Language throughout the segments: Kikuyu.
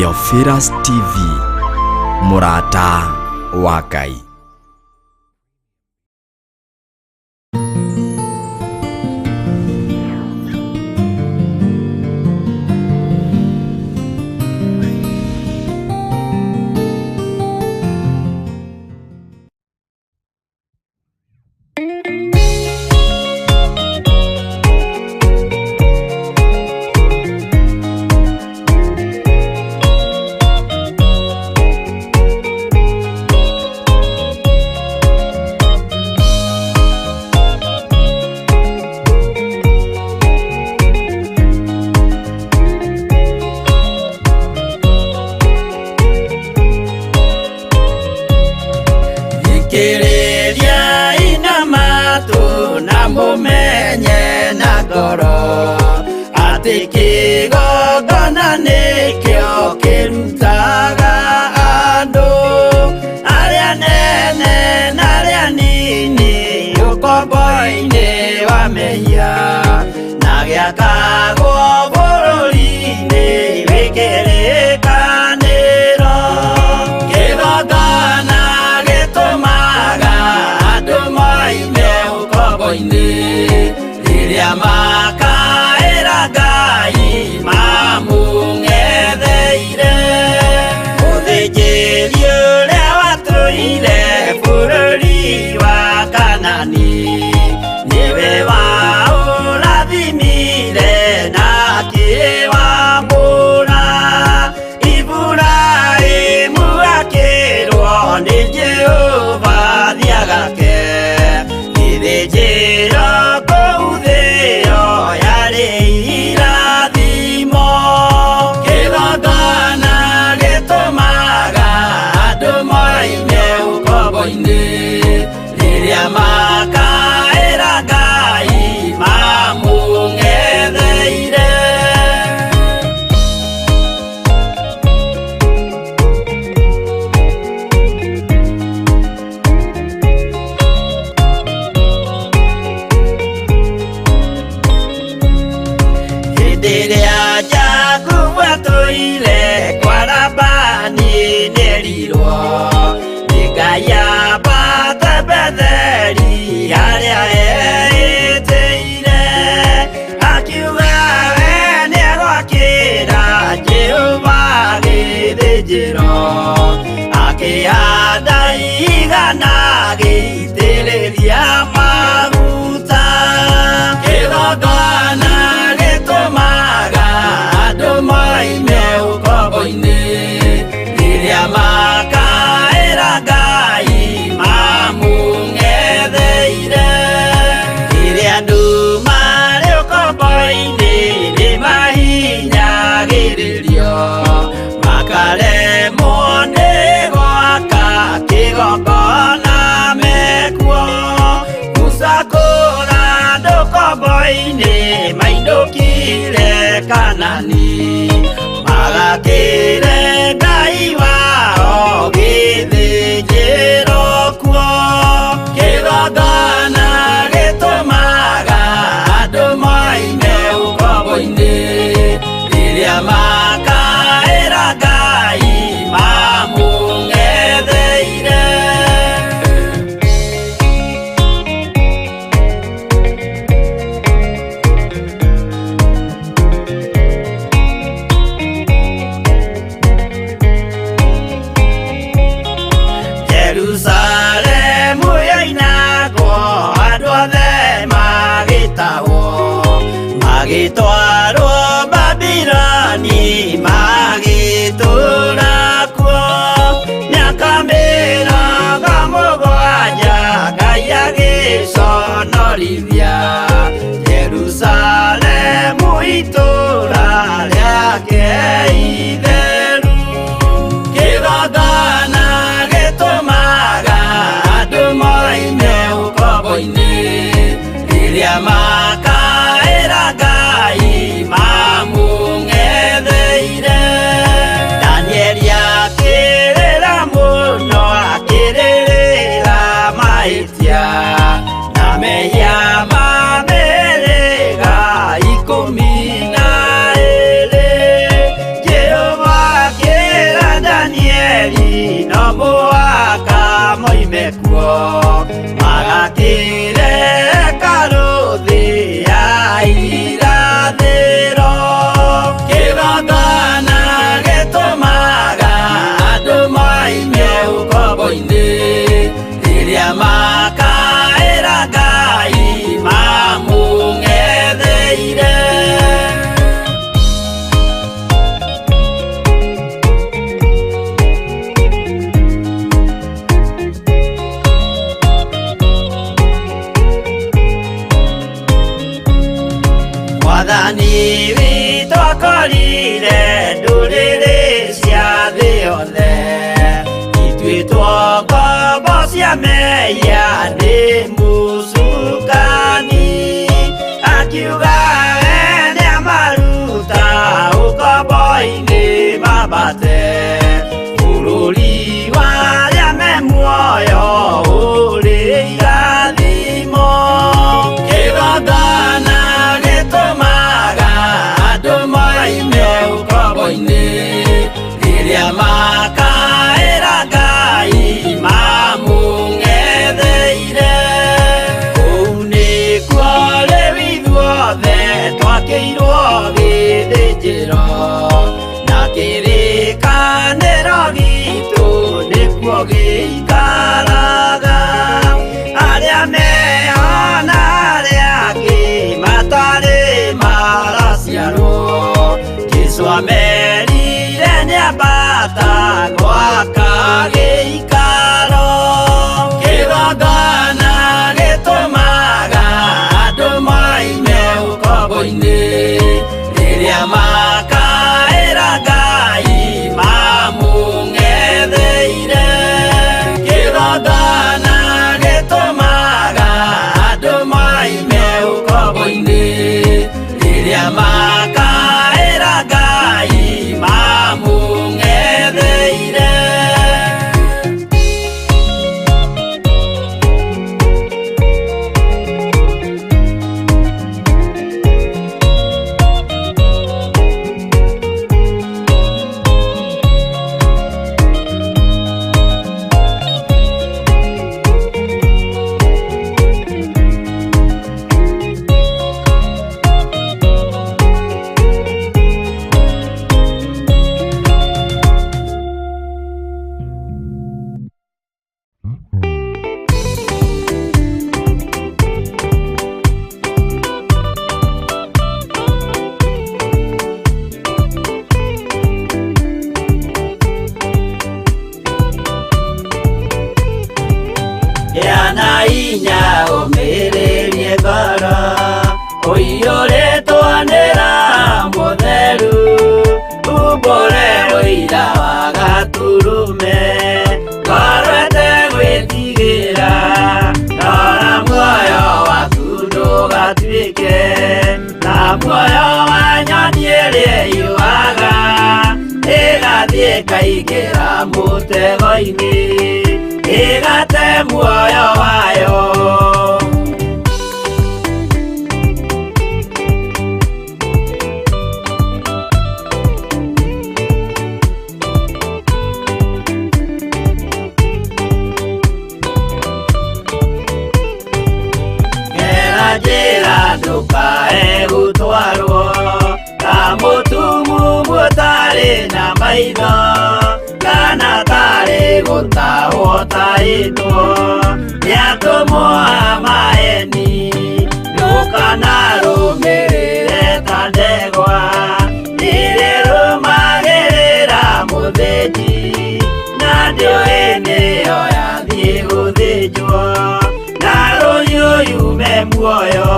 Theophilus TV, mũrata wa Ngai. Thikĩrĩriai na matũ na mũmenye na ngoro atĩ kĩgongona nĩkĩo kĩrutaga andũ arĩa nene na arĩa nini ũkombo-inĩ wa mehia na gĩakagwo bũrũri-inĩ wĩ kĩrĩkanĩro. Kĩgongona gĩtũmaga andũ moime ũkombo-inĩ rĩrĩa makaĩra Ngai mamũng'etheire. Mũthĩnjĩri ũrĩa watũire bũrũri wa Kanani nĩwe waũrathimire na akĩwamũra. Iburahĩmu akĩrwo nĩ Jehova thiagake gĩthĩnjĩro kũu thĩo yarĩ irathimo. Kĩgongona gĩtũmaga andũ moime ũkombo-inĩ rĩrĩa makaĩra Ngai mamũng'etheire. Hĩndĩ ĩrĩa Jakubu atũire kwa Labani nĩerirwo nĩ Ngai ambate Betheli harĩa eĩtĩire, akiuga we nĩegwakĩra Jehova gĩthĩnjĩro, akĩhanda igana agĩitĩrĩria maguta. Kĩgongona gĩtũmaga andũ moime ũkombo-inĩ rĩrĩa makaĩra Ngai mamũng'etheire. Rĩrĩa andũ marĩ ũkombo-inĩ nĩmahinyagĩrĩrio makaremwo nĩ gwaka kĩgongona mekuo. Musa kũra andũ ũkombo-inĩ mainũkire Kanani magakĩre Ngai wao gĩthĩnjĩro kuo. Kĩgongona gĩtũmaga andũ moime ũkombo-inĩ rĩrĩa makaĩra Ngai mamũng'etheire. Jerusalemu yoinagwo andũ othe magĩtahwo magĩtwarwo Babiloni magĩtũũra kuo mĩaka 70 Ngai agĩconorithia Jerusalemu itũũra rĩake itheru. Kĩgongona gĩtũmaga andũ moime ũkombo-inĩ rĩrĩa makaĩra Ngai mamũng'etheire. Danieli akĩrĩra mũno akĩrĩrĩra mahĩtia na mehia ma mĩhĩrĩga 12. Jehova Mwathani witũ akorire ndũrĩrĩ cia thĩ yothe ituĩtwo ngombo cia mehia nĩ mũcukani akiuga we nĩamaruta ũkombo-inĩ mambate bũrũri wa arĩa me muoyo ũrĩ irathimo kĩgongona gĩtũmaga andũ moime ũkombo-inĩ rĩrĩa makaĩra Ngai mamũng'etheire kũu nĩkuo rĩu ithuothe twakĩirwo gĩthĩnjĩro na kĩrĩkanĩro gitũ nĩkuo gĩikaraga arĩa mehona arĩa angĩ matarĩ maraciarwo Jesũ amerire nĩambata gwaka gĩikaro kĩgongona gĩtũmaga andũ moime ũkombo-inĩ rĩrĩa makaĩra Ngai mamũng'etheire kĩgongona gĩtũmaga andũ moime ũkombo-inĩ rĩrĩa makaĩra Ngai mamũng'etheire. Gĩa na hinya ũmĩrĩrie ngoro ũiyũrĩtwo nĩ Roho Mũtheru umbũre ũira wa Gatũrũme ngoro ĩtegwĩtigĩra rora muoyo waku ndũgatuĩke ta muoyo wa nyoni ĩrĩa ĩũaga ĩgathiĩ ĩkaingĩra mũtego-inĩ ĩgate muoyo wayo. Gera njĩra ndũkae gũtwarwo ta mũtumumu ũtarĩ na maitho kana tarĩ gũtahwo tahĩtwo nĩ atũmwo a maheni ndũkanarũmĩrĩre ta ndegwa ĩrĩrũmagĩrĩra mũthĩnji na ndĩũĩ nĩyo yathiĩ gũthĩnjwo na rũhiũ yume muoyo.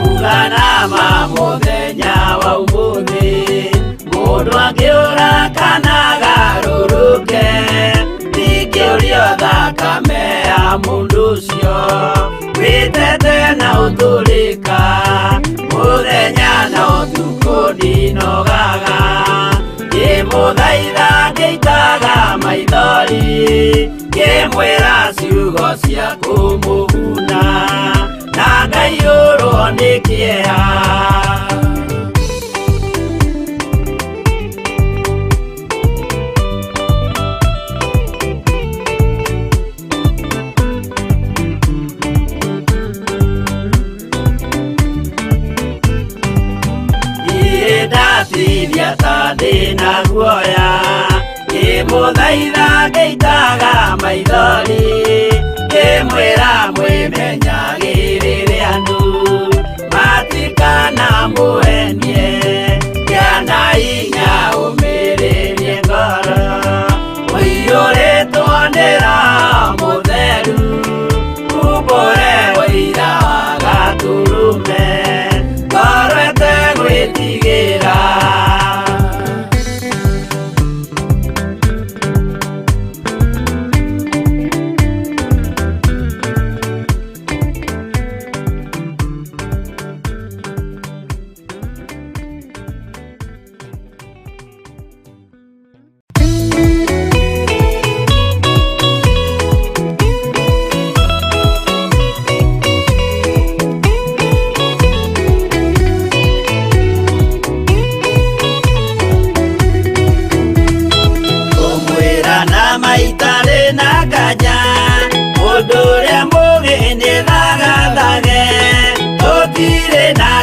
Uganama mũthenya wa ũmũthĩ mũndũ angĩũra kana agarũrũke ndingĩũrio thakame ya mũndũ ũcio wĩtete na ũtũrĩka mũthenya na ũtukũ ndinogaga ngĩmũthaitha ngĩitaga maithori ngĩmwĩra ciugo cia kũmũguna na ngaiyũrwo nĩ kĩeha. Niĩ ndatithia ta ndĩna guoya ngĩmũthaitha ngĩitaga maithori ngĩmwĩra mwĩmenyagĩrĩre andũ matika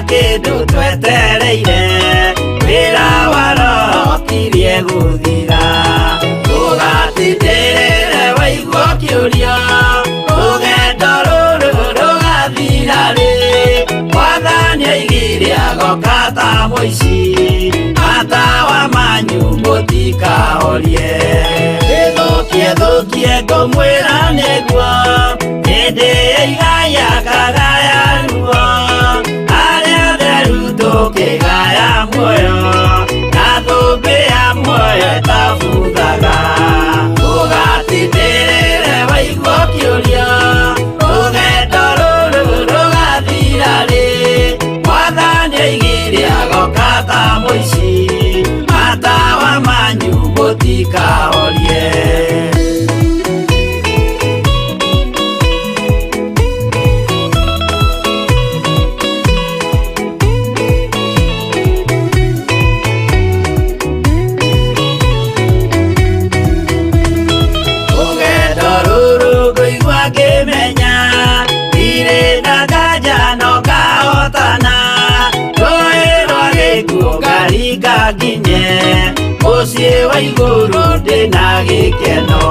kĩndũ twetereire wĩra wa roho kirie gũthira ũgatindĩrĩre waigua kĩũria rũgendo rũrũ rũgathira rĩ mwathani aigire agoka ta mũici matawa manyu mũtikahorie ĩthũkie thũkie ngũmwĩra nĩguo hĩndĩ ĩigaya kagaya ruo arĩa theru tũkĩgaya muoyo na thũmbĩ ya muoyo ĩtabuthaga ũgatindĩrĩre waigua kĩũria rũgendo rũrũ rũgathira rĩ mwathani aigire agoka ta mũici matawa manyu mũtikahorie. Rũgendo rũrũ ngũigua ngĩmenya ndirĩ na nganja no ngahotana rũĩ rwa gĩkuũ ngaringa nginye mũciĩ wa igũrũ ndĩna gĩkeno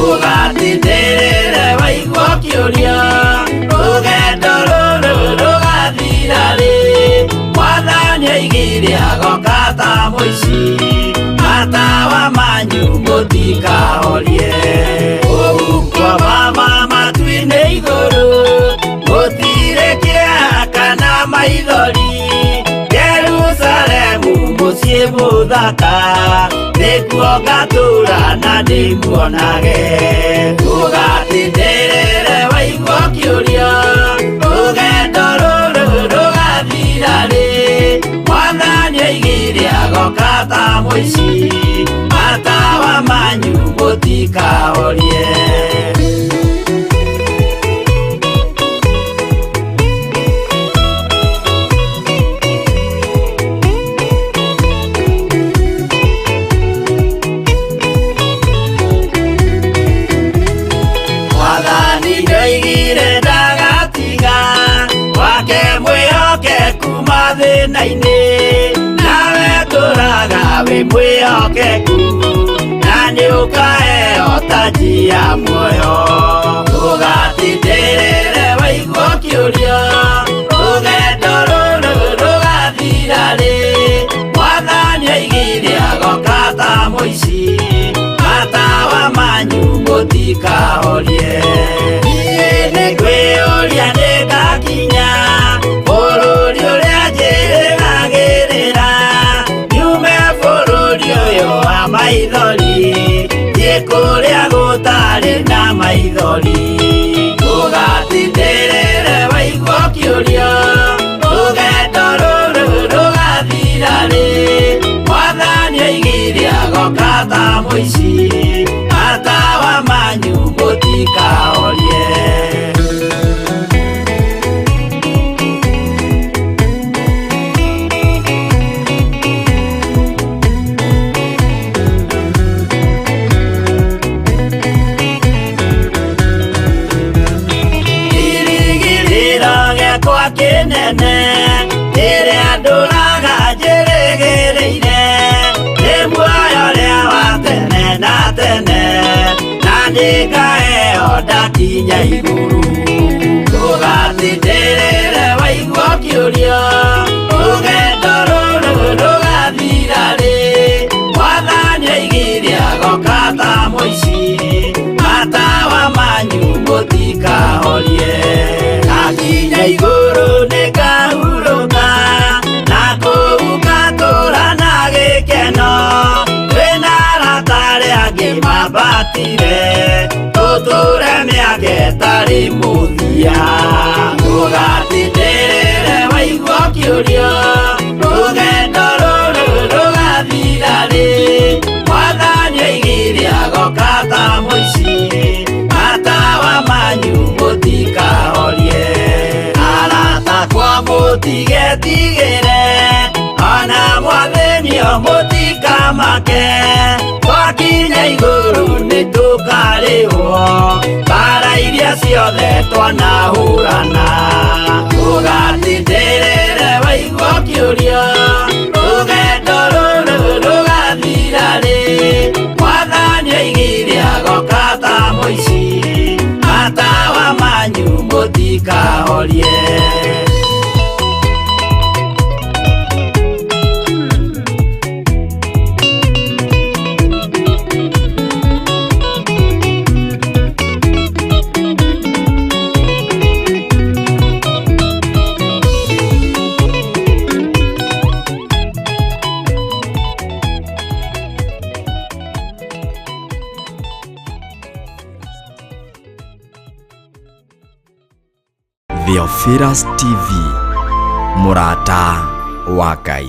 ũgatindĩrĩre waigua kĩũria rũgendo rũrũ rũgathira rĩ mwathani aigire agoka ta mũici matawa manyu mũtikahorie ũhuko mama matu-inĩ igũrũ gũtirĩ kĩeha kana maithori Jerusalemu mũciĩ mũthaka nĩkuo ngatũũra na ndĩmuonage ũgatindĩrĩre waigua kĩũria rũgendo rũrũ rũgathira rĩ mwathani aigire agoka ta mũici matawa manyu mũtikahorie. Mwathani nĩoigire ndagatiga wake mwĩhokeku mathĩna-inĩ nawe tũraga wĩ mwĩhokeku na nĩũkaheo taji ya muoyo ũgatindĩrĩre waigua kĩũria rũgendo rũrũ rũgathira rĩ mwathani aigire agoka ta mũici matawa manyu mũtikahorie niĩ nĩngwĩyũria nĩngakinya bũrũri ũrĩa njĩrĩgagĩrĩra nyume bũrũri ũyũ wa maithori thiĩ kũrĩa gũtarĩ na maithori ũgatindĩrĩre waigua kĩũria rũgendo rũrũ rũgathira rĩ mwathani aigire agoka ta mũici matawa manyu mũtikahorie. Kĩrĩgĩrĩro gĩakwa kĩnene rĩrĩa ndũraga njĩrĩgĩrĩire nĩ muoyo ũrĩa wa tene na tene na nĩngaheo ndakinya igũrũ ũgatindĩrĩre waigua kĩũria rũgendo rũrũ rũgathira rĩ mwathani aigire agoka ta mũici matawa manyu mũtikahorie ndakinya igũrũ nĩngahurũka na kũu ngatũũra na gĩkeno twĩna arata arĩa angĩ mambatire tũtũũre mĩaka ĩtarĩ mũthia ũgatindĩrĩre waigua kĩũria rũgendo rũrũ rũgathira rĩ mwathani aigire agoka ta mũici matawa manyu mũtikahorie arata kwa mũtigetigĩre ona mwathĩnio mũtikamake twakinya igũrũ nĩtũkarĩhwo mbara iria ciothe twanahũrana ũgatindĩrĩre Mũtikahorie. Theophilus TV, mũrata wa Ngai.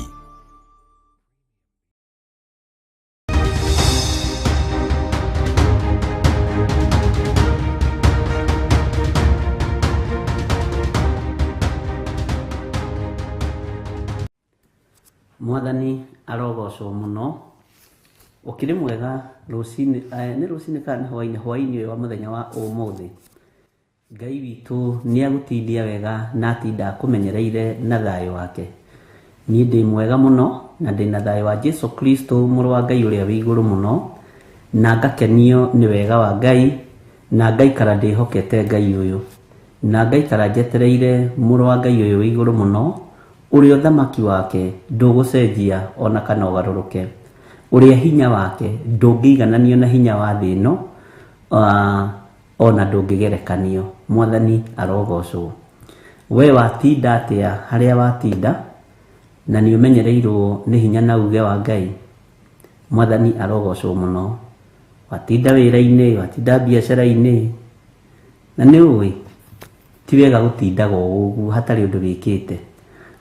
Mwathani arogocwo mũno. Ũkĩrĩ mwega rũcinĩ, nĩ rũcinĩ kana nĩ hwainĩ, hwainĩ ũyũ wa mũthenya wa ũmũthĩ. Ngai witũ nĩ agũtindia wega na atinda akũmenyereire na thayũ wake. Niĩ ndĩ mwega mũno na ndĩ na thayũ wa Jesu Kristo mũrũ wa Ngai ũrĩa wĩ igũrũ mũno, na ngakenio nĩ wega wa Ngai, na ngaikara ndĩhokete Ngai ũyũ, na ngaikara njetereire mũrũ wa Ngai ũyũ wĩ igũrũ mũno, ũrĩa ũthamaki wake ndũgũcenjia ona kana ũgarũrũke, ũrĩa hinya wake ndũngĩigananio na hinya wa thĩ ĩno, ona ndũngĩgerekanio. Mwathani arogocwo. We watinda atĩa harĩa watinda, na nĩ ũmenyereirwo nĩ hinya na uge wa Ngai? Mwathani arogocwo mũno. Watinda wĩra-inĩ, watinda biacara-inĩ, na nĩ ũĩ ti wega gũtindaga o ũguo hatarĩ ũndũ wĩkĩte.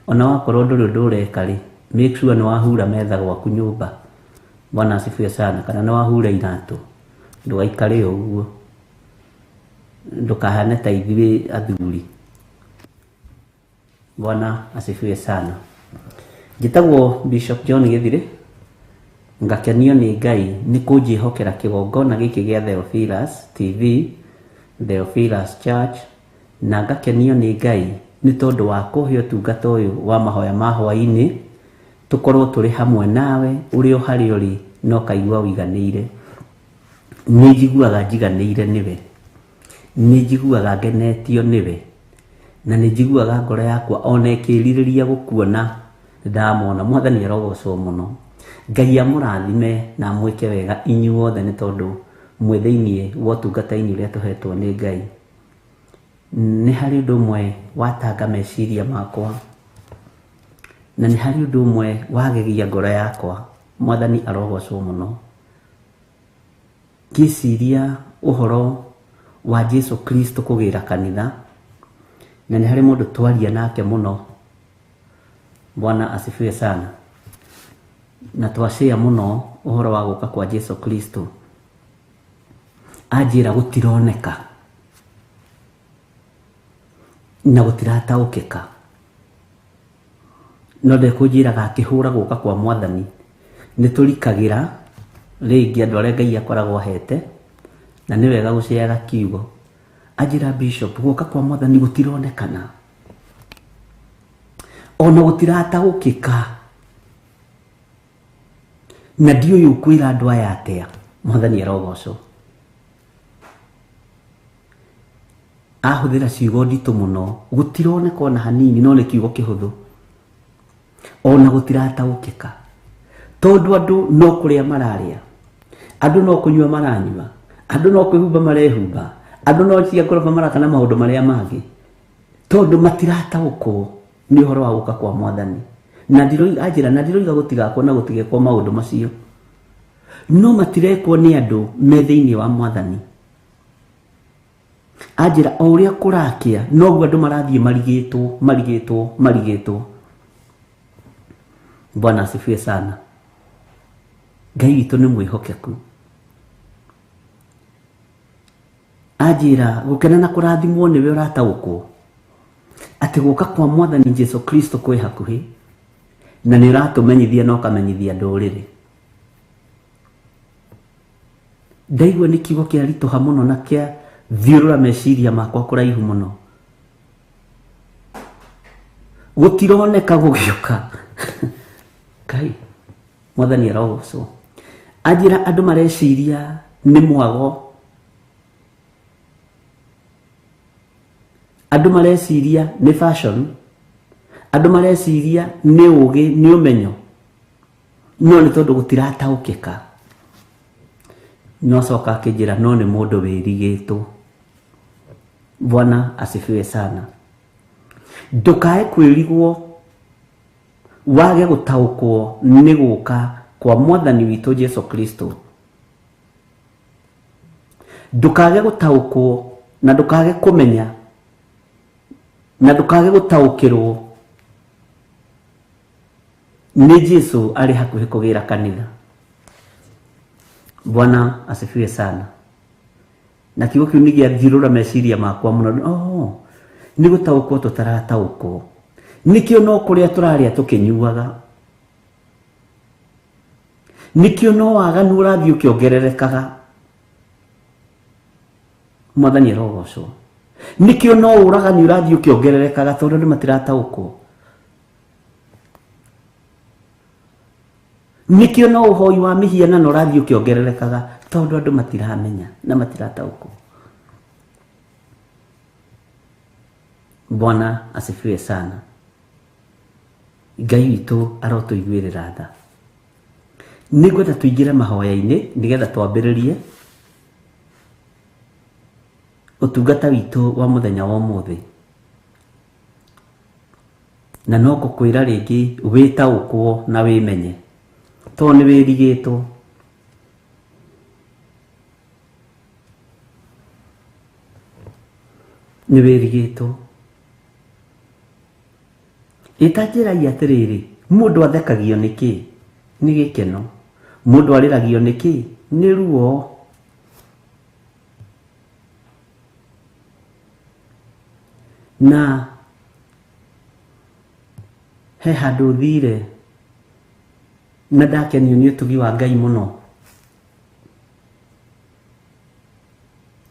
Ona wakorwo ndũrĩ ũndũ ũreka rĩ, make sure nĩ wahura metha gwaku nyũmba. Bwana asifiwe sana. Kana nĩ wahura iratũ, ndũgaikare o ũguo, ndũkahane ta ithuĩ athuri. Bwana asifiwe sana. Njĩtagwo Bishop John Gĩthirĩ, ngakenio nĩ Ngai nĩ kũnjĩhokera kĩgongona gĩkĩ gĩa Theophilus TV, Theophilus Church, na ngakenio nĩ Ngai nĩ tondũ wa kũhe ũtungata ũyũ wa mahoya ma hwaĩ-inĩ, tũkorwo tũrĩ hamwe nawe ũrĩ o harĩa ũrĩ na ũkaigua ũiganĩire. Nĩ njiguaga njiganĩire nĩwe, nĩ njiguaga ngenetio nĩwe, na nĩ njiguaga ngoro yakwa ona ĩkĩrirĩria gũkuona ndamona. Mwathani arogocwo mũno. Ngai amũrathime na amwĩke wega inyuothe nĩ tondũ mwĩ thĩiniĩ wa ũtungata-inĩ ũrĩa tũhetwo nĩ Ngai. Nĩ harĩ ũndũ ũmwe watanga meciria makwa, na nĩ harĩ ũndũ ũmwe wagegia ngoro yakwa. Mwathani arogocwo mũno. Ngĩciria ũhoro wa Jesu Kristo kũgĩra kanitha, na nĩ harĩ mũndũ twaria nake mũno. Bwana asifiwe sana. Na twacĩa mũno ũhoro wa gũka kwa Jesu Kristo. Anjĩra gũtironeka na gũtirataũkĩka, no ndekũnjĩraga akĩhũra gũka kwa Mwathani nĩ tũrikagĩra rĩngĩ andũ arĩa Ngai akoragwo ahete, na nĩ wega gũceaga kiugo. Anjĩra Bishop, gũka kwa Mwathani gũtironekana ona gũtirataũkĩka, na ndiũĩ ũkwĩra andũ aya atĩa. Mwathani arogocwo. Ahũthĩra ciugo nditũ mũno, gũtironeka ona hanini, no nĩ kiugo kĩhũthũ, ona gũtirataũkĩka, tondũ andũ no kũrĩa mararĩa, andũ no kũnyua maranyua, andũ no kwĩhumba marehumba, andũ no cia ngoroba maraka na maũndũ marĩa mangĩ, tondũ matirataũkwo nĩ ũhoro wa gũka kwa Mwathani. Na ndiroiga, anjĩra, na ndiroiga gũtigakwo na gũtigekwo maũndũ macio, no matirekwo nĩ andũ me thĩinĩ wa Mwathani. Anjĩra o ũrĩa kũrakĩa noguo andũ marathiĩ marigĩtwo, marigĩtwo, marigĩtwo. Bwana asifiwe sana. Ngai witũ nĩ mwĩhokeku. Anjĩra gũkena na kũrathimwo nĩwe ũrataũkwo atĩ gũka kwa Mwathani Jesu Kristo kwĩ hakuhĩ, na nĩ ũratũmenyithia na ũkamenyithia ndũrĩrĩ. Ndaigua nĩ kiugo kĩa ritũha mũno na kĩa thiũrũra meciria makwa kũraihu mũno. Gũtironeka gũgĩũka. Ngai, Mwathani arogocwo. Anjĩra andũ mareciria nĩ mwago. Andũ mareciria nĩ fashion, andũ mareciria nĩ ũgĩ, nĩ ũmenyo, no nĩ tondũ gũtirataũkĩka. No coka akĩnjĩra no nĩ mũndũ wĩrigĩtwo. Bwana asifiwe sana. Ndũkae kwĩrigwo wage gũtaũkwo nĩ gũka kwa mwathani witũ Jesu Kristo. Ndũkage gũtaũkwo na ndũkage kũmenya na ndũkage gũtaũkĩrwo nĩ Jesu arĩ hakuhĩ kũgĩra kanitha. Bwana asifiwe sana. Na kiugo kĩu nĩ gĩathirũra meciria makwa mũno. Oh, nĩ gũtaũkwo tũtarataũkwo. Nĩkĩo no kũrĩa tũrarĩa tũkĩnyuaga, nĩkĩo no waganu ũrathiĩ ũkĩongererekaga. Mwathani arogocwo. Nĩkĩo no ũragani ũrathiĩ ũkĩongererekaga, tondũ andũ matirataũkwo. Nĩkĩo no ũhoi wa mĩhianano ũrathiĩ ũkĩongererekaga, tondũ andũ matiramenya na matirataũkwo. Bwana asifiwe sana. Ngai witũ arotũiguĩrĩra tha. Nĩngwenda tũingĩre mahoya-inĩ nĩgetha twambĩrĩrie ũtungata witũ wa mũthenya wa ũmũthĩ. Na no ngũkwĩra rĩngĩ wĩtaũkwo na wĩmenye, tondũ nĩ wĩrigĩtwo. Nĩ wĩrigĩtwo. Ĩta njĩrai atĩrĩrĩ, mũndũ athekagio nĩ kĩ? Nĩ gĩkeno. Mũndũ arĩragio nĩ kĩ? Nĩ ruo. Na he handũ thire na ndakenio nĩ ũtugi wa Ngai mũno.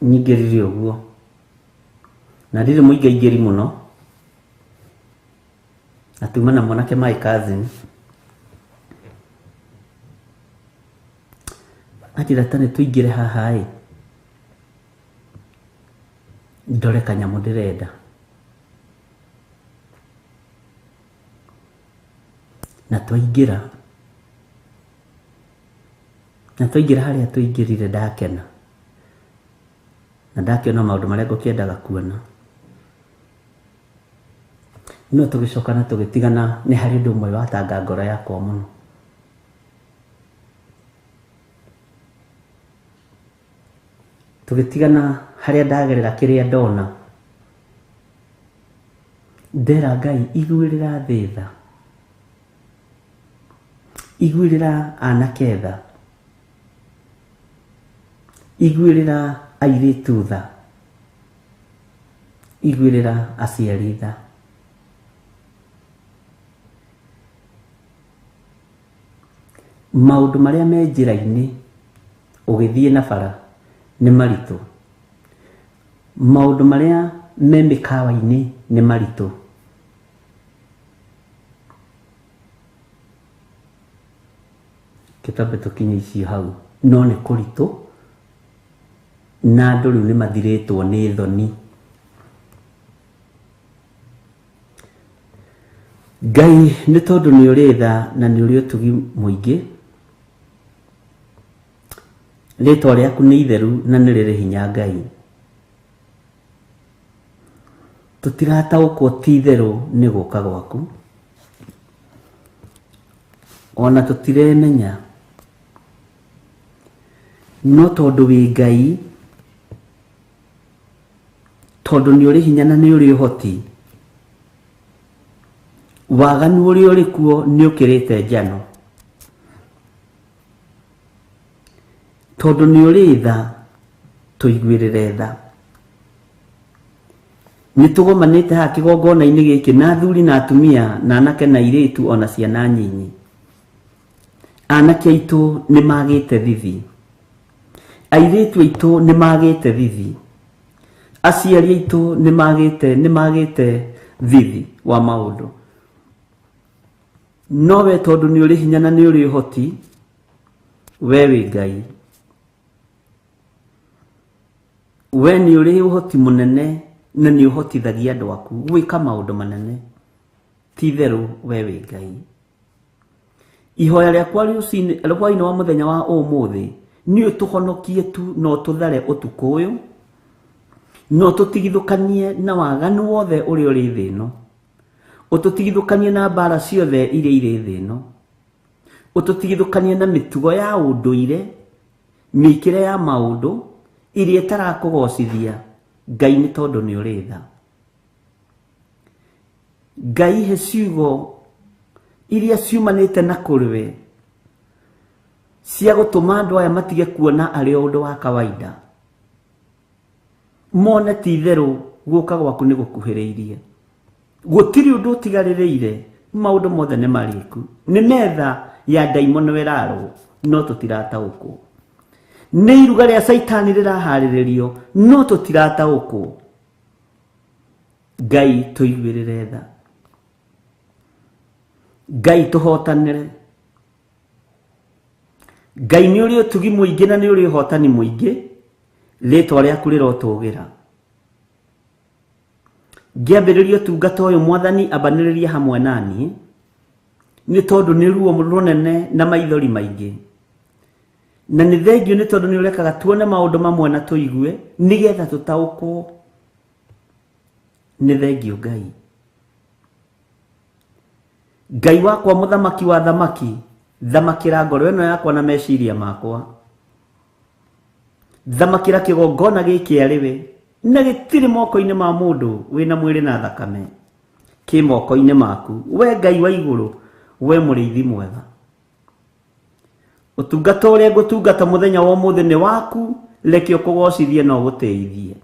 Nyingĩrire ũguo na ndirĩ mũingaingĩri mũno, na tuma na mwanake my cousin anjĩra ta nĩ tũingĩre haha ĩ, ndore kanyamũ ndĩrenda. Na twaingĩra, na twaingĩra harĩa tũingĩrire ndakena, na ndakĩona maũndũ marĩa ngũkĩendaga kuona. No tũgĩcoka na tũgĩtigana, nĩ harĩ ũndũ ũmwe watanga ngoro yakwa mũno. Tũgĩtigana harĩa ndagerera kĩrĩa ndona, ndera Ngai iguĩrĩra thĩ tha, iguĩrĩra anake tha, iguĩrĩra airĩtu tha, iguĩrĩra aciari tha. Maũndũ marĩa me njĩra-inĩ ũgĩthiĩ na bara nĩ maritũ, maũndũ marĩa me mĩkawa-inĩ nĩ maritũ. Kĩtambe tũkinye icio hau, no nĩ kũritũ na andũ rĩu nĩ mathirĩtwo nĩ thoni. Ngai nĩ tondũ nĩ ũrĩ tha na nĩ ũrĩ ũtugi mũingĩ, rĩtwa rĩaku nĩ itheru na nĩ rĩrĩ hinya Ngai. Tũtirataũkwo ti itherũ nĩ gũka gwaku, ona tũtiremenya, no tondũ wĩ Ngai, tondũ nĩ ũrĩ hinya na nĩ ũrĩ ũhoti, waganu ũrĩa ũrĩ kuo nĩ ũkĩrĩte njano. Tondũ nĩ ũrĩ tha, tũiguĩrĩre tha. Nĩ tũgomanĩte haha kĩgongona-inĩ gĩkĩ na athuri na atumia na anake na airĩtu ona ciana nyinyi. Anake aitũ nĩ magĩte thithi, airĩtu aitũ nĩ magĩte thithi, aciari aitũ nĩ magĩte thithi wa maũndũ. No we tondũ nĩ ũrĩ hinya na nĩ ũrĩ ũhoti, we wĩ Ngai, we nĩ ũrĩ ũhoti mũnene. Na nĩ ũhotithagia andũ aku gwĩka maũndũ manene. Ti itherũ we wĩ Ngai. Ihoya rĩakwa rũcinĩ hwainĩ wa mũthenya wa ũmũthĩ nĩ ũtũhonokie tu na ũtũthare ũtukũ ũyũ, na ũtũtigithũkanie na waganu wothe ũrĩa ũrĩ thĩ ĩno, ũtũtigithũkanie na mbara ciothe iria irĩ thĩ ĩno, ũtũtigithũkanie na mĩtugo ya ũndũire, mĩkĩre ya maũndũ iria ĩtarakũgocithia Ngai, nĩ tondũ nĩ ũrĩ tha. Ngai, he ciugo iria ciumanĩte na kũrĩ we cia gũtũma andũ aya matige kuona arĩ o ũndũ wa kawaida, mone ti itherũ gũka gwaku nĩ gũkuhĩrĩirie, gũtirĩ ũndũ ũtigarĩrĩire, maũndũ mothe nĩ marĩku, nĩ metha ya ndaimono ĩrarwo no tũtirataũkwo, nĩ iruga rĩa caitani rĩraharĩrĩrio no tũtirataũkwo. Ngai, tũiguĩrĩre tha. Ngai, tũhotanĩre. Ngai, nĩ ũrĩ ũtugi mũingĩ na nĩ ũrĩ ũhotani mũingĩ, rĩtwa rĩaku rĩrotũgĩra. Ngĩambĩrĩria ũtungata ũyũ, Mwathani, ambanĩrĩria hamwe naniĩ, nĩ tondũ nĩ ruo rũnene na maithori maingĩ, na nĩ thengio nĩ tondũ nĩ ũrekaga tuone maũndũ mamwe na tũigue nĩgetha tũtaũkwo. Nĩ thengio Ngai. Ngai wakwa, mũthamaki wa thamaki, thamakĩra ngoro ĩno yakwa na meciria makwa, thamakĩra kĩgongona gĩkĩ arĩ we, na gĩtirĩ moko-inĩ ma mũndũ wĩna mwĩrĩ na thakame, kĩ moko-inĩ maku we Ngai wa igũrũ, we mũrĩithi mwega. Ũtungata ũrĩa ngũtungata mũthenya wa ũmũthĩ nĩ waku, reke ũkũgocithie na ũgũtĩithie,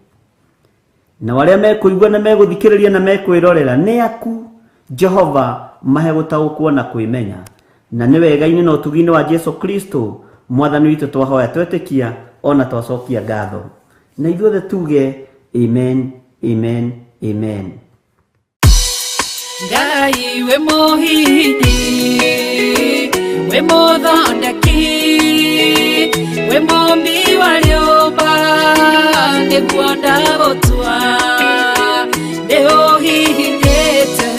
na arĩa mekũigua na megũthikĩrĩria na mekwĩrorera nĩ aku Jehova, mahe gũtaũkwo na kwĩmenya, na nĩ wega-inĩ na ũtugi-inĩ wa Jesu Kristo Mwathani witũ twahoya, twetĩkia ona twacokia ngatho, na ithuothe tuge amen, amen, amen. Ngai wĩ mũhihinyi, wĩ mũthondeki, wĩ mũmbi wa rĩũmba, nĩguo ndagũtua. Nĩ ũhihinyĩte,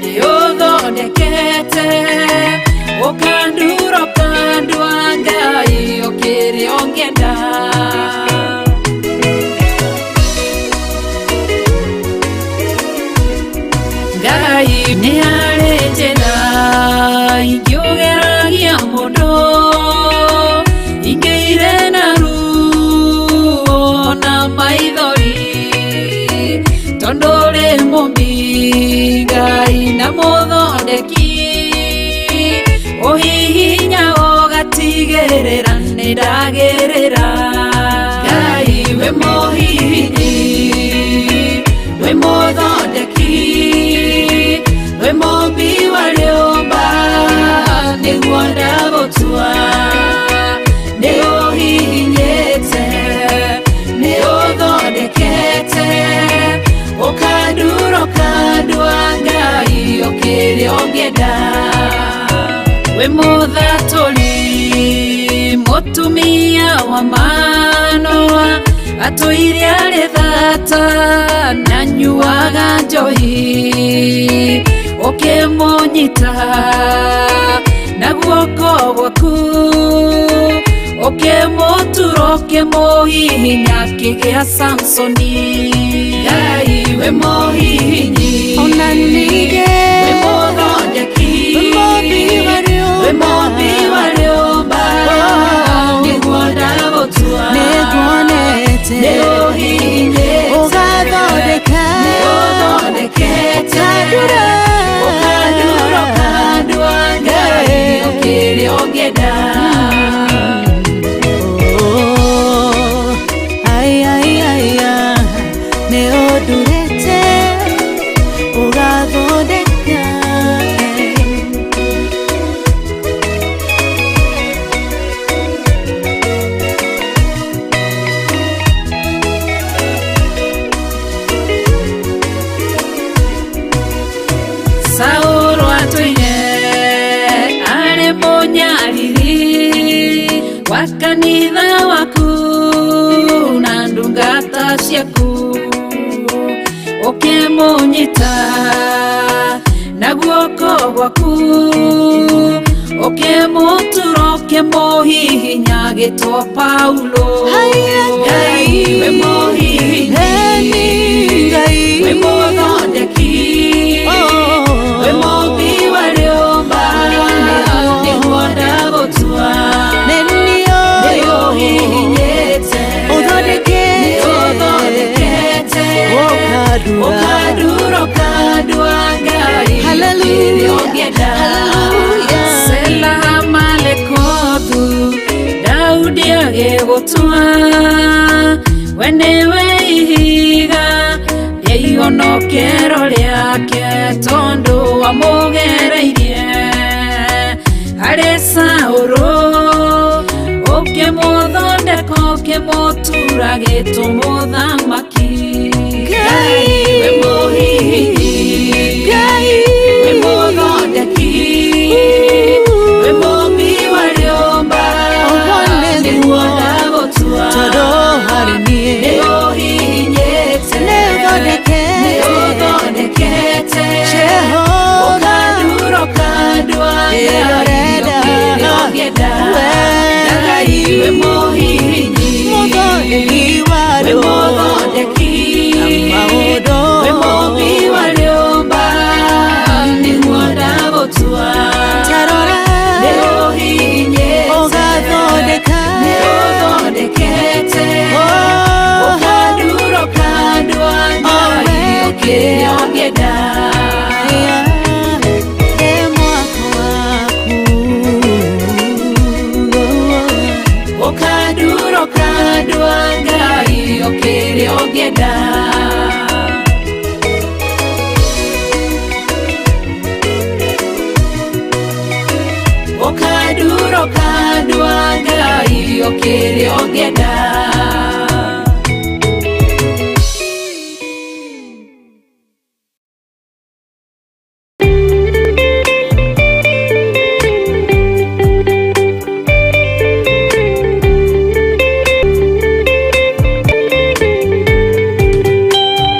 nĩ ũthondekete, ũkandura, ũkandua, Ngai ũkĩrĩ ũngĩenda. Ngai, nĩ harĩ njĩra ingĩũgeragia mũndũ ingĩire na ruo na maithori, tondũ ũrĩ mũmbi Ngai na mũthondeki, ũhihinya ũgatigĩrĩra nĩ ndagĩrĩra. Ngai wĩ mũhihinyi, wĩ mũthondeki, wĩ mũmbi wa rĩũmba, nĩguo ndagũtua. Nĩ ũhihinyĩte, nĩ ũthondekete, ũkandura, ũkandua, Ngai ũkĩrĩ ũngĩenda. Wĩ mũthatũri mũtumia wa Manoa, atũire arĩ thata na nyuaga njohi, ũkĩmũnyita na guoko gwaku, ũkĩmũtura, ũkĩmũhihinya, akĩgĩa Samsoni. Ngai wĩ mũhihinyi, Ona ningĩ wĩ mũthondeki, wĩ mũmbi wa rĩũmba. Wĩ mũmbi wa rĩũmba, nĩguo ndagũtua. Nĩnguonete nĩ ũhihinyĩte, ũgathondeka, nĩ ũthondekete, ũkandura, ũkandura, ũkandua, Ngai ũkĩrĩ ũngĩenda. Oh, ai, ai, ai, ah, nĩ ũndurĩte ũgathondeka, eh. Saũlũ atũire arĩ mũnyariri wa kanitha waku na ndungata ciaku. Ũkĩmũnyita na guoko gwaku, ũkĩmũtura, ũkĩmũhihinya, gĩtwo Paulo. Haiya. Ngai wĩ mũhihinyi, Eni Ngai. wĩ mũthondeki, wĩ mũmbi wa rĩũmba, nĩguo ndagũtua. Nĩ Nĩ ũhihinyĩte, Ũthondekete. nĩ ũthondekete, Ũkandura. Ũkandura, ũkandua, Ngai Hallelujah. kĩrĩa ũngĩenda. Hallelujah. Sela Malekothu, Daudi agĩgũtua, we nĩwe ihiga rĩa ihonokero rĩake, tondũ wamũgereirie harĩ Saũlũ, ũkĩmũthondeka, ũkĩmũtura gĩtũmũthamaki. Ngai. Wĩ mũhihinyi, Ngai. wĩ mũthondeki, wĩ mũmbi wa rĩũmba, Ũguo nĩguo. nĩguo ndagũtua. Tondũ harĩ niĩ. Nĩ ũhihinyĩte, Nĩ ũthondekete. nĩ ũthondekete, Jehova. ũkandura, ũkandua, Ngai Ĩrorenda. kĩrĩa ũngĩenda. We. Ngai wĩ mũhihinyi, Mũthondeki wa wĩ rĩũmba. mũthondeki, Maũndũ. wĩ mũmbi wa rĩũmba, nĩguo ndagũtua. Tarora. Nĩ ũhihinyĩte, Ũgathondeka. nĩ ũthondekete, Oh. ũkandura, ũkandua, Ngai we. kĩrĩa ũngĩenda. Ĩ mwako waku. Ũkandura, ũkandua, Ngai kĩrĩa ũngĩenda. Ũkandura, ũkandua, Ngai kĩrĩa ũngĩenda.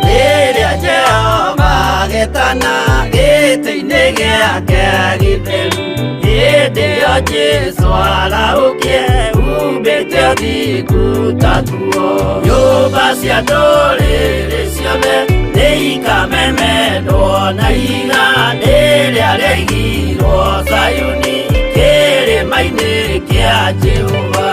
Rĩrĩa Jehova agetana gĩtĩ-inĩ gĩake gĩtheru, hĩndĩ ĩyo Jesũ arahũkie humbĩte ũthingu ta nguo. Nyũmba cia ndũrĩrĩ ciothe nĩikamemendwo na ihiga rĩrĩa rĩaigirwo Zayuni kĩrĩma-inĩ kĩa Jehova.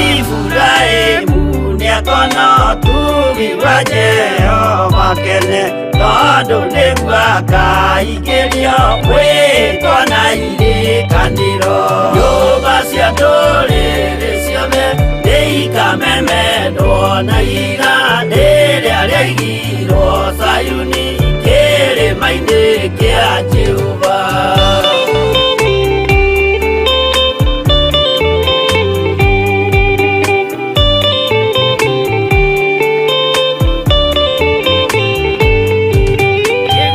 Iburahĩmu nĩakona ũtugi wa Jehova kene, tondũ nĩguo akaingĩrio mwĩtwa na irĩkanĩro. Nyũmba cia ndũrĩrĩ ciothe nĩikamemendwo na ihiga rĩrĩa rĩaigirwo Zayuni kĩrĩma-inĩ kĩa Jehova.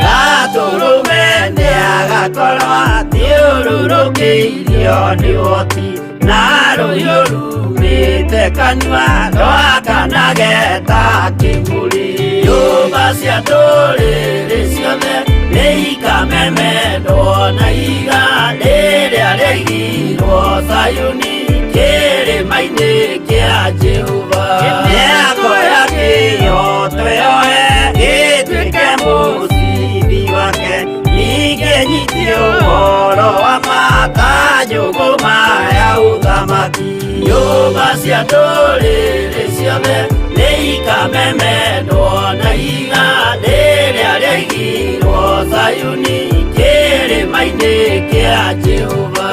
Gatũrũme nĩagakorwo athiũrũrũkĩirio nĩ ũhoti, na rũhiũ rumĩte kanua rwakanage ta kĩbũri. Nyũmba cia ndũrĩrĩ ciothe nĩikamemendwo na ihiga rĩrĩa rĩaigirwo Zayuni kĩrĩma-inĩ kĩa Jehova. Mĩako ya kĩhooto yoe ĩtuĩke mũcibi wake, ningĩ nyite ũhoro wa ma ta njũgũma ya ũthamaki. Nyũmba cia ndũrĩrĩ ciothe nĩikamemendwo na ihiga rĩrĩa rĩaigirwo Zayuni kĩrĩma-inĩ kĩa Jehova.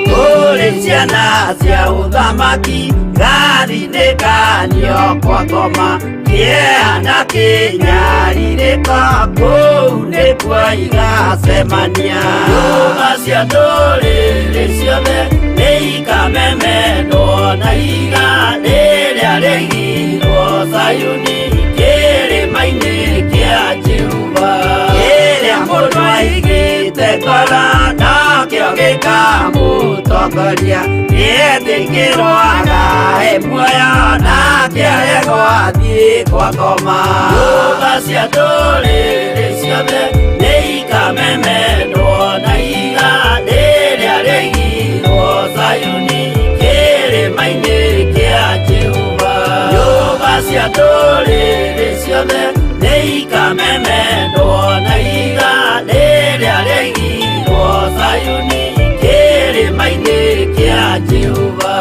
Kũrĩ ciana cia ũthamaki gathinĩkanio kwa ngoma, kĩeha na kĩnyarirĩko kũu nĩkuo igacemania. Nyũmba cia ndũrĩrĩ ciothe nĩikamemendwo na ihiga rĩrĩa rĩaigirwo Zayuni kĩrĩma-inĩ kĩa Jehova. Kĩrĩa Mũndũ aigĩte ngoro nakĩo gĩkamũtongoria nĩetĩkĩrwo agae muoyo nake aregwo athiĩ kwa ngoma. Nyũmba cia ndũrĩrĩ ciothe nĩikamemendwo na ihiga rĩrĩa rĩigirwo Zayuni kĩrĩma-inĩ kĩa Jehova. Nyũmba cia ndũrĩrĩ ciothe nĩikamemendwo na ihiga rĩrĩa rĩigirwo Zayuni kĩrĩma-inĩ kĩa Jehova.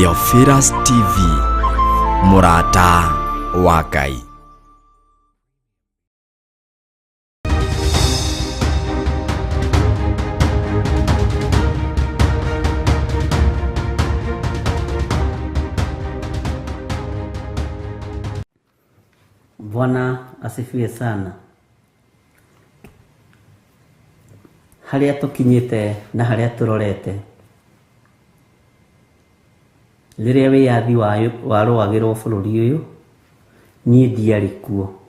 Theophilus TV, mũrata wa Ngai. Bwana asifiwe sana. Harĩa tũkinyĩte na harĩa tũrorete, rĩrĩa wĩyathi warũagĩrwo bũrũri ũyũ, niĩ ndiarĩ kuo,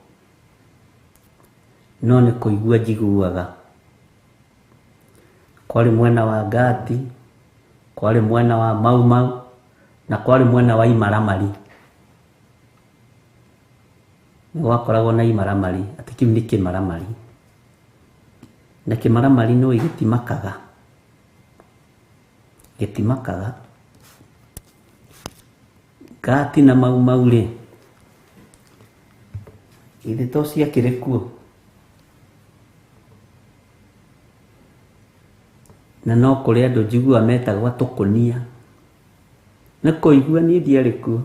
no nĩ kũigua njiguaga. Kwarĩ mwena wa Ngati, kwarĩ mwena wa Mau Mau, na kwarĩ mwena wa Imaramari. Nĩ gwakoragwo na imaramari, atĩ kĩu nĩ kĩmaramari. Na kĩmaramari nĩ ũĩ gĩtimakaga, gĩtimakaga. Ngati na Mau Mau rĩ, githĩ to ciakĩrĩ kuo? Na no kũrĩ andũ njiguaga metagwo atũkũnia. Nĩ kũigua niĩ ndiarĩ kuo.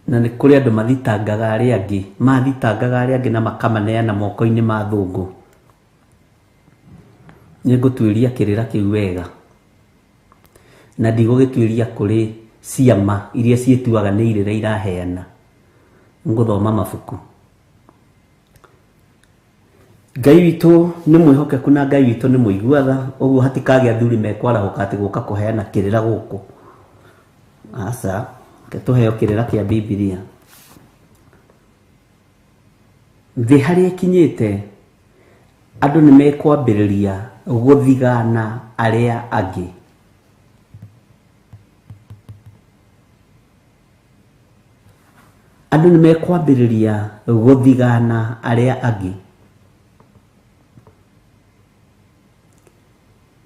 Na nĩ kũrĩ andũ mathitangaga arĩa angĩ, mathitangaga arĩa angĩ na makamaneana moko-inĩ ma athũngũ. Nĩ ngũtuĩria kĩrĩra kĩu wega, na ndigũgĩtuĩria kũrĩ ciama iria ciĩtuaga nĩ irĩra iraheana. Ngũthoma mabuku. Ngai witũ nĩ mwĩhokeku na Ngai witũ nĩ mũigua tha, ũguo hatikagĩa athuri mekwarahũka atĩ gũka kũheana kĩrĩra gũkũ. Aca, reke tũheo kĩrĩra kĩa Bibilia. Thĩ harĩa ĩkinyĩte, andũ nĩ mekwambĩrĩria gũthigana arĩa angĩ. Andũ nĩ mekwambĩrĩria gũthigana arĩa angĩ.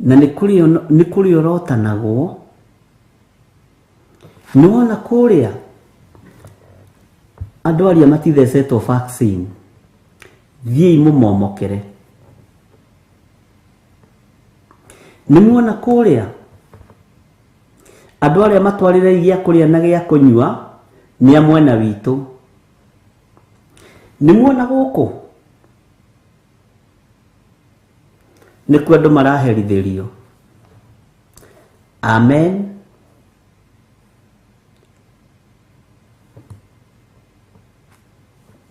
Na nĩ kũrĩorotanagwo. Nĩ wona kũrĩa andũ arĩa matithecetwo vaccine, thiĩi mũmomokere. Nĩ muona kũrĩa andũ arĩa matwarĩre gĩa kũrĩa na gĩa kũnyua nĩ a mwena witũ. Nĩ muona gũkũ nĩkuo andũ maraherithĩrio. Amen.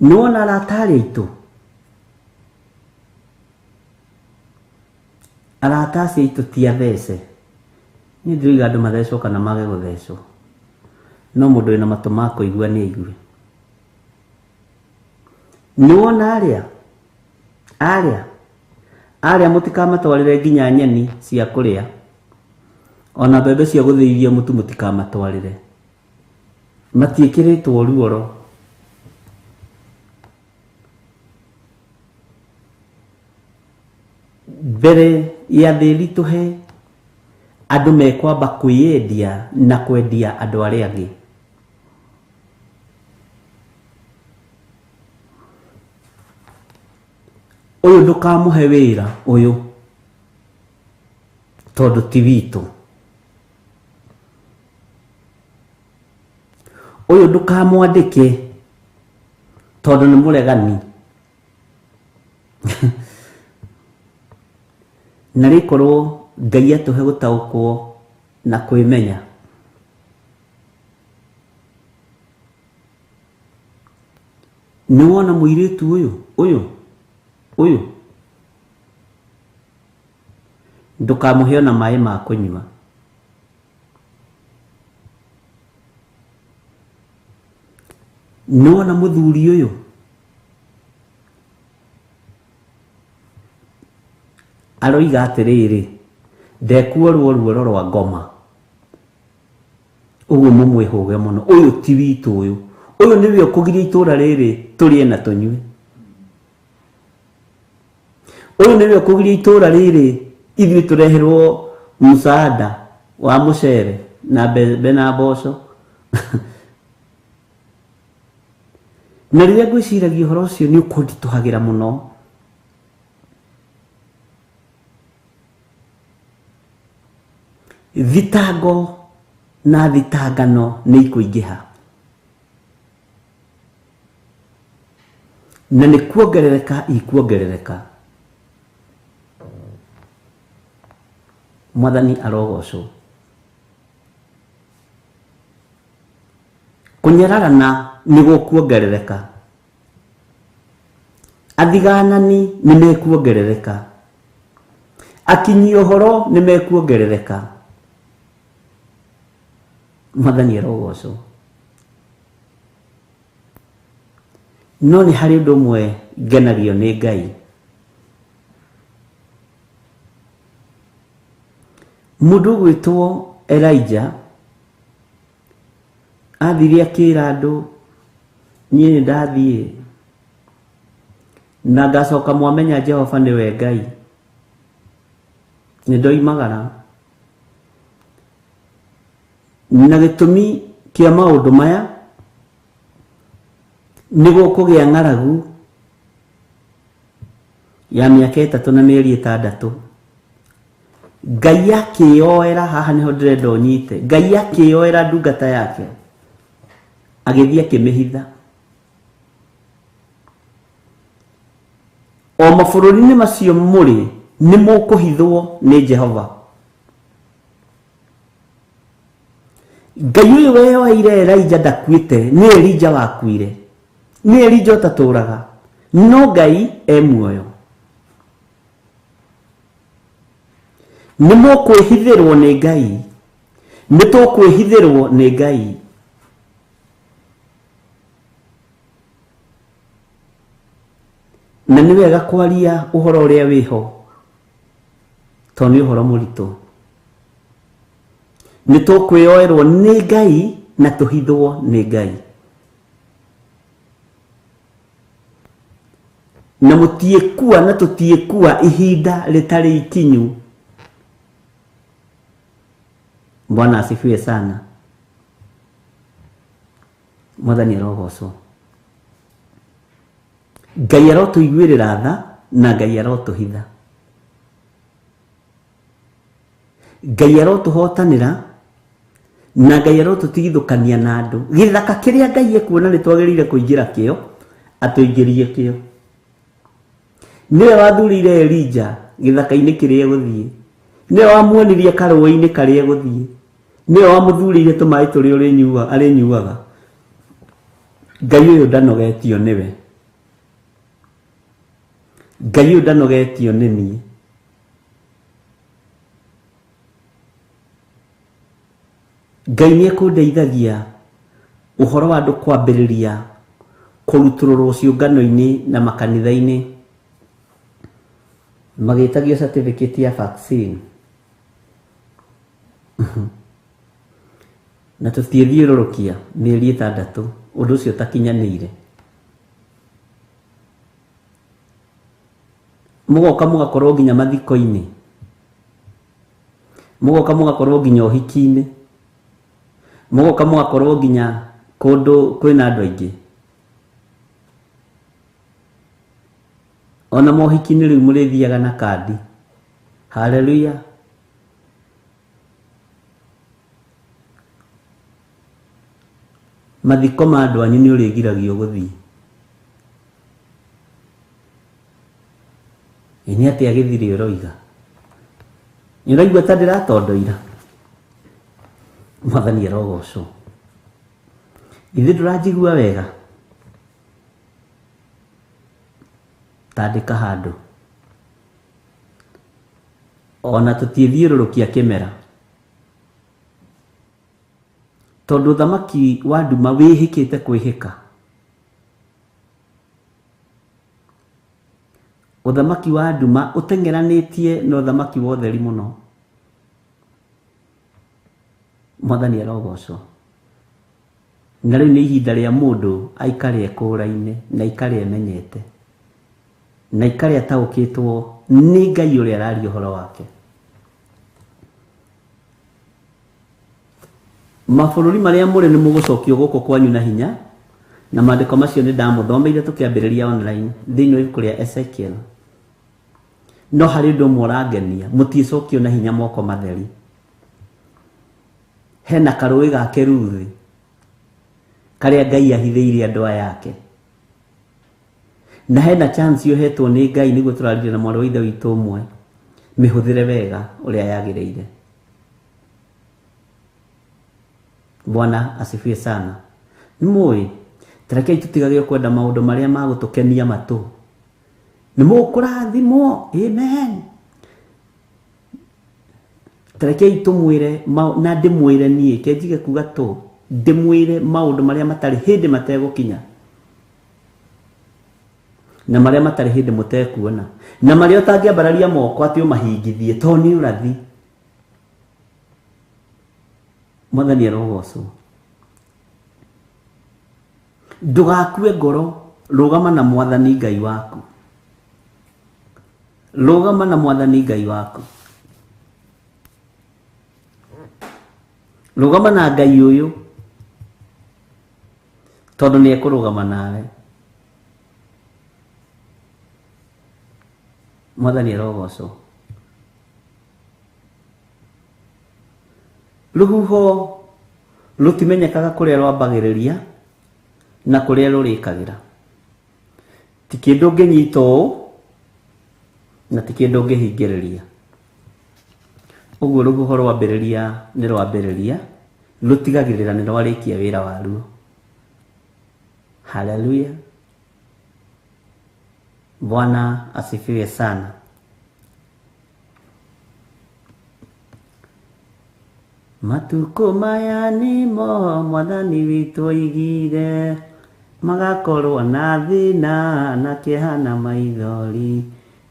Nĩ wona arata arĩa aitũ, arata acio aitũ ti athece. Niĩ ndiroiga andũ mathecwo kana mage gũthecwo, no mũndũ wĩna matũ ma kũigua nĩ aigue. Nĩ wona arĩa arĩa arĩa mũtikamatwarĩre nginya nyeni cia kũrĩa, ona mbembe cia gũthĩithia mũtu mũtikamatwarĩre. Matiĩkĩrĩtwo ruoro. Mbere ya thĩ ĩritũhe, andũ mekwamba kwĩyendia na kwendia andũ arĩa angĩ. Ũyũ ndũkamũhe wĩra ũyũ tondũ ti witũ. Ũyũ ndũkamwandĩke tondũ nĩ mũregani. Na rĩkorwo Ngai atũhe gũtaũkwo na kwĩmenya. Nĩ wona mũirĩtu ũyũ ũyũ ũyũ, ndũkamũhe ona maĩ ma kũnyua. Nĩ wona mũthuri ũyũ, aroiga atĩrĩrĩ, ndekuorwo ruoro rwa ngoma. Ũguo mũmwĩhũge mũno, ũyũ ti witũ ũyũ, ũyũ nĩwe ũkũgiria itũra rĩrĩ tũrĩe na tũnyue. Ũyũ nĩwe ũkũgiria itũra rĩrĩ ithuĩ tũreherwo msaada wa mũcere na mbembe na mboco. Na rĩrĩa ngwĩciragia ũhoro ũcio nĩ ũkũnditũhagĩra mũno. Thitango na thitangano nĩ ikũingĩha na nĩ kuongerereka ikuongerereka. Mwathani arogocwo. Kũnyararana nĩ gũkuongerereka, athiganani nĩ mekuongerereka, akinyi ũhoro nĩ mekuongerereka. Mwathani arogocwo. No nĩ harĩ ũndũ ũmwe ngenagio nĩ Ngai. Mũndũ ũgwĩtwo Elijah athire akĩra andũ, niĩ nĩ ndathiĩ na ngacoka mwamenya Jehova nĩwe Ngai, nĩ ndoimagara. Na gĩtũmi kĩa maũndũ maya nĩ gũkũgĩa ng'aragu ya mĩaka 3 na mĩeri 6. Ngai akĩyoera, haha nĩho ndĩrenda ũnyite, Ngai akĩyoera ndungata yake agĩthiĩ akĩmĩhitha. O mabũrũri-inĩ macio mũrĩ nĩ mũkũhithwo nĩ Jehova. Ngai ũyũ weyoeire Elijah ndakuĩte, nĩ Elijah wakuire, nĩ Elijah ũtatũraga, no Ngai e muoyo. Nĩ mũkwĩhithĩrwo nĩ Ngai, nĩ tũkwĩhithĩrwo nĩ Ngai. Na nĩ wega kwaria ũhoro ũrĩa wĩho, tondũ nĩ ũhoro mũritũ. Nĩ tũkwĩyoerwo nĩ Ngai na tũhithwo nĩ Ngai. Na mũtiĩkua na tũtiĩkua ihinda rĩtarĩ ikinyu. Bwana asifiwe sana. Mwathani arogocwo. Ngai arotũiguĩrĩra tha na Ngai arotũhitha. Ngai arotũhotanĩra na Ngai arotũtigithũkania na andũ. Gĩthaka kĩrĩa Ngai ekuona nĩ twagĩrĩire kũingĩra kĩo, atũingĩrie kĩo. Nĩwe wathurire Elijah gĩthaka-inĩ kĩrĩa egũthiĩ, nĩwe wamuonirie karũĩ-inĩ karĩa egũthiĩ, nĩwe wamũthurĩire tũmaĩ tũrĩa arĩnyuaga. Ngai ũyũ ndanogetio nĩwe, Ngai ũyũ ndanogetio nĩ niĩ. Ngai nĩ ekũndeithagia ũhoro wa andũ kwambĩrĩria kũrutũrũrwo ciũngano-inĩ na makanitha-inĩ magĩtagio certificate ya vaccine. Na tũtiĩthiũrũrũkia mĩeri 6 ũndũ ũcio ũtakinyanĩire. Mũgoka mũgakorwo nginya mathiko-inĩ, mũgoka mũgakorwo nginya ũhiki-inĩ, mũgoka mũgakorwo nginya kũndũ kwĩna andũ aingĩ. Ona mohiki-inĩ rĩu mũrĩthiaga na kandi. Haleluya. Mathiko ma andũ anyu nĩ ũrĩgiragio gũthiĩ. Ĩ nĩ atĩa gĩthirĩ ũroiga? Nĩ ũraigua ta ndĩratondoira? Mwathani arogocwo. Ithuĩ ndũranjigua wega? Tandĩka handũ. Ona tũtiĩthiũrũrũkia kĩmera. Tondũ thamaki wa nduma wĩhĩkĩte kwĩhĩka. Ũthamaki wa nduma ũteng'eranĩtie na ũthamaki wa ũtheri mũno. Mwathani arogocwo. Na rĩu nĩ ihinda rĩa mũndũ aikare ekũraine na aikare emenyete na aikare ataũkĩtwo nĩ Ngai ũrĩa araria ũhoro wake. Mabũrũri marĩa mũrĩ nĩ mũgũcokio gũkũ kwanyu na hinya, na maandĩko macio nĩ ndamũthomeire tũkĩambĩrĩria online thĩinĩ wa ibuku rĩa Ezekiel. No harĩ ũndũ ũmwe ũrangenia, mũtiĩcokio na hinya moko matheri. Hena karũĩ ga Keruthi karĩa Ngai ahithĩire andũ aya ake. Na hena chance ũhetwo nĩ Ngai nĩguo tũrarire na mwarĩ wa ithe witũ ũmwe, mĩhũthĩre wega ũrĩa yagĩrĩire. Bwana asifiwe sana. Nĩ mũĩ, tarekei tũtigage kwenda maũndũ marĩa magũtũkenia matũ. Nĩ mũkũrathimwo, amen. Tarekei tũmwĩre na ndĩmwĩre niĩ, ke njige kuga tũ, ndĩmwĩre maũndũ marĩa matarĩ hĩndĩ mategũkinya, na marĩa matarĩ hĩndĩ mũtekuona, na marĩa ũtangĩambararia moko atĩ ũmahingithie tondũ nĩ ũrathi. Mwathani arogocwo. Ndũgakue ngoro, rũgama na Mwathani Ngai waku. Rũgama na Mwathani Ngai waku. Rũgama na Ngai ũyũ tondũ nĩ ekũrũgama nawe. Mwathani arogocwo. Rũhuho rũtimenyekaga kũrĩa rwambagĩrĩria na kũrĩa rũrĩkagĩra. Ti kĩndũ ũngĩnyita ũũ na ti kĩndũ ũngĩhingĩrĩria. Ũguo rũhuho rwambĩrĩria nĩ rwambĩrĩria, rũtigagĩrĩra nĩ rwarĩkia wĩra waruo. Haleluya. Bwana asifiwe sana. Matukũ maya nĩmo Mwathani witũ oigire, magakorwo na thĩna na kĩeha na maithori.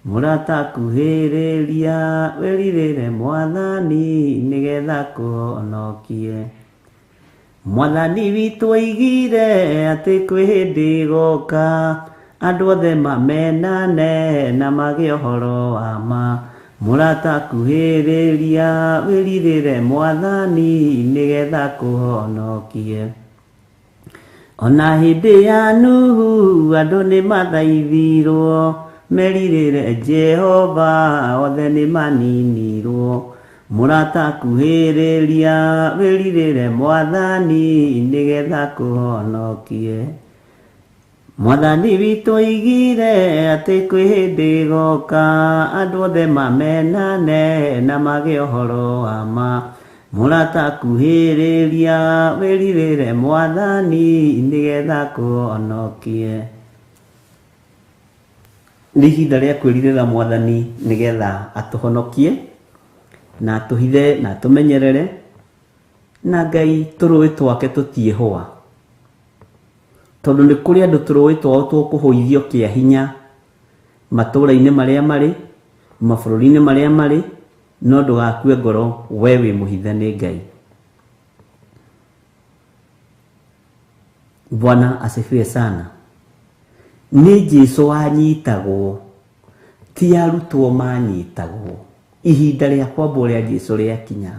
Mũrata kuhĩrĩria wĩrirĩre Mwathani nĩgetha kũhonokie. Mwathani witũ oigire atĩ kwĩ hĩndĩ ĩgoka andũ othe mamenane na magĩe ũhoro wa ma. Mũrata kuhĩrĩria wĩrirĩre Mwathani nĩgetha kũhonokie. Ona hĩndĩ ya Nuhu andũ nĩ mathaithirwo merirĩre Jehova othe nĩ maninirwo. Mũrata kuhĩrĩria wĩrirĩre Mwathani nĩgetha kũhonokie. Mwathani witũ oigire atĩ kwĩ hĩndĩ ĩgoka andũ othe mamenane na magĩe ũhoro wa ma. Mũrata kuhĩrĩria wĩrirĩre Mwathani nĩgetha kũhonokie. Nĩ ihinda rĩa kwĩrirĩra Mwathani nĩgetha atũhonokie na atũhithe na atũmenyerere, na Ngai tũrũĩ twake tũtiĩhũa. Tondũ nĩ kũrĩ andũ tũrũĩ twao tũkũhũithio kĩa hinya matũũra-inĩ marĩa marĩ, mabũrũri-inĩ marĩa marĩ, no ndũgakue ngoro, we wĩ mũhithe nĩ Ngai. Bwana asifiwe sana. Nĩ Jesũ wanyitagwo, ti arutwo manyitagwo. Ihinda rĩa kwambwo rĩa Jesũ rĩakinya,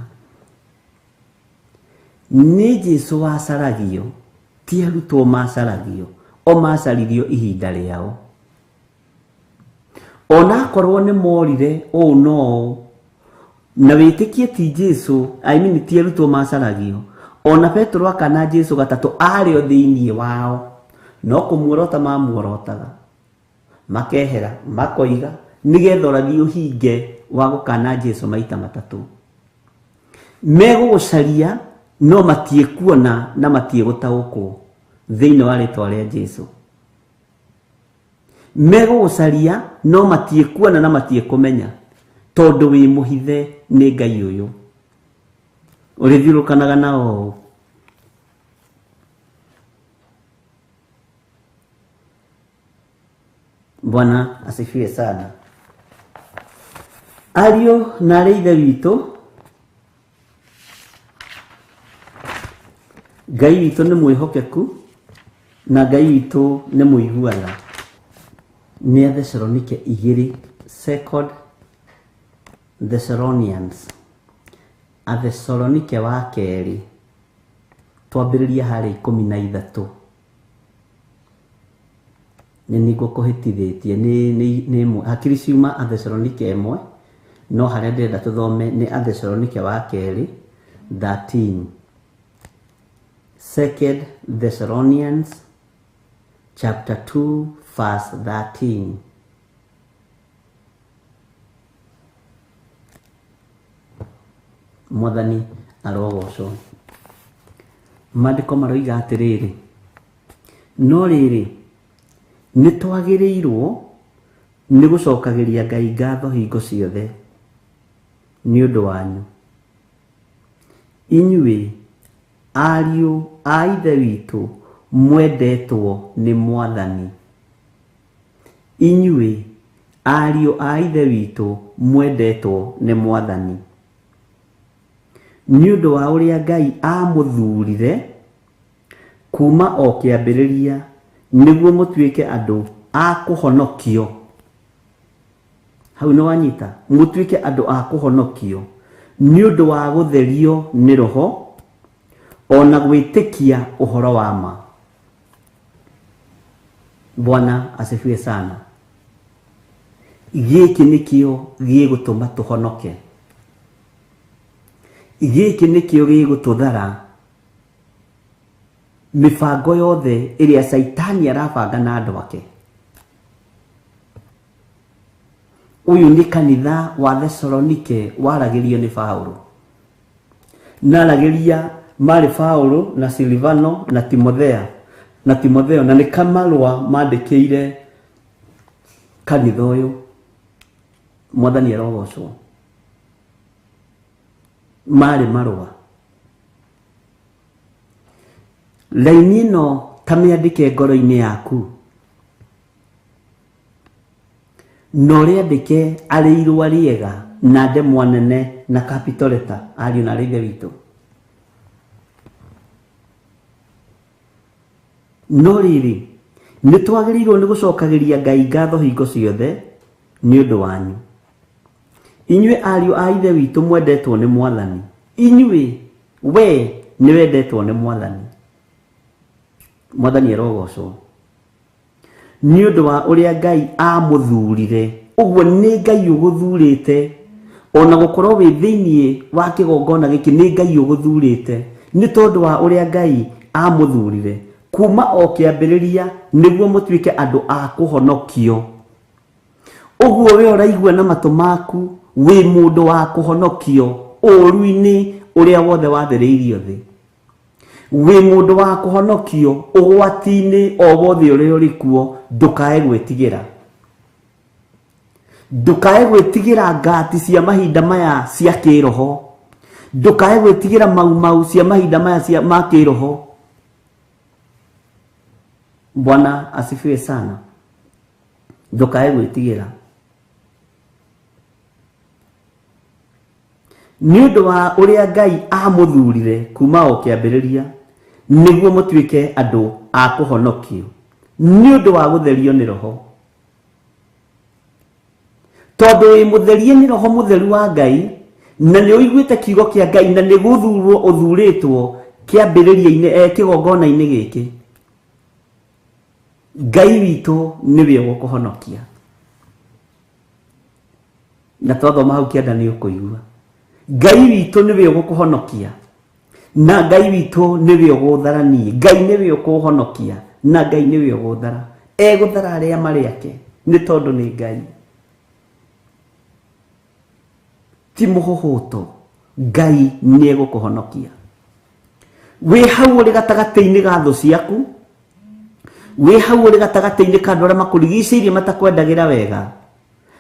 nĩ Jesũ wacaragio, ti arutwo macaragio, o macaririo ihinda rĩao. Ona akorwo nĩ morire ũũ no ũũ, na wĩtĩkie ti Jesũ, I mean ti arutwo macaragio. Ona Petero akana Jesũ gatatũ arĩ o thĩinĩ wao, no kũmuorota mamuorotaga, makehera, makoiga nĩgetha ũrathi ũhinge wa gũkana Jesũ maita matatũ. Megũgũcaria no matiĩkuona na matiĩgũtaũkwo thĩinĩ wa rĩtwa rĩa Jesũ. Megũgũcaria no matiĩkuona na matiĩkũmenya tondũ wĩ mũhithe nĩ Ngai ũyũ ũrĩthiũrũkanaga na ũũ. Bwana asifiwe sana. Ariũ na arĩ ithe witũ, Ngai witũ nĩ mwĩhokeku na Ngai witũ nĩ mũiguana. Nĩ a Thesalonike igĩrĩ, Second Thessalonians, Athesalonike wa kerĩ, twambĩrĩria harĩa 13. Nĩ nĩguo kũhĩtithĩtie nĩ ĩmwe hakiri ciuma Athesalonike ĩmwe, no harĩa ndĩrenda tũthome nĩ Athesalonike wa kerĩ 13. Second Thessalonians chapter 2 verse 13. Mwathani arogocwo. Maandĩko maroiga atĩrĩrĩ, no rĩrĩ, nĩ twagĩrĩirwo nĩ gũcokagĩria Ngai ngatho hingo ciothe nĩ ũndũ wanyu, inyuĩ ariũ a Ithe witũ mwendetwo nĩ Mwathani. Inyuĩ ariũ a Ithe witũ mwendetwo nĩ Mwathani, nĩ ũndũ wa ũrĩa Ngai aamũthuurire kuma o kĩambĩrĩria nĩguo mũtuĩke andũ a kũhonokio. Hau nĩ wanyita, mũtuĩke andũ a kũhonokio nĩ ũndũ wa gũtherio nĩ Roho ona gwĩtĩkia ũhoro wa ma. Bwana asifiwe sana. Gĩkĩ nĩkĩo gĩgũtũma tũhonoke, gĩkĩ nĩkĩo gĩgũtũthara mĩbango yothe ĩrĩa Caitani arabanga na andũ ake. Ũyũ nĩ kanitha wa Thesalonike waragĩrio nĩ Paũlũ, naragĩria marĩ Paũlũ na Silivano na Timothea na Timotheo, na nĩ kamarũa mandĩkĩire kanitha ũyũ. Mwathani arogocwo. Marĩ marũa. Raini ĩno ta mĩandĩke ngoro-inĩ yaku, na ũrĩandĩke arĩ irũa rĩega na ndemwa nene na capital letter, ariũ na arĩ Ithe witũ. No rĩrĩ, nĩ twagĩrĩirwo nĩ gũcokagĩria Ngai ngatho hingo ciothe nĩ ũndũ wanyu, inyuĩ ariũ a Ithe witũ mwendetwo nĩ Mwathani. Inyuĩ, we nĩ wendetwo nĩ Mwathani. Mwathani arogocwo nĩ ũndũ wa ũrĩa Ngai amũthurire. Ũguo nĩ Ngai ũgũthurĩte, ona gũkorwo wĩ thĩinĩ wa kĩgongona gĩkĩ nĩ Ngai ũgũthurĩte, nĩ tondũ wa ũrĩa Ngai amũthurire kuma o kĩambĩrĩria nĩguo mũtuĩke andũ a kũhonokio. Ũguo we ũraigua na matũ maku wĩ mũndũ wa kũhonokio ũũru-inĩ ũrĩa wothe wathĩrĩirio thĩ, wĩ mũndũ wa kũhonokio ũgwati-inĩ o wothe ũrĩa ũrĩ kuo. Ndũkae gwĩtigĩra, ndũkae gwĩtigĩra ngati cia mahinda maya cia kĩroho, ndũkae gwĩtigĩra mau mau cia mahinda maya cia ma kĩroho. Bwana asifiwe sana. Ndũkae gwĩtigĩra nĩ ũndũ wa ũrĩa Ngai amũthurire kuma o kĩambĩrĩria nĩguo mũtuĩke andũ a kũhonokio nĩ ũndũ wa gũtherio nĩ Roho. Tondũ wĩ mũtherie nĩ Roho mũtheru wa Ngai, na nĩ ũiguĩte kiugo kĩa Ngai, na nĩ gũthurwo ũthurĩtwo kĩambĩrĩria-inĩ, kĩgongona-inĩ gĩkĩ, Ngai witũ nĩwe ũgũkũhonokia. Na twathoma hau kĩanda nĩ ũkũigua Ngai witũ nĩwe ũgũkũhonokia, na Ngai witũ nĩwe ũgũthara niĩ. Ngai nĩwe ũkũhonokia, na Ngai nĩwe ũgũthara. Egũthara arĩa marĩ ake, nĩ tondũ nĩ Ngai, ti mũhũhũto. Ngai nĩ egũkũhonokia. Wĩ hau ũrĩ gatagatĩ-inĩ ga thũ ciaku, wĩ hau ũrĩ gatagatĩ-inĩ ka andũ arĩa makũrigicĩirie matakwendagĩra wega,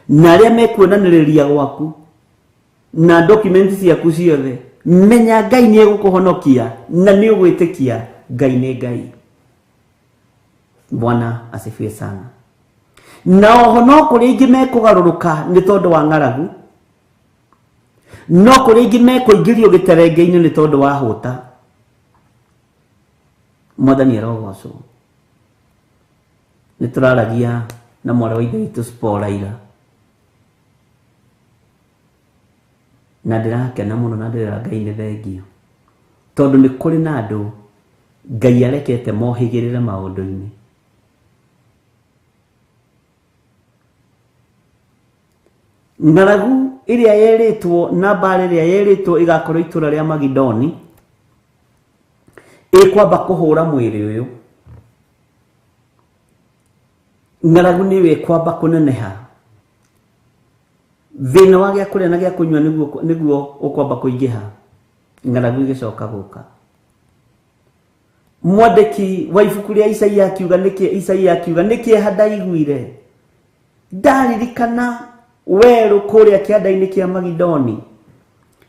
na arĩa mekuonanĩrĩria gwaku na document ciaku ciothe, menya Ngai nĩ egũkũhonokia na nĩ ũgwĩtĩkia Ngai nĩ Ngai. Bwana asifiwe sana. Na oho no kũrĩ aingĩ mekũgarũrũka nĩ tondũ wa ng'aragu, no kũrĩ aingĩ mekũingĩrio gĩterenge-inĩ nĩ tondũ wa hũta. Mwathani arogocwo. Nĩ tũraragia na mwarĩ wa Ithe witũ Spora ira, na ndĩrakena mũno na ndĩrera Ngai nĩ thengio, tondũ nĩ kũrĩ na andũ Ngai arekete mohĩgĩrĩre maũndũ-inĩ. Ng'aragu ĩrĩa yerĩtwo na mbara ĩrĩa yerĩtwo ĩgakorwo itũra rĩa Magidoni Ĩkwamba kũhũra mwĩrĩ ũyũ. Ng'aragu nĩyo ĩkwamba kũneneha. Thĩna wa gĩa kũrĩa na gĩa kũnyua nĩguo ũkwamba kũingĩha. Ng'aragu ĩgĩcoka gũka. Mwandĩki wa ibuku rĩa Isaia akiuga nĩkĩ Isaia akiuga nĩ kĩeha ndaiguire. Ndaririkana werũ kũrĩa kĩanda-inĩ kĩa Magidoni.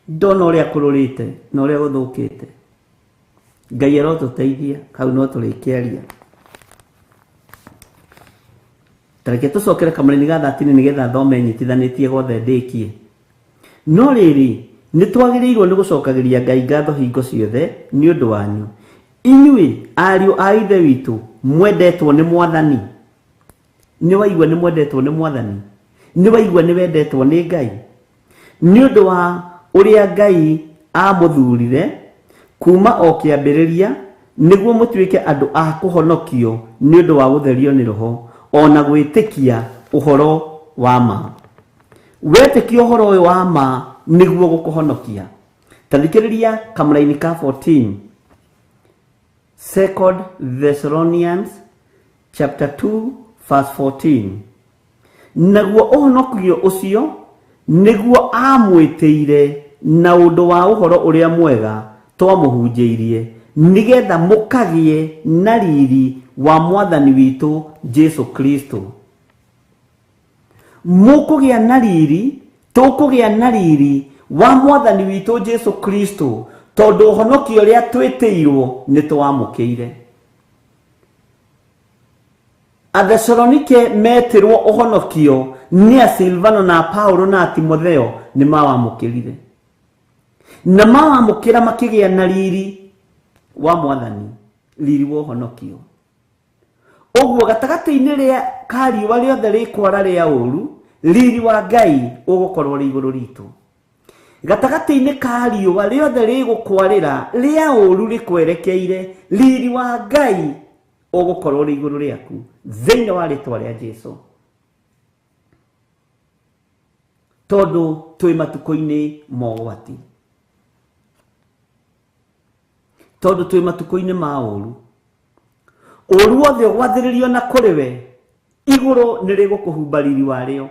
Ndona ũrĩa kũrũrĩte na ũrĩa gũthũkĩte. Ngai arotũteithia hau no tũrĩkĩaria. Tareke tũcokere kamũraini ga 13 nĩgetha thome nyitithanĩtie gothe ndĩkie. No rĩrĩ, nĩ twagĩrĩirwo nĩ gũcokagĩria Ngai ngatho hingo ciothe nĩ ũndũ wanyu. Inyuĩ ariũ a Ithe witũ mwendetwo nĩ Mwathani. Nĩ waigua nĩ mwendetwo nĩ Mwathani. Nĩ waigua nĩ wendetwo nĩ Ngai. Nĩ ũndũ wa ũrĩa Ngai amũthurire kuma o kĩambĩrĩria nĩguo mũtuĩke andũ a kũhonokio nĩ ũndũ wa gũtherio nĩ Roho ona gwĩtĩkia ũhoro wa ma. Wetĩkia ũhoro ũyũ wa ma nĩguo gũkũhonokia. Ta thikĩrĩria kamũraini ka 14. Second Thessalonians chapter 2 verse 14. Naguo ũhonokio ũcio nĩguo amwĩtĩire na ũndũ wa ũhoro ũrĩa mwega twamũhunjĩirie nĩgetha mũkagĩe na riri wa Mwathani witũ Jesu Kristo. Mũkũgĩa na riri, tũkũgĩa na riri wa Mwathani witũ Jesu Kristo tondũ ũhonokio ũrĩa twĩtĩirwo nĩ twamũkĩire. Athesalonike metirwo ũhonokio nĩ a Silvano na Paulo na Timotheo nĩ mawamũkĩrire. Na mawamũkĩra makĩgĩa na riri wa Mwathani, riri wa ũhonokio. Ũguo gatagatĩ-inĩ rĩa ka riũa rĩothe rĩkwara rĩa ũru, riri wa Ngai ũgũkorwo ũrĩ igũrũ ritũ. Gatagatĩ-inĩ ka riũa rĩothe rĩgũkwarĩra rĩa ũru rĩkwerekeire, riri wa Ngai ũgũkorwo ũrĩ igũrũ rĩaku thĩinĩ wa rĩtwa rĩa Jesu. Tondũ twĩ matukũ-inĩ ma ũgwati. Tondũ twĩ matukũ-inĩ ma ũru. Ũru wothe ũgwathĩrĩrio na kũrĩ we, igũrũ nĩ rĩgũkũhumba riri warĩo.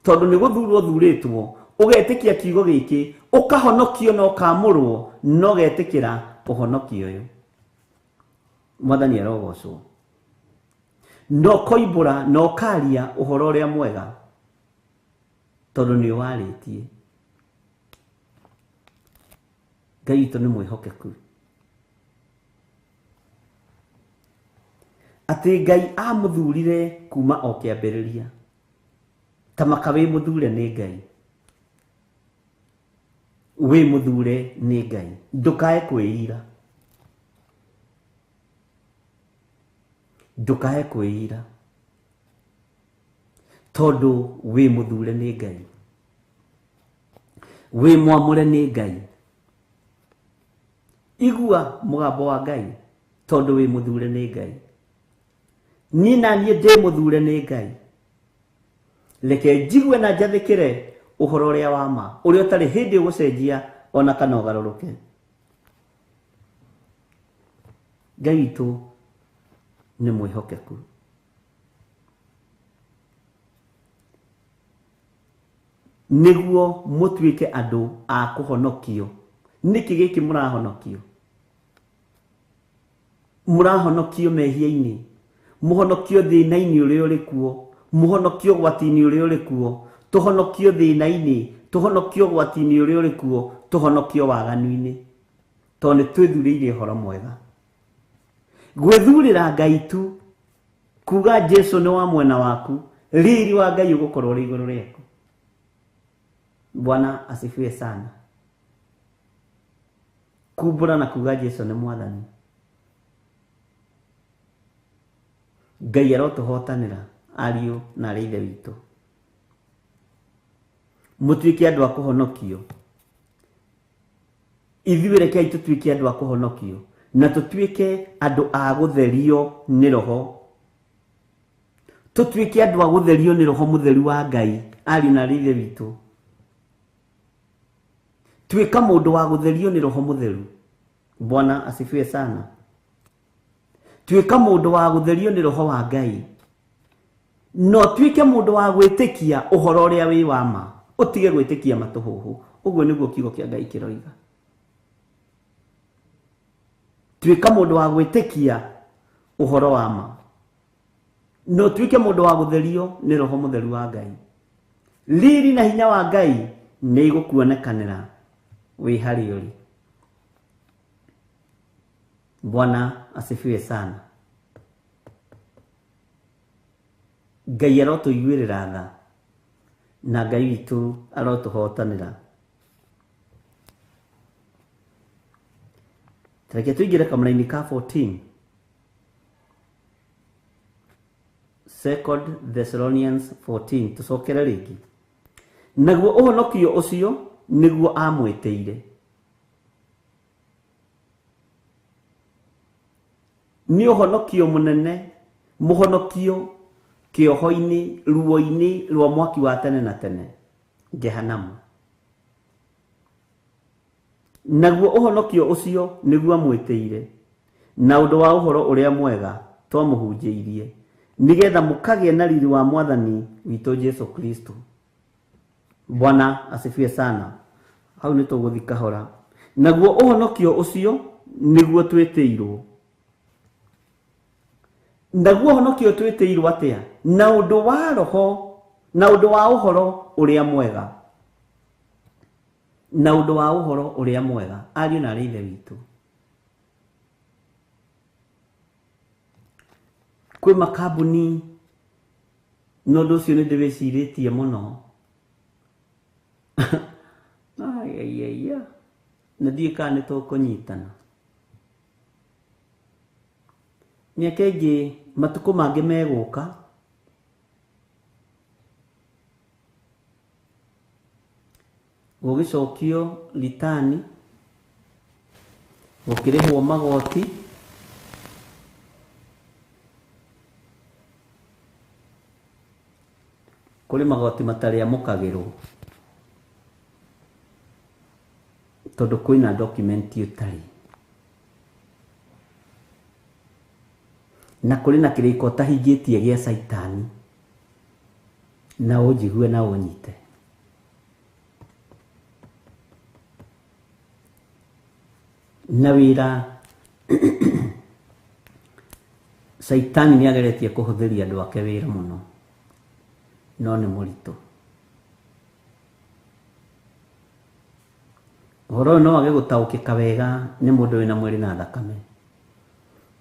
Tondũ nĩ gũthurwo ũthurĩtwo, ũgetĩkia kiugo gĩkĩ, ũkahonokio na ũkamũrwo, na ũgetĩkĩra ũhonokio ũyũ. Mwathani arogocwo. Na ũkoimbũra na ũkaria ũhoro ũrĩa mwega, tondũ nĩ ũwarĩtie. Ngai witũ nĩ mwĩhokeku. Atĩ Ngai amũthurire kuma o kĩambĩrĩria. Ta maka wĩ mũthure nĩ Ngai. Wĩ mũthure nĩ Ngai. Ndũkae kwĩira. Ndũkae kwĩira. Tondũ wĩ mũthure nĩ Ngai. Wĩ mwamũre nĩ Ngai. Igua mũgambo wa Ngai tondũ wĩ mũthure nĩ Ngai. Niĩ na niĩ ndĩ mũthure nĩ Ngai. Reke njigue na njathĩkĩre ũhoro ũrĩa wa ma, ũrĩa ũtarĩ hĩndĩ ũgũcenjia ona kana ũgarũrũke. Ngai witũ nĩ mwĩhokeku. Nĩguo mũtuĩke andũ a kũhonokio. Nĩkĩ gĩkĩ mũrahonokio? Mũrahonokio mehia-inĩ, mũhonokio thĩna-inĩ ũrĩa ũrĩ kuo, mũhonokio ũgwati-inĩ ũrĩa ũrĩ kuo, tũhonokio thĩna-inĩ, tũhonokio ũgwati-inĩ ũrĩa ũrĩ kuo, tũhonokio waganu-inĩ. Tondũ nĩ twĩthurĩire ũhoro mwega. Gwĩthurĩra Ngai tu, kuga Jesu nĩ wa mwena waku, riri wa Ngai ũgũkorwo ũrĩ igũrũ rĩaku. Bwana asifiwe sana. Kumbũra na kuga Jesu nĩ Mwathani. Ngai arotũhotanĩra ariũ na arĩ Ithe witũ. Mũtuĩke andũ a kũhonokio. Ithuĩ rekei tũtuĩke andũ a kũhonokio na tũtuĩke andũ a gũtherio nĩ Roho. Tũtuĩke andũ a gũtherio nĩ Roho Mũtheru wa Ngai, ariũ na arĩ Ithe witũ. Tuĩka mũndũ wa gũtherio nĩ Roho Mũtheru. Bwana asifiwe sana. Tuĩka mũndũ wa gũtherio nĩ roho wa Ngai, no tuĩke mũndũ wa gwĩtĩkia ũhoro ũrĩa wĩ wa ma, ũtige gwĩtĩkia matũhũhũ. Ũguo nĩguo kiugo kĩa Ngai kĩroiga. Tuĩka mũndũ wa gwĩtĩkia ũhoro wa ma, no tuĩke mũndũ wa gũtherio nĩ roho mũtheru wa Ngai. Riri na hinya wa Ngai nĩ igũkuonekanĩra wĩ harĩa ũrĩ. Bwana asifiwe sana. Ngai arotũiguĩrĩra tha, na Ngai witũ arotũhotanĩra. Reke tũingĩre kamũraini ka 14. Second Thessalonians 14, tũcokere rĩngĩ. Naguo ũhonokio ũcio nĩguo amwĩtĩire. Nĩ ũhonokio mũnene, mũhonokio kĩoho-inĩ, ruo-inĩ rwa mwaki wa tene na tene, Jehanamu. Naguo ũhonokio ũcio nĩguo amwĩtĩire, na ũndũ wa ũhoro ũrĩa mwega twamũhunjĩirie, nĩgetha mũkagĩe na riri wa Mwathani witũ Jesu Kristo. Bwana asifiwe sana. Hau nĩ tũgũthiĩ kahora. Naguo ũhonokio ũcio nĩguo twĩtĩirwo. Naguo ũhonokio twĩtĩirwo atĩa? Na ũndũ wa roho, na ũndũ wa ũhoro ũrĩa mwega. Na ũndũ wa ũhoro ũrĩa mwega, ariũ na aarĩ a Ithe witũ. Kwĩ makambuni, na ũndũ ũcio nĩ ndĩwĩcirĩtie mũno. Ai. Na ndiũĩ kana nĩ tũkũnyitana. Mĩaka ĩngĩ, matukũ mangĩ megũka, gũgĩcokio ritani, gũkĩrĩhwo magoti, kũrĩ magoti matarĩamũkagĩrwo tondũ kwĩna document ũtarĩ, na kũrĩ na kĩrĩko ũtahingĩtie gĩa caitani, na ũnjigue na ũnyite. Na wĩra caitani nĩ ageretie kũhũthĩria andũ ake wĩra mũno, no nĩ mũritũ. Ũhoro ũyũ no wage gũtaũkĩka wega nĩ mũndũ wĩna mwĩrĩ na thakame,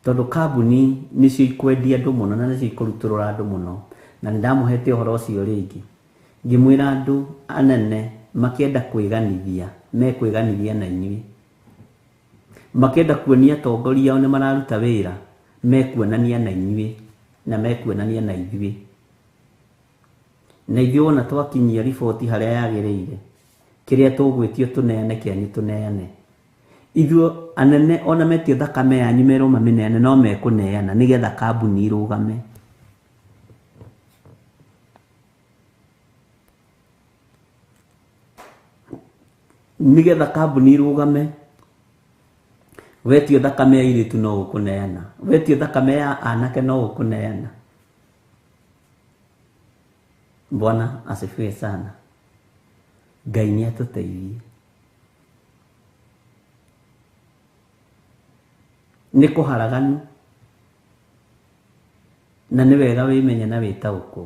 tondũ kambuni nĩcio ikwendia andũ mũno na nĩcio ikũrutũrũra andũ mũno. Na nĩ ndamũhete ũhoro ũcio rĩngĩ, ngĩmwĩra andũ anene makĩenda kwĩganithia, mekwĩganithia na inyuĩ, makĩenda kuonia atongoria ao nĩ mararuta wĩra, mekuonania na inyuĩ na mekuonania na ithuĩ. Na ithuĩ wona twakinyia riboti harĩa yagĩrĩire, kĩrĩa tũgwĩtio tũneane kĩanyu tũneane. Ithuĩ anene ona metio thakame yanyu merwo mamĩneane, no mekũneana nĩgetha kambuni irũgame. Nĩgetha kambuni irũgame, wetio thakame ya airĩtu no ũkũneana, wetio thakame ya anake no ũkũneana. Bwana asifiwe sana. Ngai nĩ atũteithie. Nĩ kũharaganu, na nĩ wega wĩmenye na wĩtaũkwo.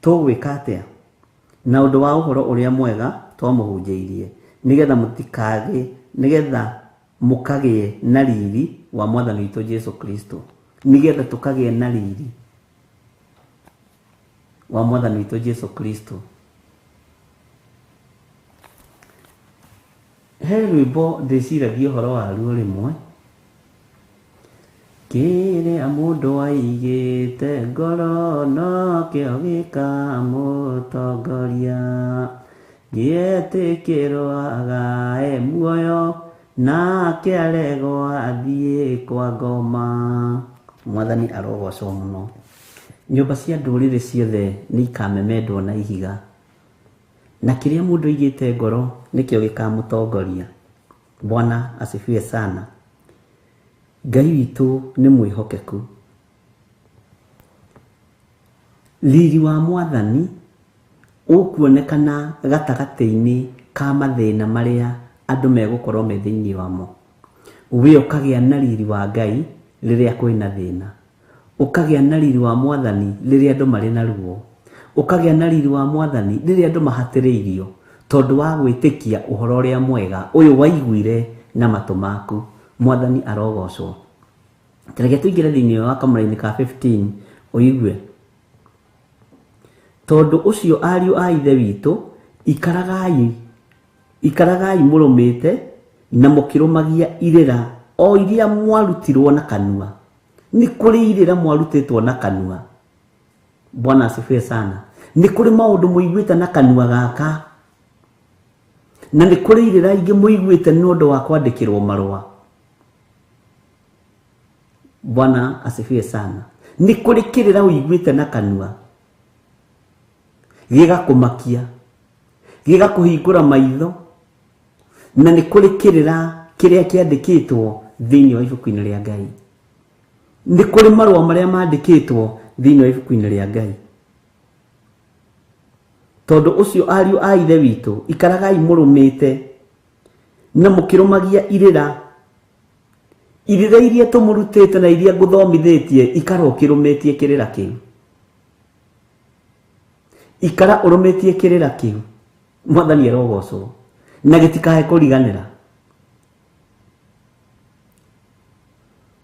Tũgwĩka atĩa? Na ũndũ wa ũhoro ũrĩa mwega twamũhunjĩirie, nĩgetha mũtikagĩe, nĩgetha mũkagĩe na riri wa Mwathani witũ Jesu Kristo. Nĩgetha tũkagĩe na riri wa Mwathani witũ Jesu Kristo. He rwĩmbo ndĩciragia ũhoro waruo rĩmwe, kĩrĩa mũndũ aigĩte ngoro nokĩo gĩkamũtongoria, gĩetĩkĩrwo agae muoyo nake aregwo athiĩ kwa ngoma. Mwathani arogocwo mũno. Nyũmba cia ndũrĩrĩ ciothe nĩ ikamemendwo na ihiga, Na kĩrĩa mũndũ aigĩte ngoro nĩkĩo gĩkamũtongoria. Bwana asifiwe sana. Ngai witũ nĩ mwĩhokeku. Riri wa mwathani ũkuonekana gatagatĩ-inĩ ka mathĩna marĩa andũ megũkorwo me thĩinĩ wamo. We ũkagĩa na riri wa Ngai rĩrĩa kwĩna thĩna. Ũkagĩa na riri wa mwathani rĩrĩa andũ marĩ na ruo. Ũkagĩa na riri wa mwathani rĩrĩa andũ mahatĩrĩirio tondũ wa gwĩtĩkia ũhoro ũrĩa mwega ũyũ waiguire na matũ maku. Mwathani arogocwo. Reke tũingĩre thĩinĩ wa kamũra-inĩ ka 15 ũigue. Tondũ ũcio ariũ a Ithe witũ, ikaragai mũrũmĩte na mũkĩrũmagia irĩra o iria mwarutirwo na kanua. Nĩ kũrĩ irĩra mwarutĩtwo na kanua. Bwana asifiwe sana. Nĩ kũrĩ maũndũ mũiguĩte na kanua gaka, na nĩ kũrĩ irĩra ingĩ mũiguĩte nĩ ũndũ wa kwandĩkĩrwo marũa. Bwana asifiwe sana. Nĩ kũrĩ kĩrĩra ũiguĩte na kanua gĩgakũmakia, gĩgakũhingũra maitho, na nĩ kũrĩ kĩrĩra kĩrĩa kĩandĩkĩtwo thĩinĩ wa ibuku-inĩ rĩa Ngai. Nĩ kũrĩ marũa marĩa mandĩkĩtwo thĩinĩ wa ibuku-inĩ rĩa Ngai. Tondũ ũcio ariũ a Ithe witũ, ikaragai mũrũmĩte na mũkĩrũmagia irĩra. Irĩra iria tũmũrutĩte na iria ngũthomithĩtie, ikara ũkĩrũmĩtie kĩrĩra kĩu. Ikara ũrũmĩtie kĩrĩra kĩu. Mwathani arogocwo. Na gĩtikae kũriganĩra.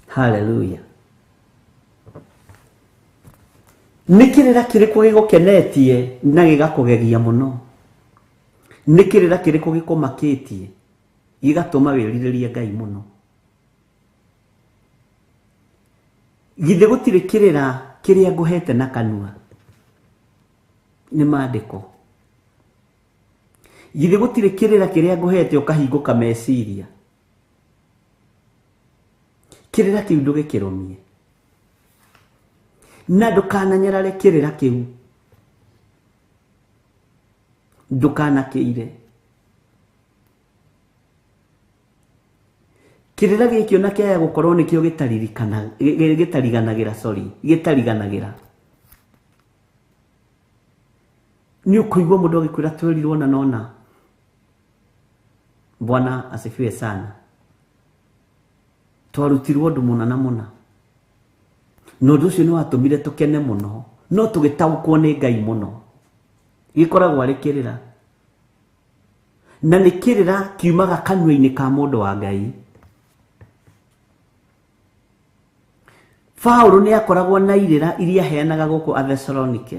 Hallelujah. Nĩ kĩrĩra kĩrĩkũ gĩgũkenetie na gĩgakũgegia mũno? Nĩ kĩrĩra kĩrĩkũ gĩkũmakĩtie gĩgatũma wĩrirĩrie Ngai mũno? Githĩ gũtirĩ kĩrĩra kĩrĩa ngũhete na kanua? Nĩ maandĩko. Githĩ gũtirĩ kĩrĩra kĩrĩa ngũhete ũkahingũka meciria? Kĩrĩra kĩu ndũgĩkĩrũmie. Na ndũkananyarare kĩrĩra kĩu. Ndũkanakĩire. Kĩrĩra gĩkĩ ona kĩaya gũkorwo nĩkĩo gĩtaririkana, gĩtariganagĩra, sorry, gĩtariganagĩra. Nĩ ũkũigua mũndũ agĩkwĩra twerirwo na nona. Bwana asifiwe sana. Twarutirwo ũndũ mũna na mũna. Na ũndũ ũcio nĩ watũmire tũkene mũno, no tũgĩtaũkwo nĩ Ngai mũno. Gĩkoragwo arĩ kĩrĩra. Na nĩ kĩrĩra kiumaga kanua-inĩ ka mũndũ wa Ngai. Paũlũ nĩ akoragwo na irĩra iria aheanaga gũkũ Athesalonike.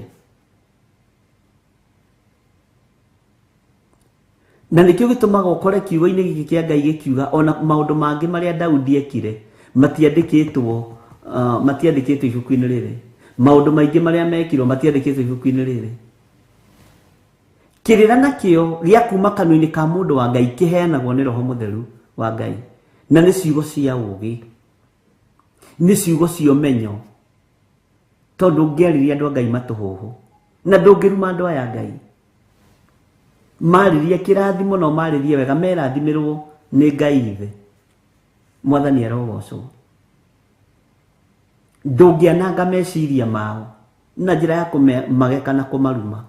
Na nĩkĩo gĩtũmaga ũkore kiugo-inĩ gĩkĩ kĩa Ngai gĩkiuga ona maũndũ mangĩ marĩa Daudi ekire matiandĩkĩtwo, matiandĩkĩtwo ibuku-inĩ rĩrĩ. Maũndũ maingĩ marĩa mekirwo matiandĩkĩtwo ibuku-inĩ rĩrĩ. Kĩrĩra nakĩo gĩa kuma kanua-inĩ ka mũndũ wa Ngai kĩheanagwo nĩ Roho Mũtheru wa Ngai. Na nĩ ciugo cia ũũgĩ, nĩ ciugo cia ũmenyo, tondũ ũngĩarĩria andũ a Ngai matũhũhũ na ndũngĩruma andũ aya Ngai. Marĩrie kĩrathimo na ũmarĩrie wega, merathimĩrwo nĩ Ngai Ithe. Mwathani arogocwo. Ndũngĩananga meciria mao na njĩra ya kũmageka na kũmaruma.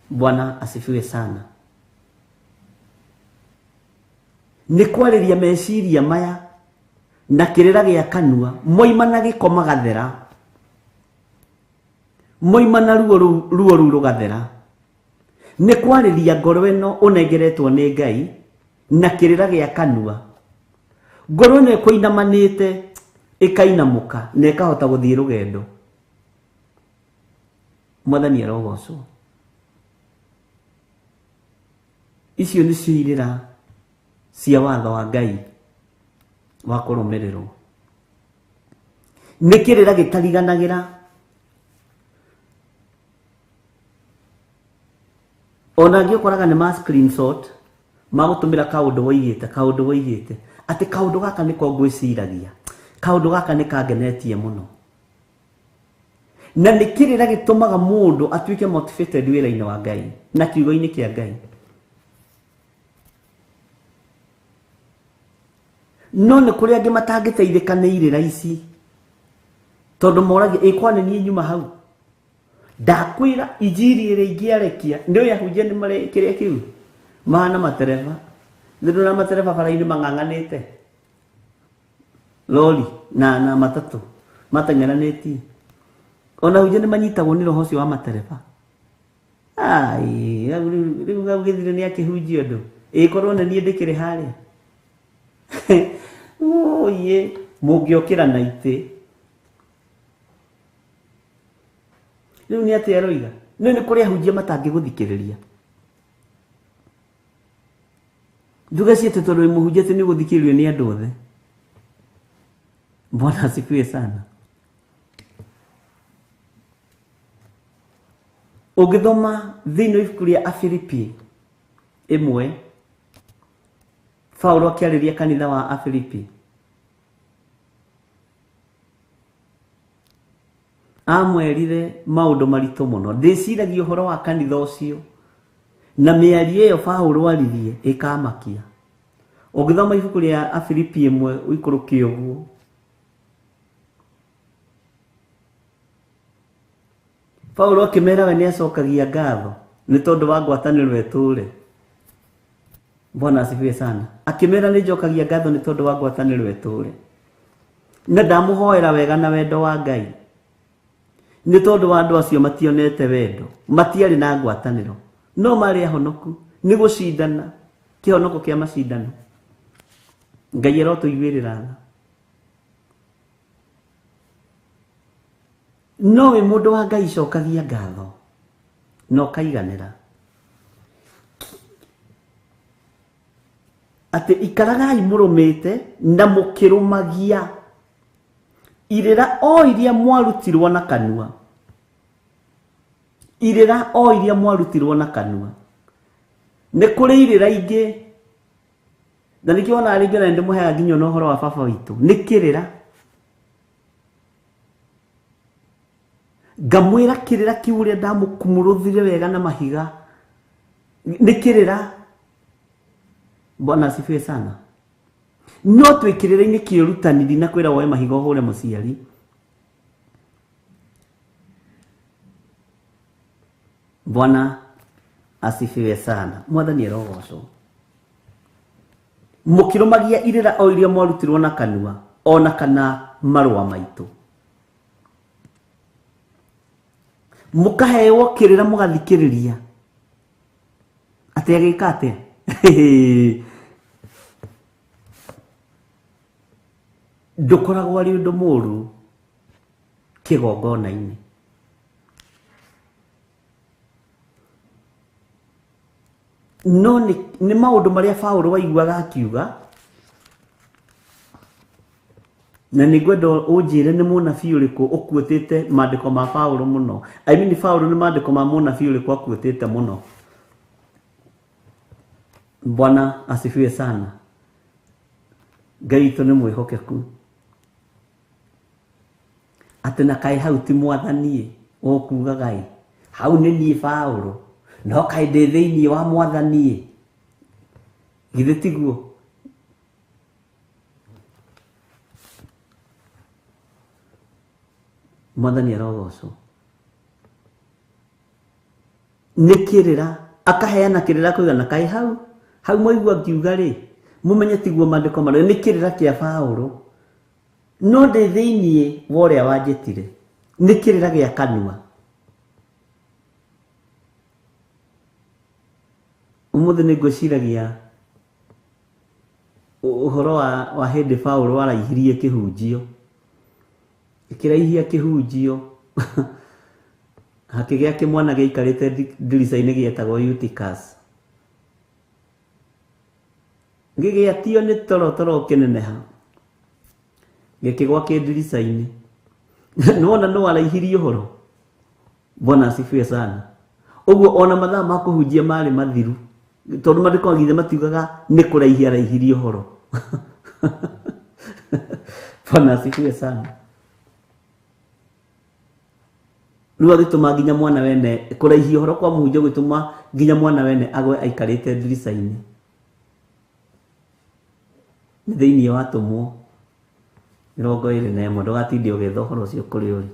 Bwana asifiwe sana. Nĩ kwarĩria meciria maya na kĩrĩra gĩa kanua, moima na gĩko magathera, moima na ruo rũu rũgathera. Nĩ kwarĩria ngoro ĩno ũnengeretwo nĩ Ngai na kĩrĩra gĩa kanua. Ngoro ĩno ĩkũinamanĩte ĩkainamũka na ĩkahota gũthiĩ rũgendo. Mwathani arogocwo. Icio nĩcio irĩra cia watho wa Ngai wa kũrũmĩrĩrwo. Nĩ kĩrĩra gĩtariganagĩra. Ona angĩ ũkoraga nĩ ma screenshot magũtũmĩra kaũndũ woigĩte, kaũndũ woigĩte, atĩ kaũndũ gaka nĩko ngwĩciragia, kaũndũ gaka nĩ kangenetie mũno. Na nĩ kĩrĩra gĩtũmaga mũndũ atuĩke motivated wĩra-inĩ wa Ngai na kiugo-inĩ kĩa Ngai. No nĩ kũrĩ angĩ matangĩteithĩka nĩ irĩra ici, tondũ moragia ĩ kwa nĩ niĩ nyuma hau. Ndakwĩra injiri ĩrĩa ingĩarekia nĩ ũyũ ahunjia nĩ marĩ kĩrĩa kĩu mahana matereba. Nĩ ndũrona matereba bara-inĩ mang'ang'anĩte lori na matatũ mateng'eranĩtie. Ona ahunjia nĩ manyitagwo nĩ roho ũcio wa matereba. Ai, rĩu hau gĩthire nĩ akĩhunjia ũndũ. Ĩ korwo nĩ niĩ ndĩkĩrĩ harĩa. Oye, mũngĩokĩra na itĩ. Rĩu nĩ atĩa aroiga? Nĩ nĩ kũrĩ ahunjia matangĩgũthikĩrĩria. Nduga ciĩtũ tondũ wĩ mũhunjia atĩ nĩ ũgũthikĩrĩrio nĩ andũ othe. Bwana asifiwe sana. Ũngĩthoma thĩinĩ wa ibuku rĩa Afilipi 1, Paulo akĩarĩria kanitha wa Afilipi amwerire maũndũ maritũ mũno. Ndĩciragia ũhoro wa kanitha ũcio na mĩario ĩyo Paulo aririe ĩkamakia. Ũngĩthoma ibuku rĩa Afilipi 1 ũikũrũke ũguo, Paulo akĩmera we nĩ acokagia ngatho nĩ tondũ wa ngwatanĩro ĩtũre. Bwana asifiwe sana. Akĩmera nĩ njokagia ngatho nĩ tondũ wa ngwatanĩro ĩtũre, na ndamũhoera wega na wendo wa Ngai nĩ tondũ wa andũ acio mationete wendo, matiarĩ na ngwatanĩro, no marĩ ahonoku nĩ gũcindana, kĩhonoko kĩa macindano. Ngai arotũiguĩrĩra tha. No wĩ mũndũ wa Ngai cokagia ngatho na ũkaiganĩra. Atĩ ikaragai mũrũmĩte na mũkĩrũmagia irĩra o iria mwarutirwo na kanua. Irĩra o iria mwarutirwo na kanua. Nĩ kũrĩ irĩra ingĩ, na nĩkĩo wonaga rĩngĩ ona nĩndĩmũheaga nginya ona ũhoro wa baba witũ. Nĩ kĩrĩra. Ngamwĩra kĩrĩra kĩu ũrĩa ndamũkumũrũthire wega na mahiga. Nĩ kĩrĩra. Bwana asifiwe sana. No twĩ kĩrĩra-inĩ kĩa ũrutani, ndinakwĩra woe mahiga ũhũre mũciari. Bwana asifiwe sana. Mwathani arogocwo. Mũkĩrũmagia irĩra o iria mwarutirwo na kanua, ona kana marũa maitũ. Mũkaheo kĩrĩra mũgathikĩrĩria. Atĩ agĩka atĩa? Ndũkoragwo arĩ ũndũ mũũru kĩgongona-inĩ. No nĩ maũndũ marĩa Paũlũ waiguaga akiuga, na nĩ ngwenda ũnjĩre nĩ mũnabii ũrĩkũ ũkuĩtĩte maandĩko ma Paũlũ mũno. I mean Paũlũ nĩ maandĩko ma mũnabii ũrĩkũ akuĩtĩte mũno. Bwana asifiwe sana. Ngai witũ nĩ mwĩhokeku. Atĩ na kaĩ hau ti mwathani ũkugaga ĩ, hau nĩ niĩ Paũlũ, no kaĩ ndĩ thĩinĩ wa mwathani. Githĩ tiguo? Mwathani arogocwo. Nĩ kĩrĩra, akaheana kĩrĩra kũigana kaĩ hau, hau mwaigua ngiuga rĩ, mũmenye tiguo maandĩko marĩa, nĩ kĩrĩra kĩa Paũlũ. No ndĩ thĩinĩ wa ũrĩa wanjĩtire, nĩ kĩrĩra gĩa kanua. Ũmũthĩ nĩ ngwĩciragia ũhoro wa hĩndĩ Paũlũ araihirie kĩhunjio. Akĩraihia kĩhunjio, hakĩgĩa kĩmwana gĩaikarĩte ndirica-inĩ gĩetagwo Eutychus. Gĩgĩatio nĩ toro toro ũkĩneneha, gĩkĩgwa kĩ ndirica-inĩ. Nĩwona no araihirie ũhoro. Bwana asifiwe sana. Ũguo ona mathaa ma kũhunjia marĩ mathiru, tondũ maandĩko githĩ matiugaga nĩ kũraihia araihirie ũhoro. Bwana asifiwe sana. Rĩu agĩtũma nginya mwana wene kũraihia ũhoro kwa mũhunjia gũgĩtũma nginya mwana wene agwe aikarĩte ndirica-inĩ. Nĩ thĩinĩ wa Atũmwo 21, ndũgatinde ũgĩetha ũhoro ũcio kũrĩ ũrĩ.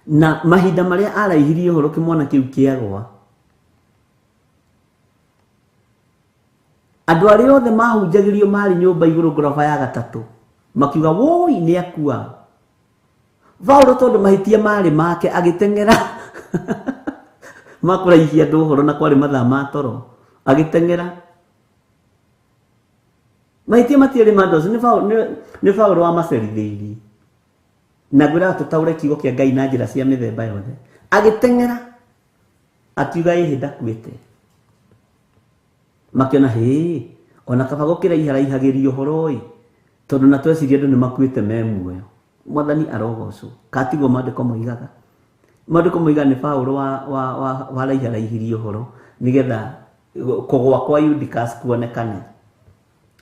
Na mahinda marĩa araihirie ũhoro kĩmwana kĩu kĩagwa, andũ arĩa othe mahunjagĩrio marĩ nyũmba igũrũ ngoroba ya gatatũ makiuga woi nĩ akua. Paulo tondũ mahĩtia marĩ make agĩteng'era makũraihia andũ ũhoro na kwarĩ mathaa ma toro agĩteng'era. Mahĩtia matiarĩ ma andũ acio, nĩ Paulo wamacerithĩirie. Na ngwĩraga tũtaũre kiugo kĩa Ngai na njĩra cia mĩthemba yothe. Agĩteng'era akiuga ĩhĩ ndakuĩte. Makĩona hĩ ona kaba gũkĩra iharaihagĩrio ũhoro ĩ, tondũ na tweciria andũ nĩ makuĩte me muoyo. Mwathani arogocwo. Katiguo maandĩko moigaga. Maandĩko moigaga nĩ Paulo waraiharaihirie ũhoro nĩgetha kũgwa kwa Eutychus kuonekane.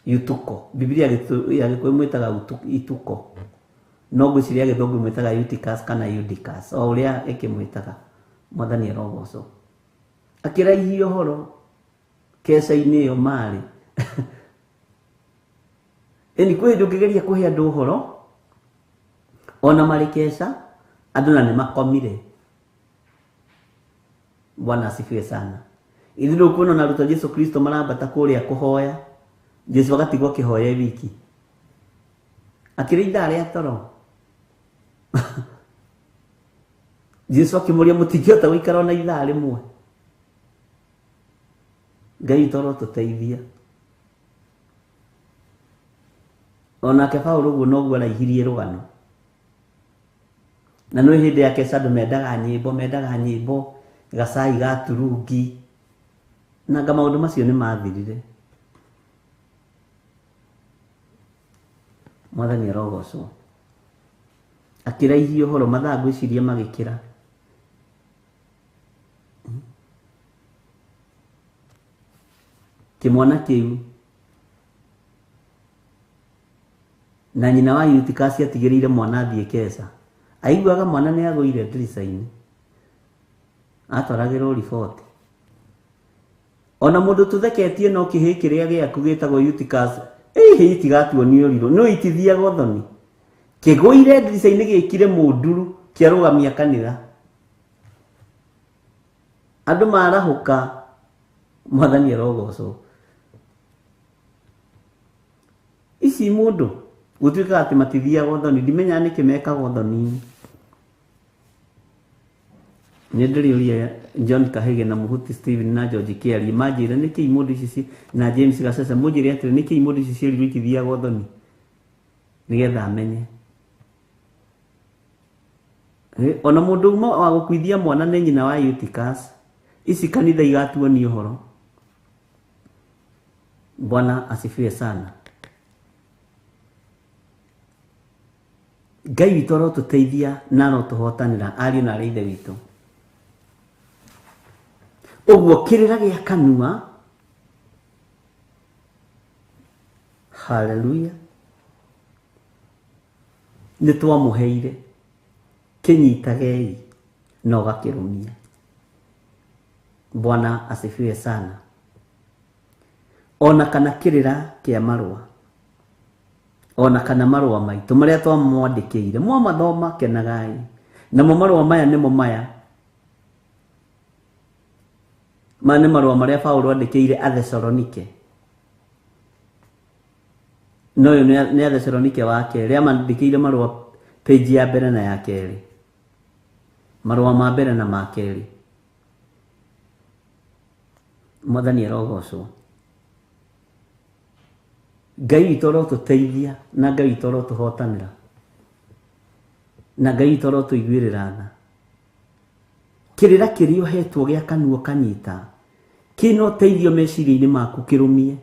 Eutuko. Biblia ya Gĩkũyũ mwĩtaga Ituko. No ngwĩciria Gĩthũngũ mwĩtaga Eutychus kana Eutychus, o ũrĩa ĩkĩmwĩtaga. Mwathani arogocwo. Akĩraihia ũhoro keca-inĩ ĩyo marĩ. Ĩni kwĩ hĩndĩ ũngĩgeria kũhe andũ ũhoro ona marĩ keca, andũ na nĩ makomire. Bwana asifiwe sana. Ithuĩ ndũkuona ona arutwo a Jesu Kristo marambata kũrĩa kũhoya, Jesu agatigwo akĩhoya wiki. Akĩrĩ ithaa rĩa toro. Jesu akĩmũria mũtingĩhota gũikara ona ithaa rĩmwe. Ngai witũ arotũteithia. Onake Paulo ũguo noguo araihirie rũgano. Na nĩ hĩndĩ ya keca andũ mendaga nyĩmbo, mendaga nyĩmbo, gacai ga turungi. Na anga maũndũ macio nĩ mathirire. Mwathani arogocwo. Akĩraihia ũhoro mathaa ngwĩciria magĩkĩra. Kĩmwana kĩu na nyina wa Eutychus atigĩrĩire mwana athiĩ keca. Aiguaga mwana nĩ agũire ndirica-inĩ. Atwaragĩrwo riboti. Ona mũndũ tũtheketie no kĩhĩ kĩrĩa gĩaku gĩtagwo Eutychus, ĩhĩ itigatuonio ũrirũ, no itithiaga ũthoni. Kĩgũire ndirica-inĩ gĩkire mũnduru kĩarũgamia kanitha. Andũ marahũka, Mwathani arogocwo. Ici mũndũ gũtuĩkaga atĩ matithiaga ũthoni, ndimenyaga nĩkĩ mekaga ũthoni-inĩ. Nĩ ndĩrĩũria John Kahige na Mũhuti Steven na George Kĩarie manjĩre nĩkĩ imũndũ ici na James Gacece mũnjĩre atĩrĩ nĩkĩ imũndũ ici cierirwo itithiaga ũthoni nĩgetha amenye. Ona mũndũ ũmwe wa gũkuithia mwana nĩ nyina wa Eutychus, ici kanitha igatuonia ũhoro. Bwana asifiwe sana. Ngai witũ arotũteithia na arotũhotanĩra ariũ na arĩ ithe witũ. Ũguo kĩrĩra gĩa kanua, haleluya, nĩ twamũheire, kĩnyitagei na ũgakĩrũmia. Bwana asifiwe sana. Ona kana kĩrĩra kĩa marũa, ona kana marũa maitũ marĩa twamwandĩkĩire, mwamathoma kenagai. Namo marũa maya nĩmo maya. Maya nĩ marũa marĩa Paulo andĩkĩire Athesalonike. No ũyũ nĩ Athesalonike wa kerĩ, amandĩkĩire marũa page ya mbere na ya kerĩ. Marũa ma mbere na ma kerĩ. Mwathani arogocwo. Ngai witũ arotũteithia na Ngai witũ arotũhotanĩra. Na Ngai witũ arotũiguĩrĩra tha. Kĩrĩra kĩrĩa ũhetwo gĩa kanua kanyita, kĩna ũteithio meciria-inĩ maku kĩrũmie.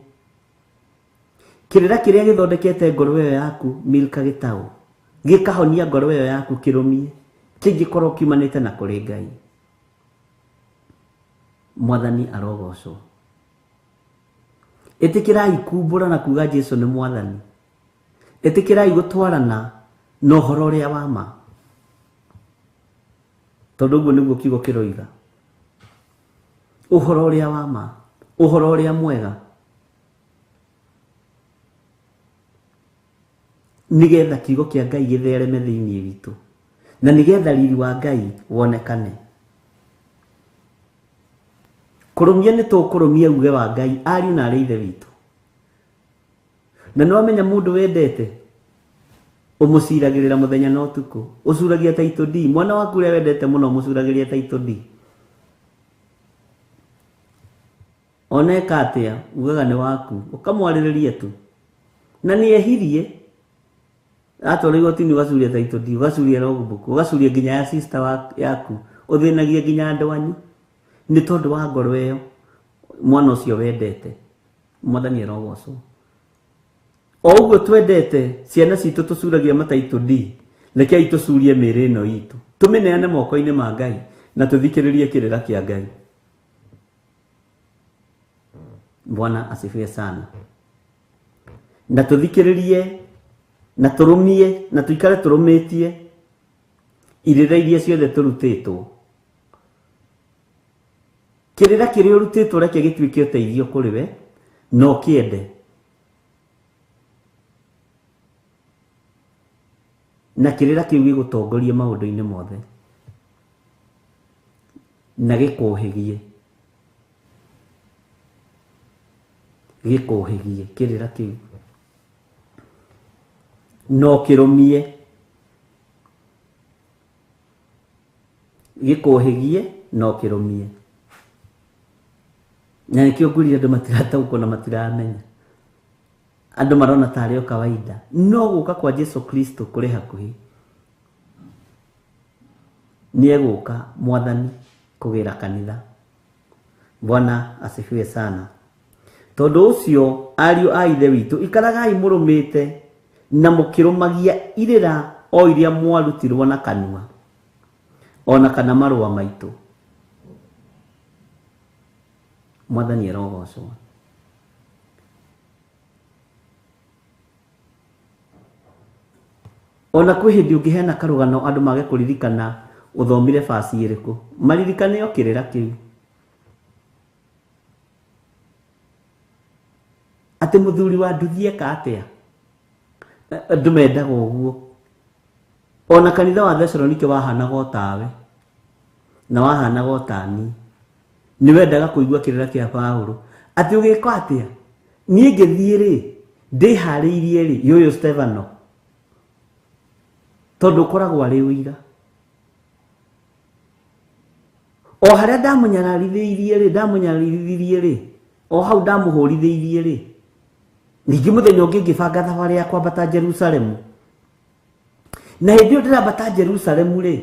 Kĩrĩra kĩrĩa gĩthondekete ngoro ĩyo yaku Milka Gĩtaũ, gĩkahonia ngoro ĩyo yaku kĩrũmie, kĩngĩkorwo kiumanĩte na kũrĩ Ngai. Mwathani arogocwo. Ĩtĩkĩrai kumbũra na kuga Jesu nĩ Mwathani. Ĩtĩkĩrai gũtwarana na ũhoro ũrĩa wa ma. Tondũ ũguo nĩguo kiugo kĩroiga. Ũhoro ũrĩa wa ma, ũhoro ũrĩa mwega, nĩgetha kiugo kĩa Ngai gĩthereme thĩinĩ witũ, na nĩgetha riri wa Ngai wonekane. Kũrũmia nĩ tũkũrũmia uge wa Ngai, ariũ na arĩ ithe witũ. Na nĩ wamenya mũndũ wendete ũmũciragĩrĩra mũthenya na ũtukũ, ũcuragia title D. Mwana waku ũrĩa wendete mũno ũmũcuragĩria title D. Ona eka atĩa, ugaga nĩ waku, ũkamwarĩrĩria tu. Na nĩ ehirie, atwarwo igoti-inĩ ũgacuria title D, ũgacuria logbook, ũgacuria nginya ya sister yaku, ũthĩnagia nginya andũ anyu nĩ tondũ wa ngoro ĩyo mwana ũcio wendete. Mwathani arogocwo. O ũguo twendete ciana citũ tũcuragia mataitũ D, rekei tũcurie mĩĩrĩ ĩno itũ, tũmĩneane moko-inĩ ma Ngai na tũthikĩrĩrie kĩrĩra kĩa Ngai. Bwana asifiwe sana. Na tũthikĩrĩrie na tũrũmie na tũikare tũrũmĩtie irĩra iria ciothe tũrutĩtwo. Kĩrĩra kĩrĩa ũrutĩtwo reke gĩtuĩke ũteithio kũrĩ we na ũkĩende. Na kĩrĩra kĩu gĩgũtongorie maũndũ-inĩ mothe na gĩkũhĩgie, gĩkũhĩgie kĩrĩra kĩu no kĩrũmie, gĩkũhĩgie no kĩrũmie. Na nĩkĩo ngwĩrire andũ matirataũkwo na matiramenya. Andũ marona tarĩ o kawaida, no gũka kwa Jesu Kristo kũrĩ hakuhĩ. Nĩ egũka Mwathani kũgĩra kanitha. Bwana asifiwe sana. Tondũ ũcio ariũ a ithe witũ, ikaragai mũrũmĩte na mũkĩrũmagia irĩra o iria mwarutirwo na kanua, ona kana marũa maitũ. Mwathani arogocwo. Ona kwĩ hĩndĩ ũngĩheana karũgano andũ mage kũririkana ũthomire baci ĩrĩkũ, maririkane o kĩrĩra kĩu. Atĩ mũthuri wa nduthi eka atĩa? Andũ mendaga ũguo. Ona kanitha wa Thesalonike wahanaga o tawe na wahanaga o tani. Nĩ wendaga kũigua kĩrĩra kĩa Paũlũ atĩ ũgĩka atĩa? Niĩ ngĩthiĩ rĩ, ndĩharĩirie rĩ, yũyũ Stefano, tondũ ũkoragwo arĩ ũira. O harĩa ndamũnyararithĩirie rĩ, ndamũnyararithirie rĩ, o hau ndamũhũrithĩirie rĩ, ningĩ mũthenya ũngĩ ngĩbanga thabarĩ ya kwambata Jerusalemu. Na hĩndĩ ĩyo ndĩrambata Jerusalemu rĩ,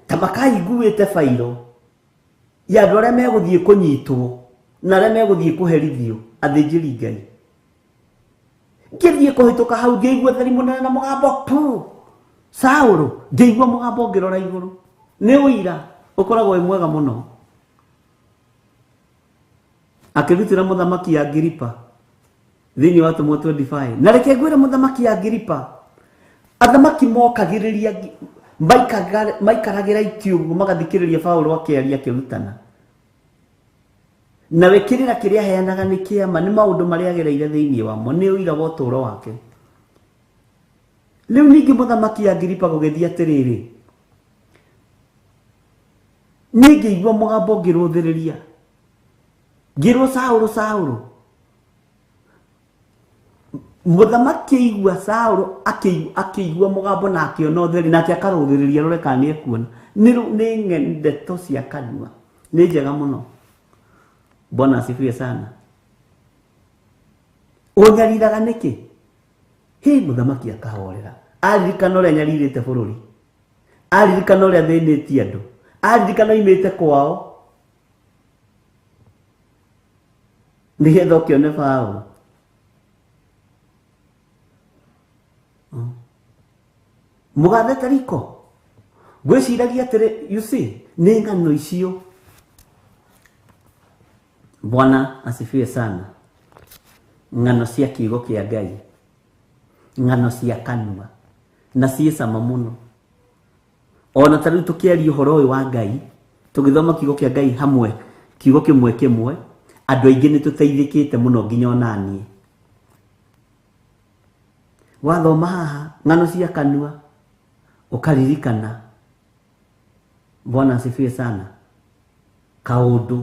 ta makaiguĩte bairo ya andũ arĩa megũthiĩ kũnyitwo na arĩa megũthiĩ kũherithio athĩnjĩri Ngai. Ngĩthiĩ kũhĩtũka hau ngĩigua theri mũnene na mũgambo pu Saũlũ, ngĩigua mũgambo ngĩrora igũrũ. Nĩ ũira ũkoragwo wĩ mwega mũno. Akĩrutĩra mũthamaki Agiripa thĩinĩ wa Atũmwo 25. Na reke ngwĩre mũthamaki Agiripa, athamaki mokagĩrĩria maikaragĩra itĩ ũguo magathikĩrĩria Paũlũ akĩaria akĩrutana. Nawe kĩrĩra kĩrĩa aheanaga nĩ kĩama, nĩ maũndũ marĩa agereire thĩinĩ wamo, nĩ ũira wa ũtũũro wake. Rĩu ningĩ mũthamaki Agiripa gũgĩthiĩ atĩrĩrĩ, niĩ ngĩigua mũgambo ngĩrũthĩrĩria, ngĩrwo Saũlũ, Saũlũ. Mũthamaki aigua Saũlũ akĩigua mũgambo na akĩona ũtheri, nake akarũthĩrĩria rore kana nĩ ekuona. Nĩ ndeto cia kanua, nĩ njega mũno. Bwana asifiwe sana. Ũnyariraga nĩkĩ? Hĩ, mũthamaki akahorera. Aririkana ũrĩa anyarirĩte bũrũri, aririkana ũrĩa athĩnĩtie andũ, aririkana oimĩte kwao nĩgetha ũkĩone Paũlũ. Mũgathe Tariko, ngwĩciragia atĩrĩ, you see, nĩ ng'ano icio. Bwana asifiwe sana. Ng'ano cia kiugo kĩa Ngai, ng'ano cia kanua, na ciĩ cama mũno. Ona ta rĩu tũkĩaria ũhoro ũyũ wa Ngai, tũgĩthoma kiugo kĩa Ngai hamwe, kiugo kĩmwe kĩmwe, andũ aingĩ nĩ tũteithĩkĩte mũno nginya ona niĩ. Wathoma haha ng'ano cia kanua ũkaririkana. Bwana asifiwe sana. Kaũndũ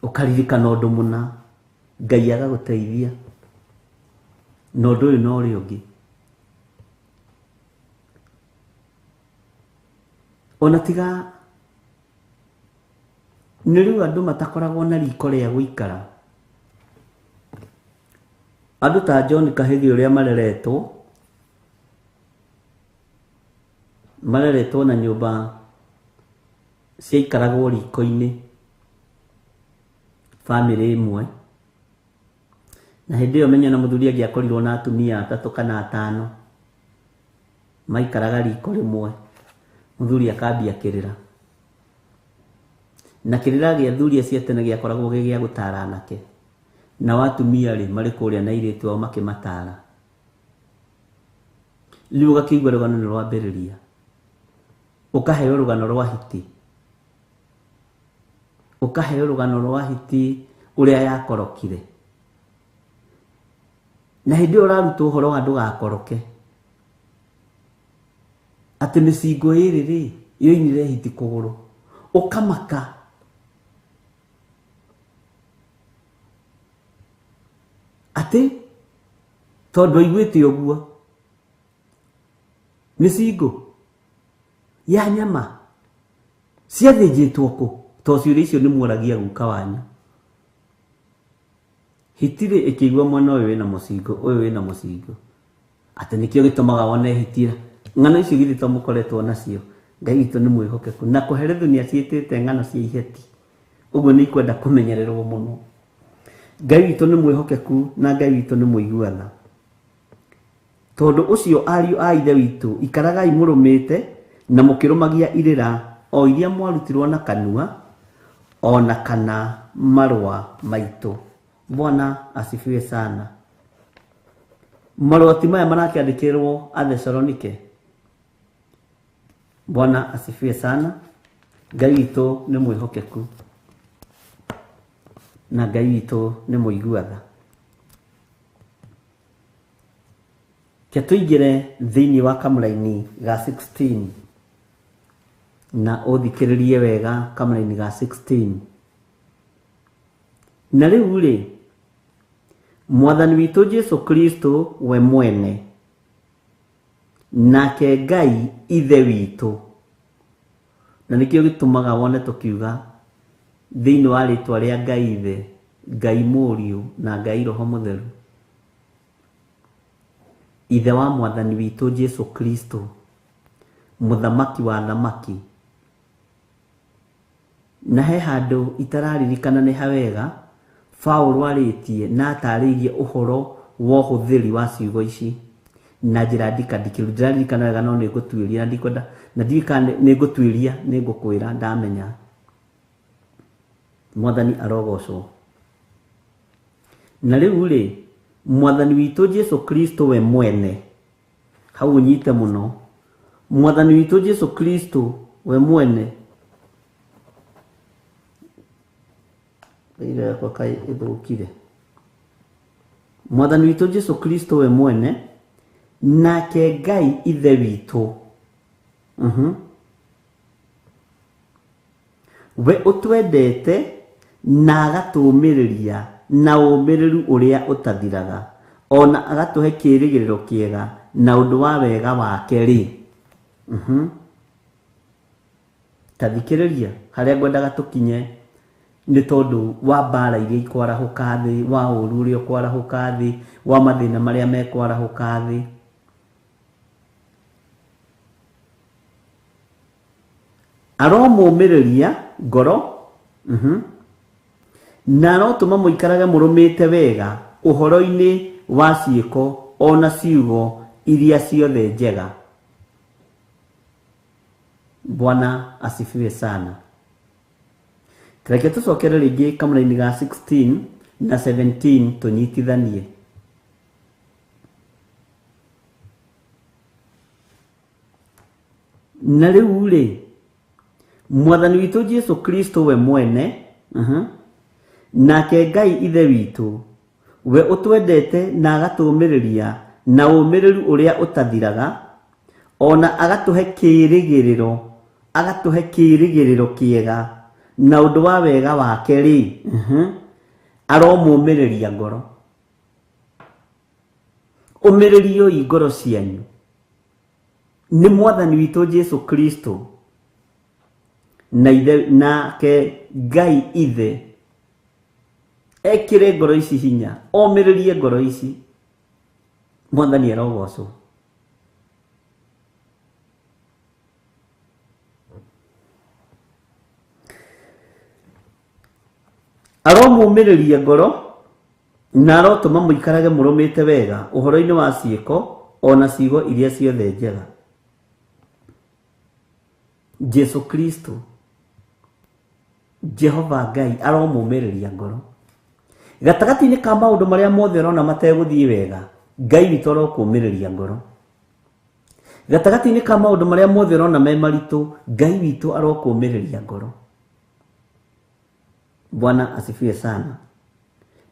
ũkaririkana ũndũ mũna, Ngai agagũteithia na ũndũ ũyũ na ũrĩa ũngĩ. Ona tiga nĩ rĩu andũ matakoragwo na riko rĩa gũikara. Andũ ta John Kahĩgi ũrĩa mareretwo na nyũmba ciaikaragwo riko-inĩ, bamĩrĩ ĩmwe. Na hĩndĩ ĩyo menye na mũthuri angĩakorirwo na atumia atatũ kana atano maikaraga riko rĩmwe, mũthuri akambia kĩrĩra. Na kĩrĩra gĩa athuri acio a tene gĩakoragwo gĩ gĩa gũtara anake, nao atumia rĩ marĩ kũrĩa na airĩtu ao makĩmatara. Rĩu ũgakĩigua rũgano nĩ rwambĩrĩria, ũkaheo rũgano rwa hiti, ũkaheo rũgano rwa hiti ũrĩa yakorokire. Na hĩndĩ ĩyo ũrarutwo ũhoro wa ndũgakoroke, atĩ mĩcingo ĩrĩ rĩ yoinire hiti kũgũrũ, ũkamaka. Atĩ tondũ aiguĩte ũguo, mĩcingo ya nyama ciathĩnjĩtwo kũ? To ciũria icio nĩ muoragia guka wanyu. Hiti rĩ ĩkĩigua mwena ũyũ wĩna mũcingo, ũyũ wĩna mũcingo, atĩ nĩkĩo gĩtũmaga wone hiti. Ng'ano icio githĩ to mũkoretwo nacio? Ngai witũ nĩ mwĩhokeku, na kũherethu nĩ aciĩtĩte ng'ano cia iheti, ũguo nĩ ikwenda kũmenyererwo mũno. Ngai witũ nĩ mwĩhokeku na Ngai witũ nĩ mũigua tha. Tondũ ũcio ariũ a ithe witũ, ikaragai mũrũmĩte na mũkĩrũmagia irĩra o iria mwarutirwo na kanua ona kana marũa maitũ. Bwana asifiwe sana. Marũa ti maya marakĩandĩkĩrwo Athesalonike. Bwana asifiwe sana. Ngai witũ nĩ mwĩhokeku na Ngai witũ nĩ mũigua tha. Ke tũingĩre thĩinĩ wa kamũraini ga 16 na ũthikĩrĩrie wega kamũraini ga 16. Na rĩu rĩ, Mwathani witũ Jesu Kristo we mwene nake Ngai ithe witũ, na nĩkĩo gĩtũmaga wone tũkiuga thĩinĩ wa rĩtwa rĩa Ngai Ithe, Ngai Mũriũ na Ngai Roho Mũtheru, Ithe wa Mwathani witũ Jesu Kristo, Mũthamaki wa thamaki. Na he handũ itararirikana nĩ hawega Paũlũ arĩtie na atarĩirie ũhoro wa ũhũthĩri wa ciugo ici na njĩra ndikandikĩru. Ndiraririkana wega no nĩngũtuĩria, na ndikwenda, na ndiũĩ kana nĩngũtuĩria, nĩngũkwĩra ndamenya. Mwathani arogocwo. Na rĩu rĩ, Mwathani witũ Jesu Kristo we mwene, hau ũnyite mũno, Mwathani witũ Jesu Kristo we mwene, ĩra yakwa kaĩ ĩthũkire. Mwathani witũ Jesu Kristo we mwene nake Ngai ithe witũ, we ũtwendete na agatũũmĩrĩria na ũũmĩrĩru ũrĩa ũtathiraga, ona agatũhe kĩĩrĩgĩrĩro kĩega na ũndũ wa wega wake rĩ. Ta thikĩrĩria harĩa ngwendaga tũkinye nĩ tondũ wa mbara iria ikwarahũka thĩ, wa ũũru ũrĩa ũkwarahũka thĩ, wa mathĩna marĩa mekwarahũka thĩ. Aromũmĩrĩria ngoro, na arotũma mũikarage mũrũmĩte wega ũhoro-inĩ wa ciĩko ona ciugo iria ciothe njega. Bwana asifiwe sana. Reke tũcokere rĩngĩ kamũraini ga 16 na 17 tũnyitithanie. Na rĩu rĩ, Mwathani witũ Jesu Kristo we mwene, nake Ngai Ithe witũ, we ũtwendete na agatũũmĩrĩria na ũmĩrĩru ũrĩa ũtathiraga, ona agatũhe kĩĩrĩgĩrĩro, agatũhe kĩĩrĩgĩrĩro kĩega na ũndũ wa wega wake rĩ, aromũmĩrĩria ngoro. Ũmĩrĩrioi ngoro cianyu nĩ Mwathani witũ Jesu Kristo na ithe, nake Ngai Ithe ekĩre ngoro ici hinya, omĩrĩrie ngoro ici. Mwathani arogocwo. Aromũmĩrĩria ngoro na arotũma mũikarage mũrũmĩte wega ũhoro-inĩ wa ciĩko ona ciugo iria ciothe njega. Jesu Kristo, Jehova Ngai aromũmĩrĩria ngoro. Gatagatĩ-inĩ ka maũndũ marĩa mothe ũrona mategũthiĩ wega, Ngai witũ arokũmĩrĩria ngoro. Gatagatĩ-inĩ ka maũndũ marĩa mothe ũrona me maritũ, Ngai witũ arokũmĩrĩria ngoro. Bwana asifiwe sana.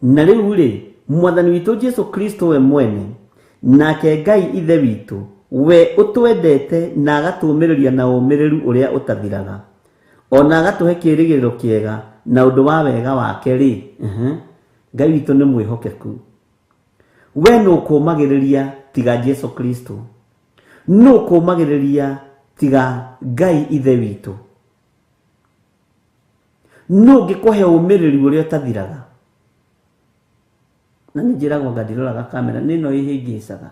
Na rĩu rĩ, Mwathani witũ Jesu Kristo we mwene, nake Ngai Ithe witũ, we ũtwendete na agatũũmĩrĩria na ũmĩrĩru ũrĩa ũtathiraga, ona agatũhe kĩĩrĩgĩrĩro kĩega na ũndũ wa wega wake rĩ, Ngai witũ nĩ mwĩhokeku. We nũ ũkũũmagĩrĩria tiga Jesu Kristo? Nũ ũkũũmagĩrĩria tiga Ngai Ithe witũ? Nũ ũngĩkũhe ũmĩrĩru ũrĩa ũtathiraga? Na nĩ njĩragwo anga ndiroraga kamera, nĩ ĩno ĩhĩngĩcaga.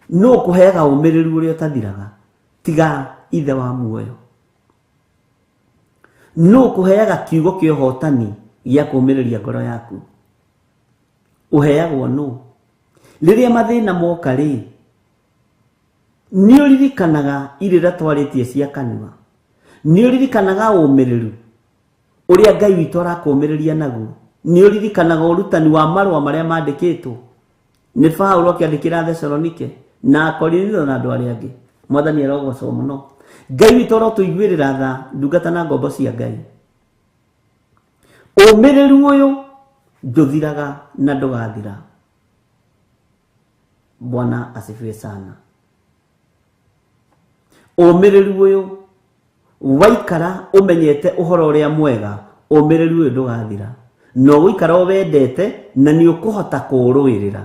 Nũ ũkũheaga ũmĩrĩru ũrĩa ũtathiraga tiga Ithe wa muoyo? Nũ ũkũheaga kiugo kĩa ũhotani gĩa kũũmĩrĩria ngoro yaku? Ũheagwo nũ? Rĩrĩa mathĩna moka rĩ, nĩ ũririkanaga irĩra twarĩtie cia kanua? Nĩ ũririkanaga ũmĩrĩru ũrĩa Ngai witũ arakũũmĩrĩria naguo? Nĩ ũririkanaga ũrutani wa marũa marĩa mandĩkĩtwo nĩ Paulo akĩandĩkĩra Thesalonike na Akorinitho na andũ arĩa angĩ? Mwathani arogocwo mũno. Ngai witũ arotũiguĩrĩra tha, ndungata na ngombo cia Ngai. Ũmĩrĩru ũyũ ndũthiraga na ndũgathira. Bwana asifiwe sana. Ũmĩrĩru ũyũ waikara ũmenyete ũhoro ũrĩa mwega, ũmĩrĩru ũyũ ndũgathira. Na ũgũikara ũwendete na nĩ ũkũhota kũũrũĩrĩra.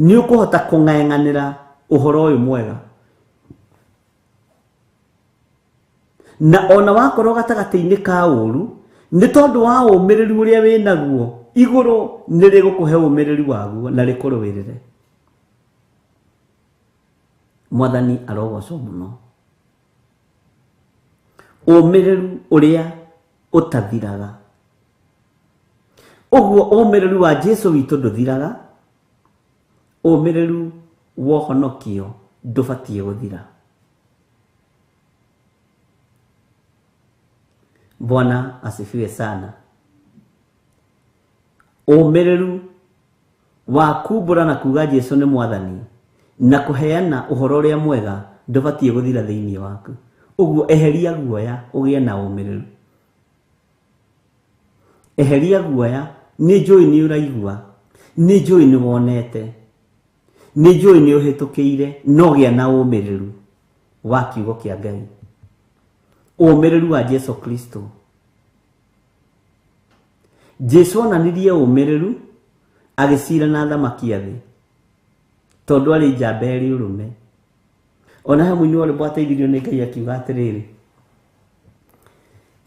Nĩ ũkũhota kũng'eng'anĩra ũhoro ũyũ mwega. Na ona wakorwo gatagatĩ-inĩ ka ũru, nĩ tondũ wa ũmĩrĩru ũrĩa wĩnaguo, igũrũ nĩ rĩgũkũhe ũmĩrĩru waguo na rĩkũrũĩrĩre. Mwathani arogocwo mũno. Ũmĩrĩru ũrĩa ũtathiraga. Ũguo ũmĩrĩru wa Jesu witũ ndũthiraga, ũmĩrĩru wa ũhonokio ndũbatiĩ gũthira. Bwana asifiwe sana. Ũmĩrĩru wa kumbũra na kuga Jesu nĩ Mwathani na kũheana ũhoro ũrĩa mwega ndũbatiĩ gũthira thĩinĩ waku. Ũguo eheria guoya ũgĩe na ũmĩrĩru. Eheria guoya, nĩ njũĩ nĩ ũraigua, nĩ njũĩ nĩ wonete, nĩ njũĩ nĩ ũhĩtũkĩire, no gĩa na ũmĩrĩru wa kiugo kĩa Ngai. Ũmĩrĩru wa Jesu Kristo. Jesu onanirie ũmĩrĩru agĩcira na athamaki a thĩ, tondũ arĩ njamba ĩrĩ ũrũme. Ona he mũini wa rwĩmbo ateithirio nĩ Ngai akiuga atĩrĩrĩ,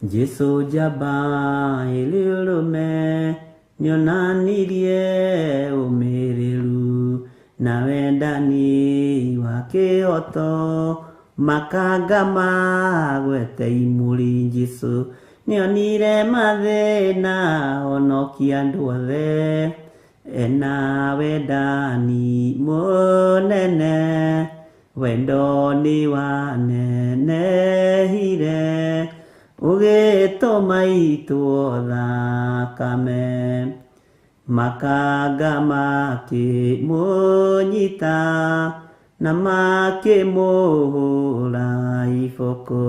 Jesu njamba ĩrĩ ũrũme nĩonanirie ũmĩrĩru na wendani wa kĩhoto, makanga magwete imũrĩ. Jesu nĩonire mathĩna honokia andũ othe, ena wendani mũnene, wendo nĩ wanenehire, ũgĩtũma itwo thakame. Makanga makĩmũnyita, Na makĩmũhũra iboko.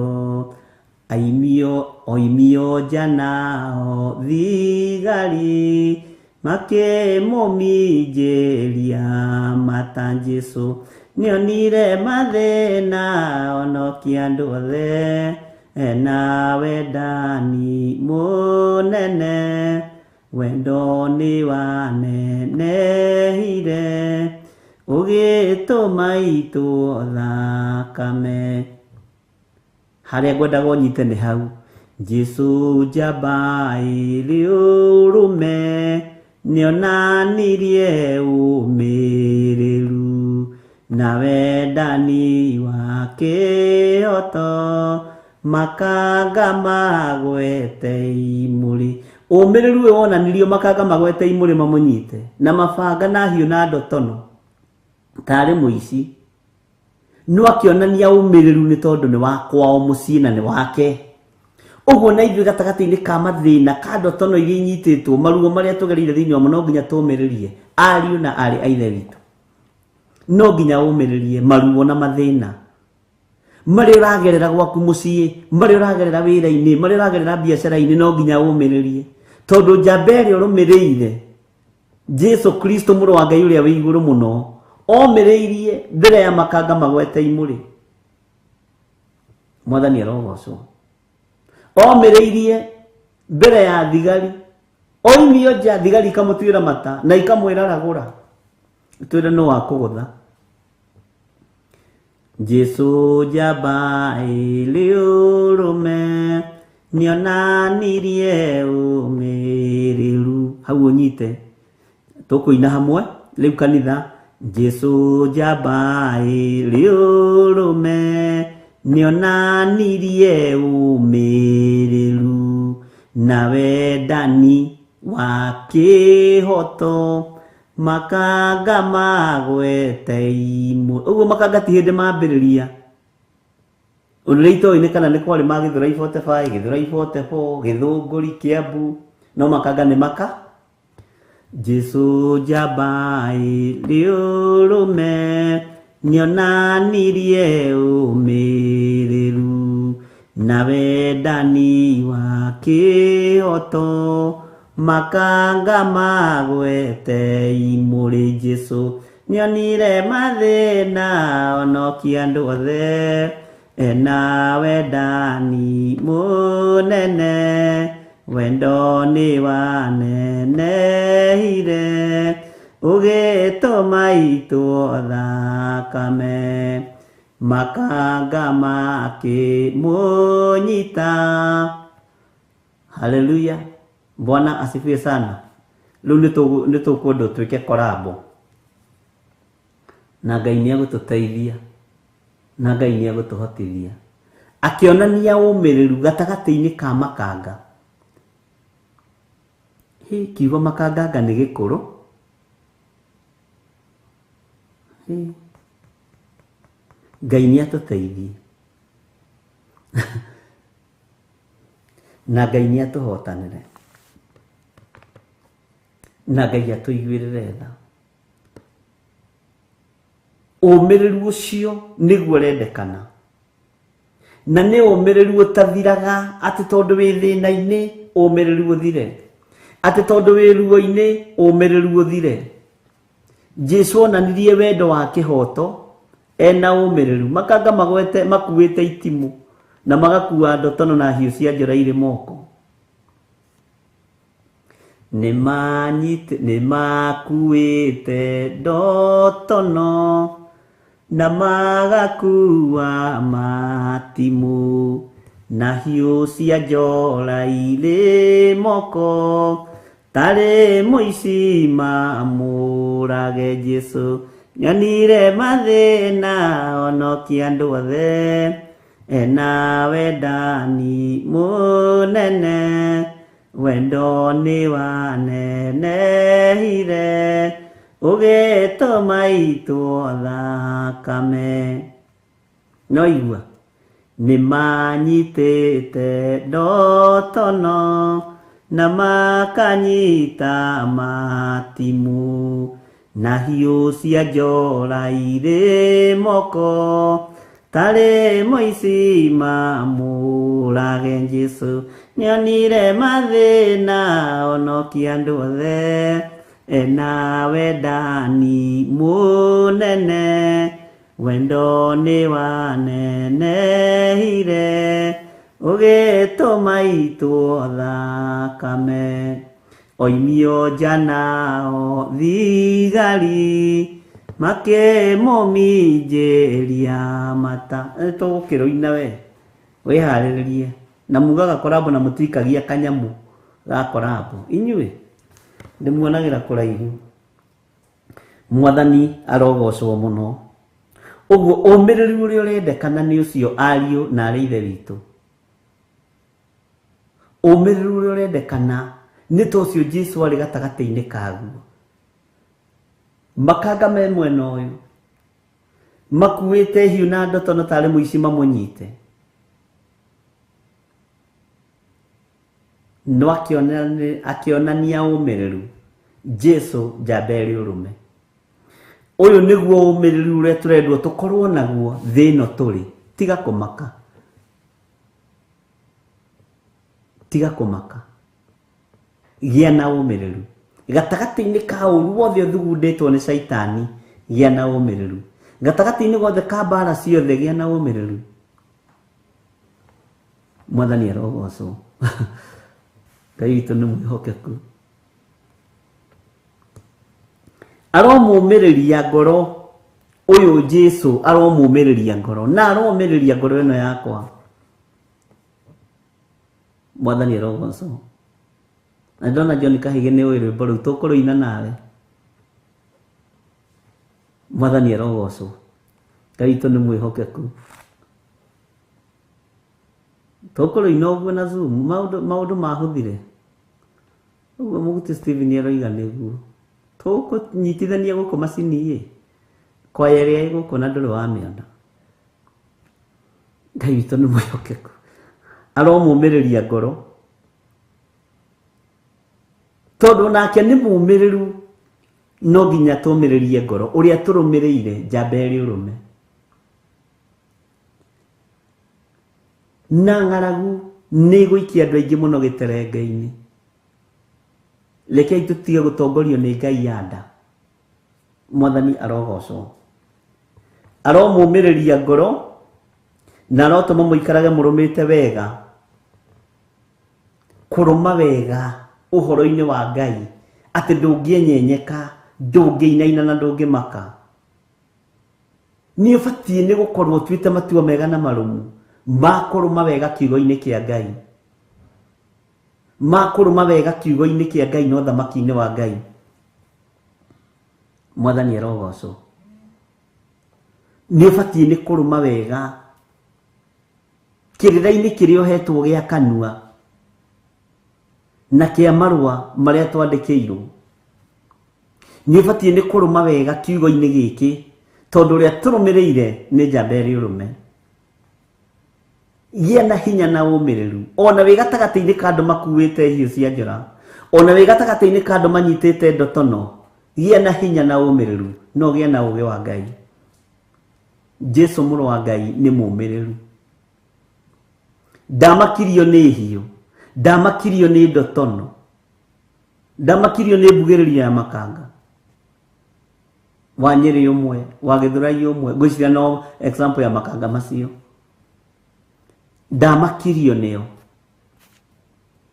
Aimio oimio nja nao thigari makĩmũminjĩria mata. Jesũ nĩonire mathĩna onokia andũ othe, ena wendani mũnene, wendo nĩ wanenehire ũgĩtũma itwo thakame. Harĩa ngwendaga ũnyite nĩ hau. Jesũ njamba ĩrĩ ũrũme nĩonanirie ũmĩrĩru na wendani wa kĩhoto, makanga magwete imũrĩ. Ũmĩrĩru ũyũ wonanirio makanga magwete imũrĩ mamũnyite na mabanga na hiũ na ndotono tarĩ mũici, no akĩonania ũmĩrĩru nĩ tondũ nĩ wa kwao mũciĩ na nĩ wake. Ũguo na ithuĩ gatagatĩ-inĩ ka mathĩna ka ndotono iria inyitĩtwo, maruo marĩa tũgereire thĩinĩ wamo, no nginya tũmĩrĩrie. Ariũ na arĩ a Ithe witũ, no nginya ũmĩrĩrie maruo na mathĩna marĩa ũragerera gwaku mũciĩ, marĩa ũragerera wĩra-inĩ, marĩa ũragerera biacara-inĩ, no nginya ũmĩrĩrie, tondũ njamba ĩrĩa ũrũmĩrĩire, Jesu Kristo mũrũ wa Ngai ũrĩa wĩ igũrũ mũno, omĩrĩirie mbere ya makanga magwete imũrĩ. Mwathani arogocwo. Omĩrĩirie mbere ya thigari, oimio nja thigari ikamũtuĩra mata na ikamwĩra ragũra, twĩre nũ wakũgũtha. Jesu njamba ĩrĩ ũrũme nĩonanirie ũmĩrĩru. Hau ũnyite, tũkũina hamwe rĩu kanitha. Jesu njamba ĩrĩ ũrũme nĩonanirie ũmĩrĩru na wendani wa kĩhoto, makanga magwete imũ. Ũguo makanga ti hĩndĩ mambĩrĩria. Ũndũ ũrĩa itoĩ nĩ kana nĩ kwarĩ ma Gĩthũrai 45, Gĩthũrai 44, Gĩthũngũri, Kĩambu, no makanga nĩ maka. Jesu njamba ĩrĩ ũrũme nĩonanirie ũmĩrĩru na wendani wa kĩhoto, makanga magwete imũrĩ. Jesu nĩonire mathĩna onokia andũ othe, ena wendani mũnene, wendo nĩ wanenehire ũgĩtũma itwo thakame. Makanga makĩmũnyita. Haleluya, Bwana asifiwe sana. Rĩu nĩ tũkwenda twĩke korabo na Ngai nĩ egũtũteithia na Ngai nĩ egũtũhotithia. Akĩonania ũmĩrĩru gatagatĩ-inĩ ka makanga. Hĩ, kiugo makanganga nĩ gĩkũrũ. Hĩ, Ngai nĩ atũteithie na Ngai nĩ atũhotanĩre na Ngai atũiguĩrĩre tha. Ũmĩrĩru ũcio nĩguo ũrendekana, na nĩ ũmĩrĩru ũtathiraga, atĩ tondũ wĩ thĩna-inĩ ũmĩrĩru ũthire, atĩ tondũ wĩ ruo-inĩ ũmĩrĩru ũthire. Jesu onanirie wendo wa kĩhoto ena ũmĩrĩru. Makanga magwete makuĩte itimũ na magakua ndotono na hiũ cia njora irĩ moko. Nĩmakuĩte ndotono na magakua matimũ na hiũ cia njora irĩ moko, tarĩ mũici mamũrage. Jesu nĩonire mathĩna onokia andũ othe, ena wendani mũnene, wendo nĩ wanenehire ũgĩtũma itwo thakame. No igua nĩmanyitĩte ndotono na makanyita matimũ Na hiũ cia njora irĩ moko tarĩ mũici mamũrage Jesũ nĩonire mathĩna onokia andũ othe ena wendani mũnene wendo nĩ wanenehire ũgĩtũma itwo thakame oimio nja nao thigari makĩmũminjĩria mata. Tũgũkĩrũina we wĩharĩrĩrie na mugaga korabo na mũtikagia kanyamũ ga korabo inyuĩ ndĩmuonagĩra kũraihu. Mwathani arogocwo mũno. Ũguo ũmĩrĩru ũrĩa ũrendekana nĩ ũcio ariũ na arĩ ithe witũ. Ũmĩrĩru ũrĩa ũrendekana nĩ ta ũcio Jesũ arĩ gatagatĩ-inĩ kaguo. Makanga me mwena ũyũ makuĩte hiũ na ndotono tarĩ mũici mamũnyite, no akĩonania ũmĩrĩru. Jesũ njamba ĩrĩ ũrũme. Ũyũ nĩguo ũmĩrĩru ũrĩa tũrendwo tũkorwo naguo thĩ ĩno tũrĩ. Tiga kũmaka, tiga kũmaka, gĩa na ũmĩrĩru gatagatĩ-inĩ ka ũru wothe ũthugundĩtwo nĩ caitani. Gĩa na ũmĩrĩru gatagatĩ-inĩ gothe ka mbara ciothe, gĩa na ũmĩrĩru. Mwathani arogocwo. Ngai witũ nĩ mwĩhokeku. Aromũmĩrĩria ngoro ũyũ Jesũ, aromũmĩrĩria ngoro na aromĩrĩria ngoro ĩno yakwa. Mwathani arogocwo. Na ndona John Kahige nĩ ũĩ rwĩmbo rũu tũkũrũina nawe. Mwathani arogocwo. Ngai witũ nĩ mwĩhokeku. Tũkũrũina ũguo na Zoom maũndũ mahũthire ũguo mũguti Steven aroiga nĩguo tũkũnyitithania gũkũ macini ĩ kwaya ĩrĩa ĩ gũkũ na ndũrĩ wamĩona. Ngai witũ nĩ mwĩhokeku. Aromũmĩrĩria ngoro tondũ nake nĩ mũmĩrĩru, no nginya tũmĩrĩrie ngoro ũrĩa tũrũmĩrĩire njamba ĩrĩ ũrũme. Na ng'aragu nĩ ĩgũikia andũ aingĩ mũno gĩterenge-inĩ. Rekei tũtige gũtongorio nĩ Ngai ya nda. Mwathani arogocwo. Aromũmĩrĩria ngoro na arotũma mũikarage mũrũmĩte wega, kũrũma wega ũhoro-inĩ wa Ngai, atĩ ndũngĩenyenyeka, ndũngĩinaina na ndũngĩmaka. Nĩ ũbatiĩ nĩ gũkorwo ũtuĩte matua mega na marũmu ma kũrũma wega kiugo-inĩ kĩa Ngai, ma kũrũma wega kiugo-inĩ kĩa Ngai na ũthamaki-inĩ wa Ngai. Mwathani arogocwo. Nĩ ũbatiĩ nĩ kũrũma wega kĩrĩra-inĩ kĩrĩa ũhetwo gĩa kanua na kĩa marũa marĩa twandĩkĩirwo. Nĩ ũbatiĩ nĩ kũrũma wega kiugo-inĩ gĩkĩ tondũ ũrĩa tũrũmĩrĩire nĩ njamba ĩrĩ ũrũme. Gĩa na hinya na ũmĩrĩru ona wĩ gatagatĩ-inĩ ka andũ makuĩte hiũ cia njora, ona wĩ gatagatĩ-inĩ ka andũ manyitĩte ndotono. Gĩa na hinya na ũmĩrĩru no gĩa na ũũgĩ wa Ngai. Jesũ mũrũ wa Ngai nĩ mũmĩrĩru. Ndamakirio nĩ hiũ, ndamakirio nĩ ndotono, ndamakirio nĩ mbugĩrĩrio ya makanga. Wa Nyĩrĩ ũmwe, wa Gĩthũrai ũmwe, ngwĩciria no example ya makanga macio. Ndamakirio nĩo.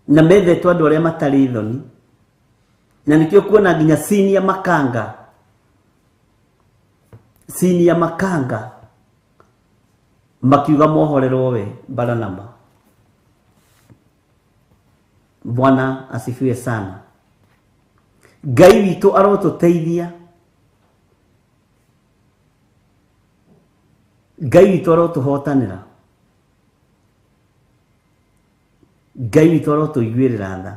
Na mendetwo andũ arĩa matarĩ thoni. Na nĩkĩo kuona nginya senior makanga, senior makanga makiuga mohorerwo we Baranaba. Bwana asifiwe sana. Ngai witũ arotũteithia. Ngai witũ arotũhotanĩra. Ngai witũ arotũiguĩrĩra tha.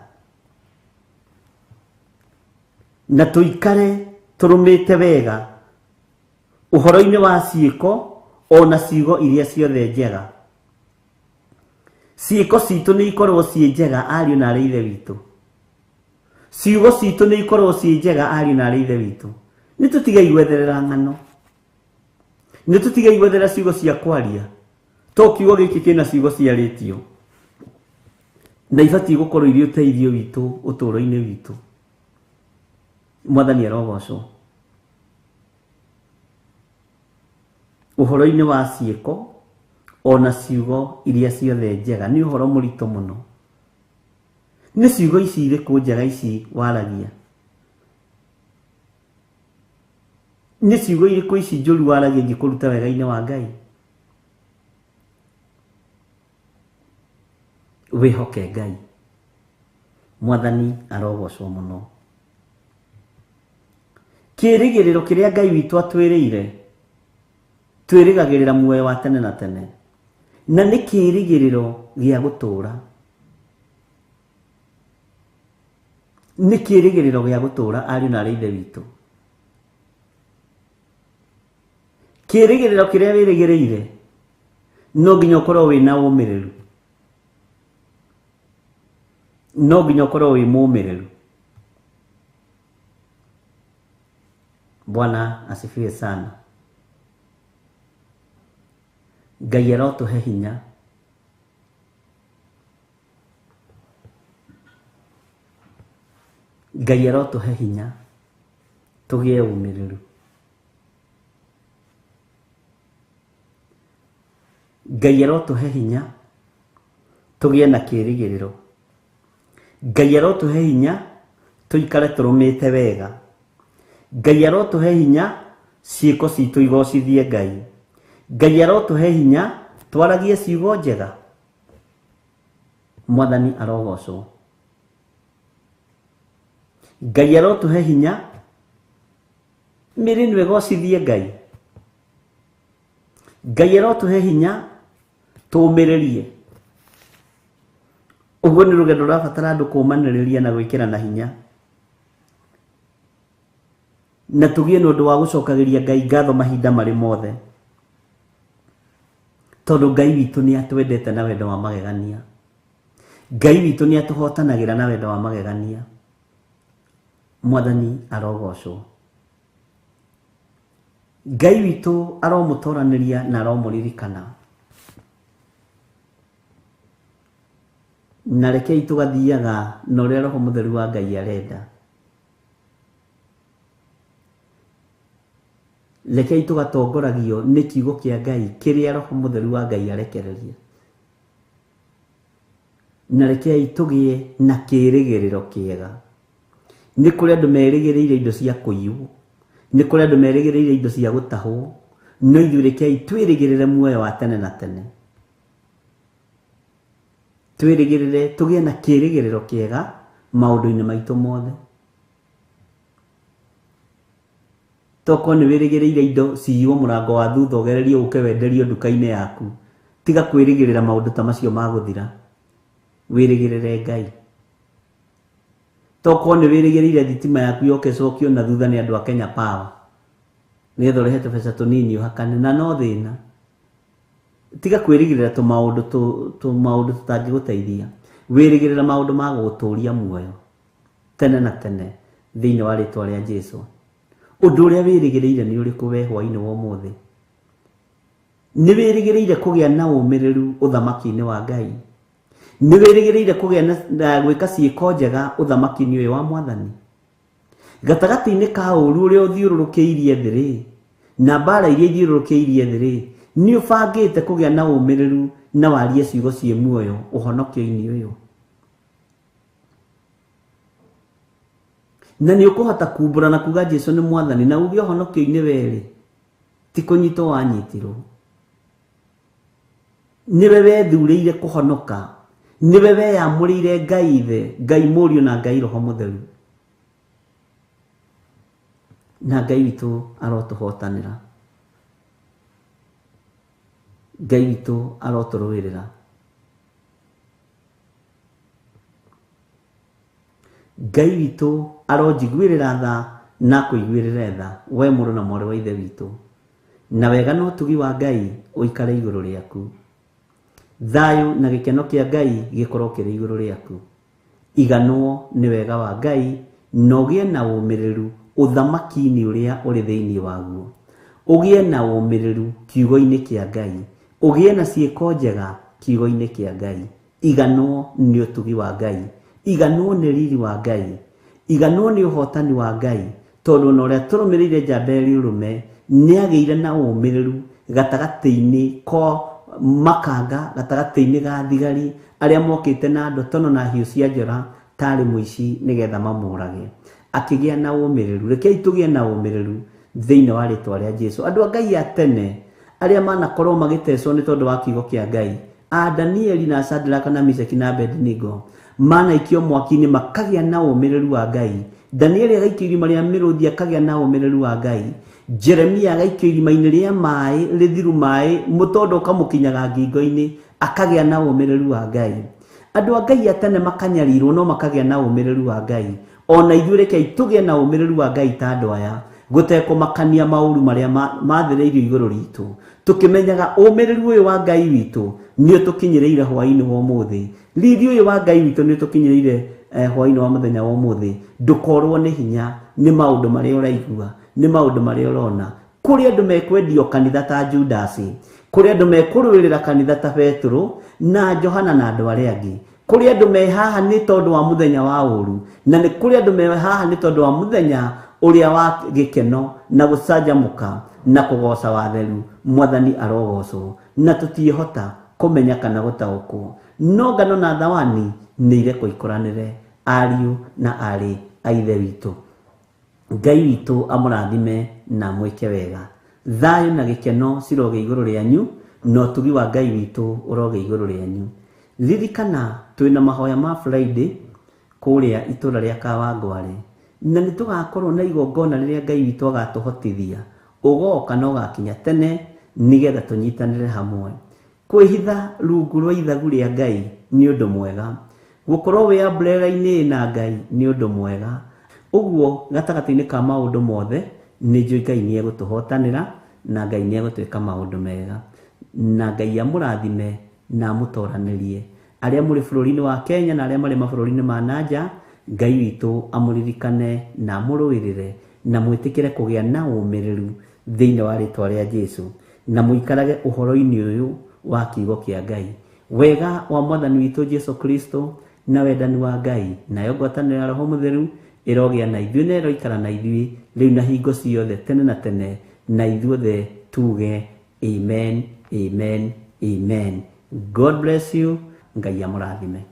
Na tũikare tũrũmĩte wega ũhoro-inĩ wa ciĩko ona ciugo iria ciothe njega. Ciĩko citũ nĩ ikorwo ciĩ njega ariũ na arĩ ithe witũ. Ciugo citũ nĩ ikorwo ciĩ njega ariũ na arĩ ithe witũ. Nĩ tũtigei gwetherera ng'ano, nĩ tũtigei gwetherera ciugo cia kwaria, to kiugo gĩkĩ kĩna ciugo ciarĩtio na ibatiĩ gũkorwo irĩ ũteithio witũ ũtũũro-inĩ witũ. Mwathani arogocwo. Ũhoro-inĩ wa ciĩko ona ciugo iria ciothe njega nĩ ũhoro mũritũ mũno. Nĩ ciugo ici irĩkũ njega ici waragia? Nĩ ciugo irĩkũ ici njũru waragia ingĩkũruta wega-inĩ wa Ngai? Wĩhoke Ngai. Mwathani arogocwo mũno. Kĩĩrĩgĩrĩro kĩrĩa Ngai witũ atwĩrĩire, twĩrĩgagĩrĩra muoyo wa tene na tene, na nĩ kĩĩrĩgĩrĩro gĩa gũtũũra. Nĩ kĩĩrĩgĩrĩro gĩa gũtũũra, ariũ na arĩ ithe witũ. Kĩĩrĩgĩrĩro kĩrĩa wĩrĩgĩrĩire no nginya ũkorwo wĩna ũmĩrĩru, no nginya ũkorwo wĩ mũmĩrĩru. Bwana asifiwe sana. Ngai arotũhe hinya Ngai arotũhe hinya tũgĩe ũmĩrĩru. Ngai arotũhe hinya tũgĩe na kĩĩrĩgĩrĩro. Ngai arotũhe hinya tũikare tũrũmĩte wega. Ngai arotũhe hinya ciĩko citũ igocithie Ngai. Ngai arotũhe hinya twaragie ciugo njega. Mwathani arogocwo. Ngai arotũhe hinya mĩĩrĩ ĩno ĩgocithie Ngai. Ngai arotũhe hinya tũũmĩrĩrie. Ũguo nĩ rũgendo rũrabatara andũ kũũmanĩrĩria na gwĩkĩrana hinya, na tũgĩe na ũndũ wa gũcokagĩria Ngai ngatho mahinda marĩ mothe, tondũ Ngai witũ nĩ atwendete na wendo wa magegania. Ngai witũ nĩ atũhotanagĩra na wendo wa magegania. Mwathani arogocwo. Ngai witũ aromũtoranĩria na aromũririkana. Na rekei tũgathiaga na ũrĩa Roho Mũtheru wa Ngai arenda. Rekei tũgatongoragio nĩ kiugo kĩa Ngai kĩrĩa Roho Mũtheru wa Ngai arekereria. Na rekei tũgĩe na kĩĩrĩgĩrĩro kĩega. Nĩ kũrĩ andũ merĩgĩrĩire indo cia kũiywo, nĩ kũrĩ andũ merĩgĩrĩire indo cia gũtahwo, no ithuĩ rekei twĩrĩgĩrĩre muoyo wa tene na tene. Twĩrĩgĩrĩre tũgĩe na kĩĩrĩgĩrĩro kĩega maũndũ-inĩ maitũ mothe. Tokorwo nĩ wĩrĩgĩrĩire indo ciywo mũrango wa thutha ũgererie ũke wenderio nduka-inĩ yaku, tiga kwĩrĩgĩrĩra maũndũ ta macio ma gũthira. Wĩrĩgĩrĩre Ngai. Tokorwo nĩ wĩrĩgĩrĩire thitima yaku yoke ĩcokio na thutha nĩ andũ a Kenya Power, nĩgetha ũrĩhe tũbeca tũnini ũhakane, na no thĩna. Tiga kwĩrĩgĩrĩra tũmaũndũ tũmaũndũ tũtangĩgũteithia. Wĩrĩgĩrĩra maũndũ ma gũgũtũria muoyo tene na tene thĩinĩ wa rĩtwa rĩa Jesu. Ũndũ ũrĩa wĩrĩgĩrĩire nĩ ũrĩkũ we hwaĩ-inĩ wa ũmũthĩ? Nĩ wĩrĩgĩrĩire kũgĩa na ũmĩrĩru ũthamaki-inĩ wa Ngai? Nĩ wĩrĩgĩrĩire kũgĩa na gwĩka ciĩko njega ũthamaki-inĩ ũyũ wa Mwathani? Gatagatĩ-inĩ ka ũũru ũrĩa ũthiũrũrũkĩirie thĩ rĩ, na mbara iria ithiũrũrũkĩirie thĩ rĩ, nĩ ũbangĩte kũgĩa na ũmĩrĩru na warie ciugo ciĩ muoyo ũhonokio-inĩ ũyũ? Na nĩ ũkũhota kumbũra na kuga Jesu nĩ Mwathani na uge ũhonokio-inĩ werĩ, ti kũnyitwo wanyitirwo. Nĩwe wethurĩire kũhonoka, nĩwe weyamũrĩire Ngai Ithe, Ngai Mũriũ na Ngai Roho Mũtheru. Na Ngai witũ arotũhotanĩra. Ngai witũ arotũrũĩrĩra. Ngai witũ aronjiguĩrĩra tha na akũiguĩrĩre tha, we mũrũ na mwarĩ wa Ithe witũ. Na wega na ũtugi wa Ngai ũikare igũrũ rĩaku. Thayũ na gĩkeno kĩa Ngai gĩkorwo kĩrĩ igũrũ rĩaku. Iganwo nĩ wega wa Ngai na ũgĩe na ũmĩrĩru Ũthamaki-inĩ ũrĩa ũrĩ thĩinĩ waguo. Ũgĩe na ũmĩrĩru kiugo-inĩ kĩa Ngai, ũgĩe na ciĩko njega kiugo-inĩ kĩa Ngai. Iganwo nĩ ũtugi wa Ngai, iganwo nĩ riri wa Ngai, iganwo nĩ ũhotani wa Ngai, tondũ ona ũrĩa tũrũmĩrĩire njamba ĩrĩ ũrũme nĩ agĩire na ũmĩrĩru gatagatĩ-inĩ ko makanga, gatagatĩ-inĩ ga thigari arĩa mokĩte na ndotono na hiũ cia njora tarĩ mũici nĩgetha mamũrage. Akĩgĩa na ũmĩrĩru. Rekei tũgĩe na ũmĩrĩru thĩinĩ wa rĩtwa rĩa Jesu. Andũ a Ngai a tene arĩa manakorwo magĩtecwo nĩ tondũ wa kiugo kĩa Ngai, a Danieli na Shadraka na Meshaki na Abednego manaikio mwaki-inĩ makagĩa na ũmĩrĩru wa Ngai. Danieli agaikio irima rĩa mĩrũthi akagĩa na ũmĩrĩru wa Ngai. Jeremia agaikio irima-inĩ rĩa maĩ rĩthiru maĩ mũtondo ũkamũkinyaga ngingo-inĩ akagĩa na ũmĩrĩru wa Ngai. Andũ a Ngai a tene makanyarirwo no makagĩa na ũmĩrĩru wa Ngai. Ona ithuĩ rekei tũgĩe na ũmĩrĩru wa Ngai ta andũ aya, gũtekũmakania maũru marĩa mathĩrĩirio igũrũ ritũ, tũkĩmenyaga ũmĩrĩru ũyũ wa Ngai witũ nĩ ũtũkinyĩrĩire hwaĩ-inĩ wa ũmũthĩ. Riri ũyũ wa Ngai witũ nĩ ũtũkinyĩrĩire hwaĩ-inĩ wa mũthenya wa ũmũthĩ. Ndũkorwo nĩ hinya nĩ maũndũ marĩa ũraigua, nĩ maũndũ marĩa ũrona. Kũrĩ andũ mekwendio kanitha ta Judasi, kũrĩ andũ mekũrũĩrĩra kanitha ta Petero na Johana na andũ arĩa angĩ. Kũrĩ andũ me haha nĩ tondũ wa mũthenya wa ũru, na nĩ kũrĩ andũ me haha nĩ tondũ wa mũthenya ũrĩa wa gĩkeno na gũcanjamũka na kũgoca watheru. Mwathani arogocwo, na tũtiĩhota kũmenya kana gũtaũkwo. No ngano na thawani nĩ irekwo ikũranĩre, ariũ na aarĩ a Ithe witũ. Ngai witũ amũrathime na amwĩke wega. Thayũ na gĩkeno cirogĩa igũrũ rĩanyu, na ũtugi wa Ngai witũ ũrogĩa igũrũ rĩanyu. Ririkana twĩna mahoya ma Friday kũrĩa itũra rĩa Kawangware, na nĩ tũgakorwo na igongona rĩrĩa Ngai witũ agatũhotithia. Ũgoka na ũgakinya tene nĩgetha tũnyitanĩre hamwe. Kwĩhitha rungu rwa ithagu rĩa Ngai nĩ ũndũ mwega. Gũkorwo wĩ umbrella-inĩ na Ngai nĩ ũndũ mwega. Ũguo gatagatĩ-inĩ ka maũndũ mothe nĩ njũĩ Ngai nĩ egũtũhotanĩra na Ngai nĩ egũtwĩka maũndũ mega. Na Ngai amũrathime na amũtoranĩrie. Arĩa mũrĩ bũrũri-inĩ wa Kenya na arĩa marĩ mabũrũri-inĩ ma nanja, Ngai witũ amũririkane na amũrũĩrĩre na mwĩtĩkĩre kũgĩa na ũmĩrĩru thĩinĩ wa rĩtwa rĩa Jesu, na mũikarage ũhoro-inĩ ũyũ wa kiugo kĩa Ngai. Wega wa Mwathani witũ Jesu Kristo na wendani wa Ngai nayo ngwatanĩro ya Roho Mũtheru ĩrogĩa na ithuĩ na ĩroikara na ithuĩ rĩu na hingo ciothe tene na tene, na ithuothe tuge amen, amen, amen. God bless you. Ngai amũrathime.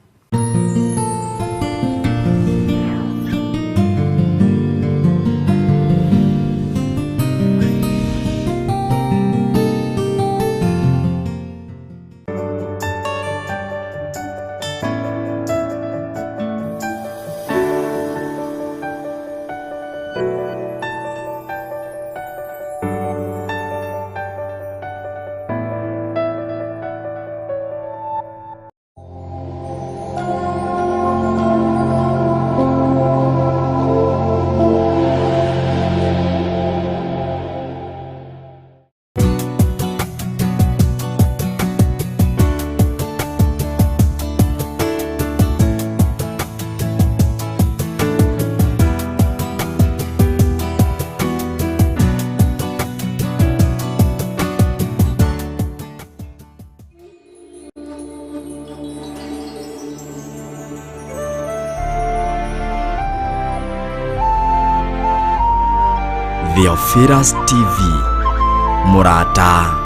Theophilus TV, Murata.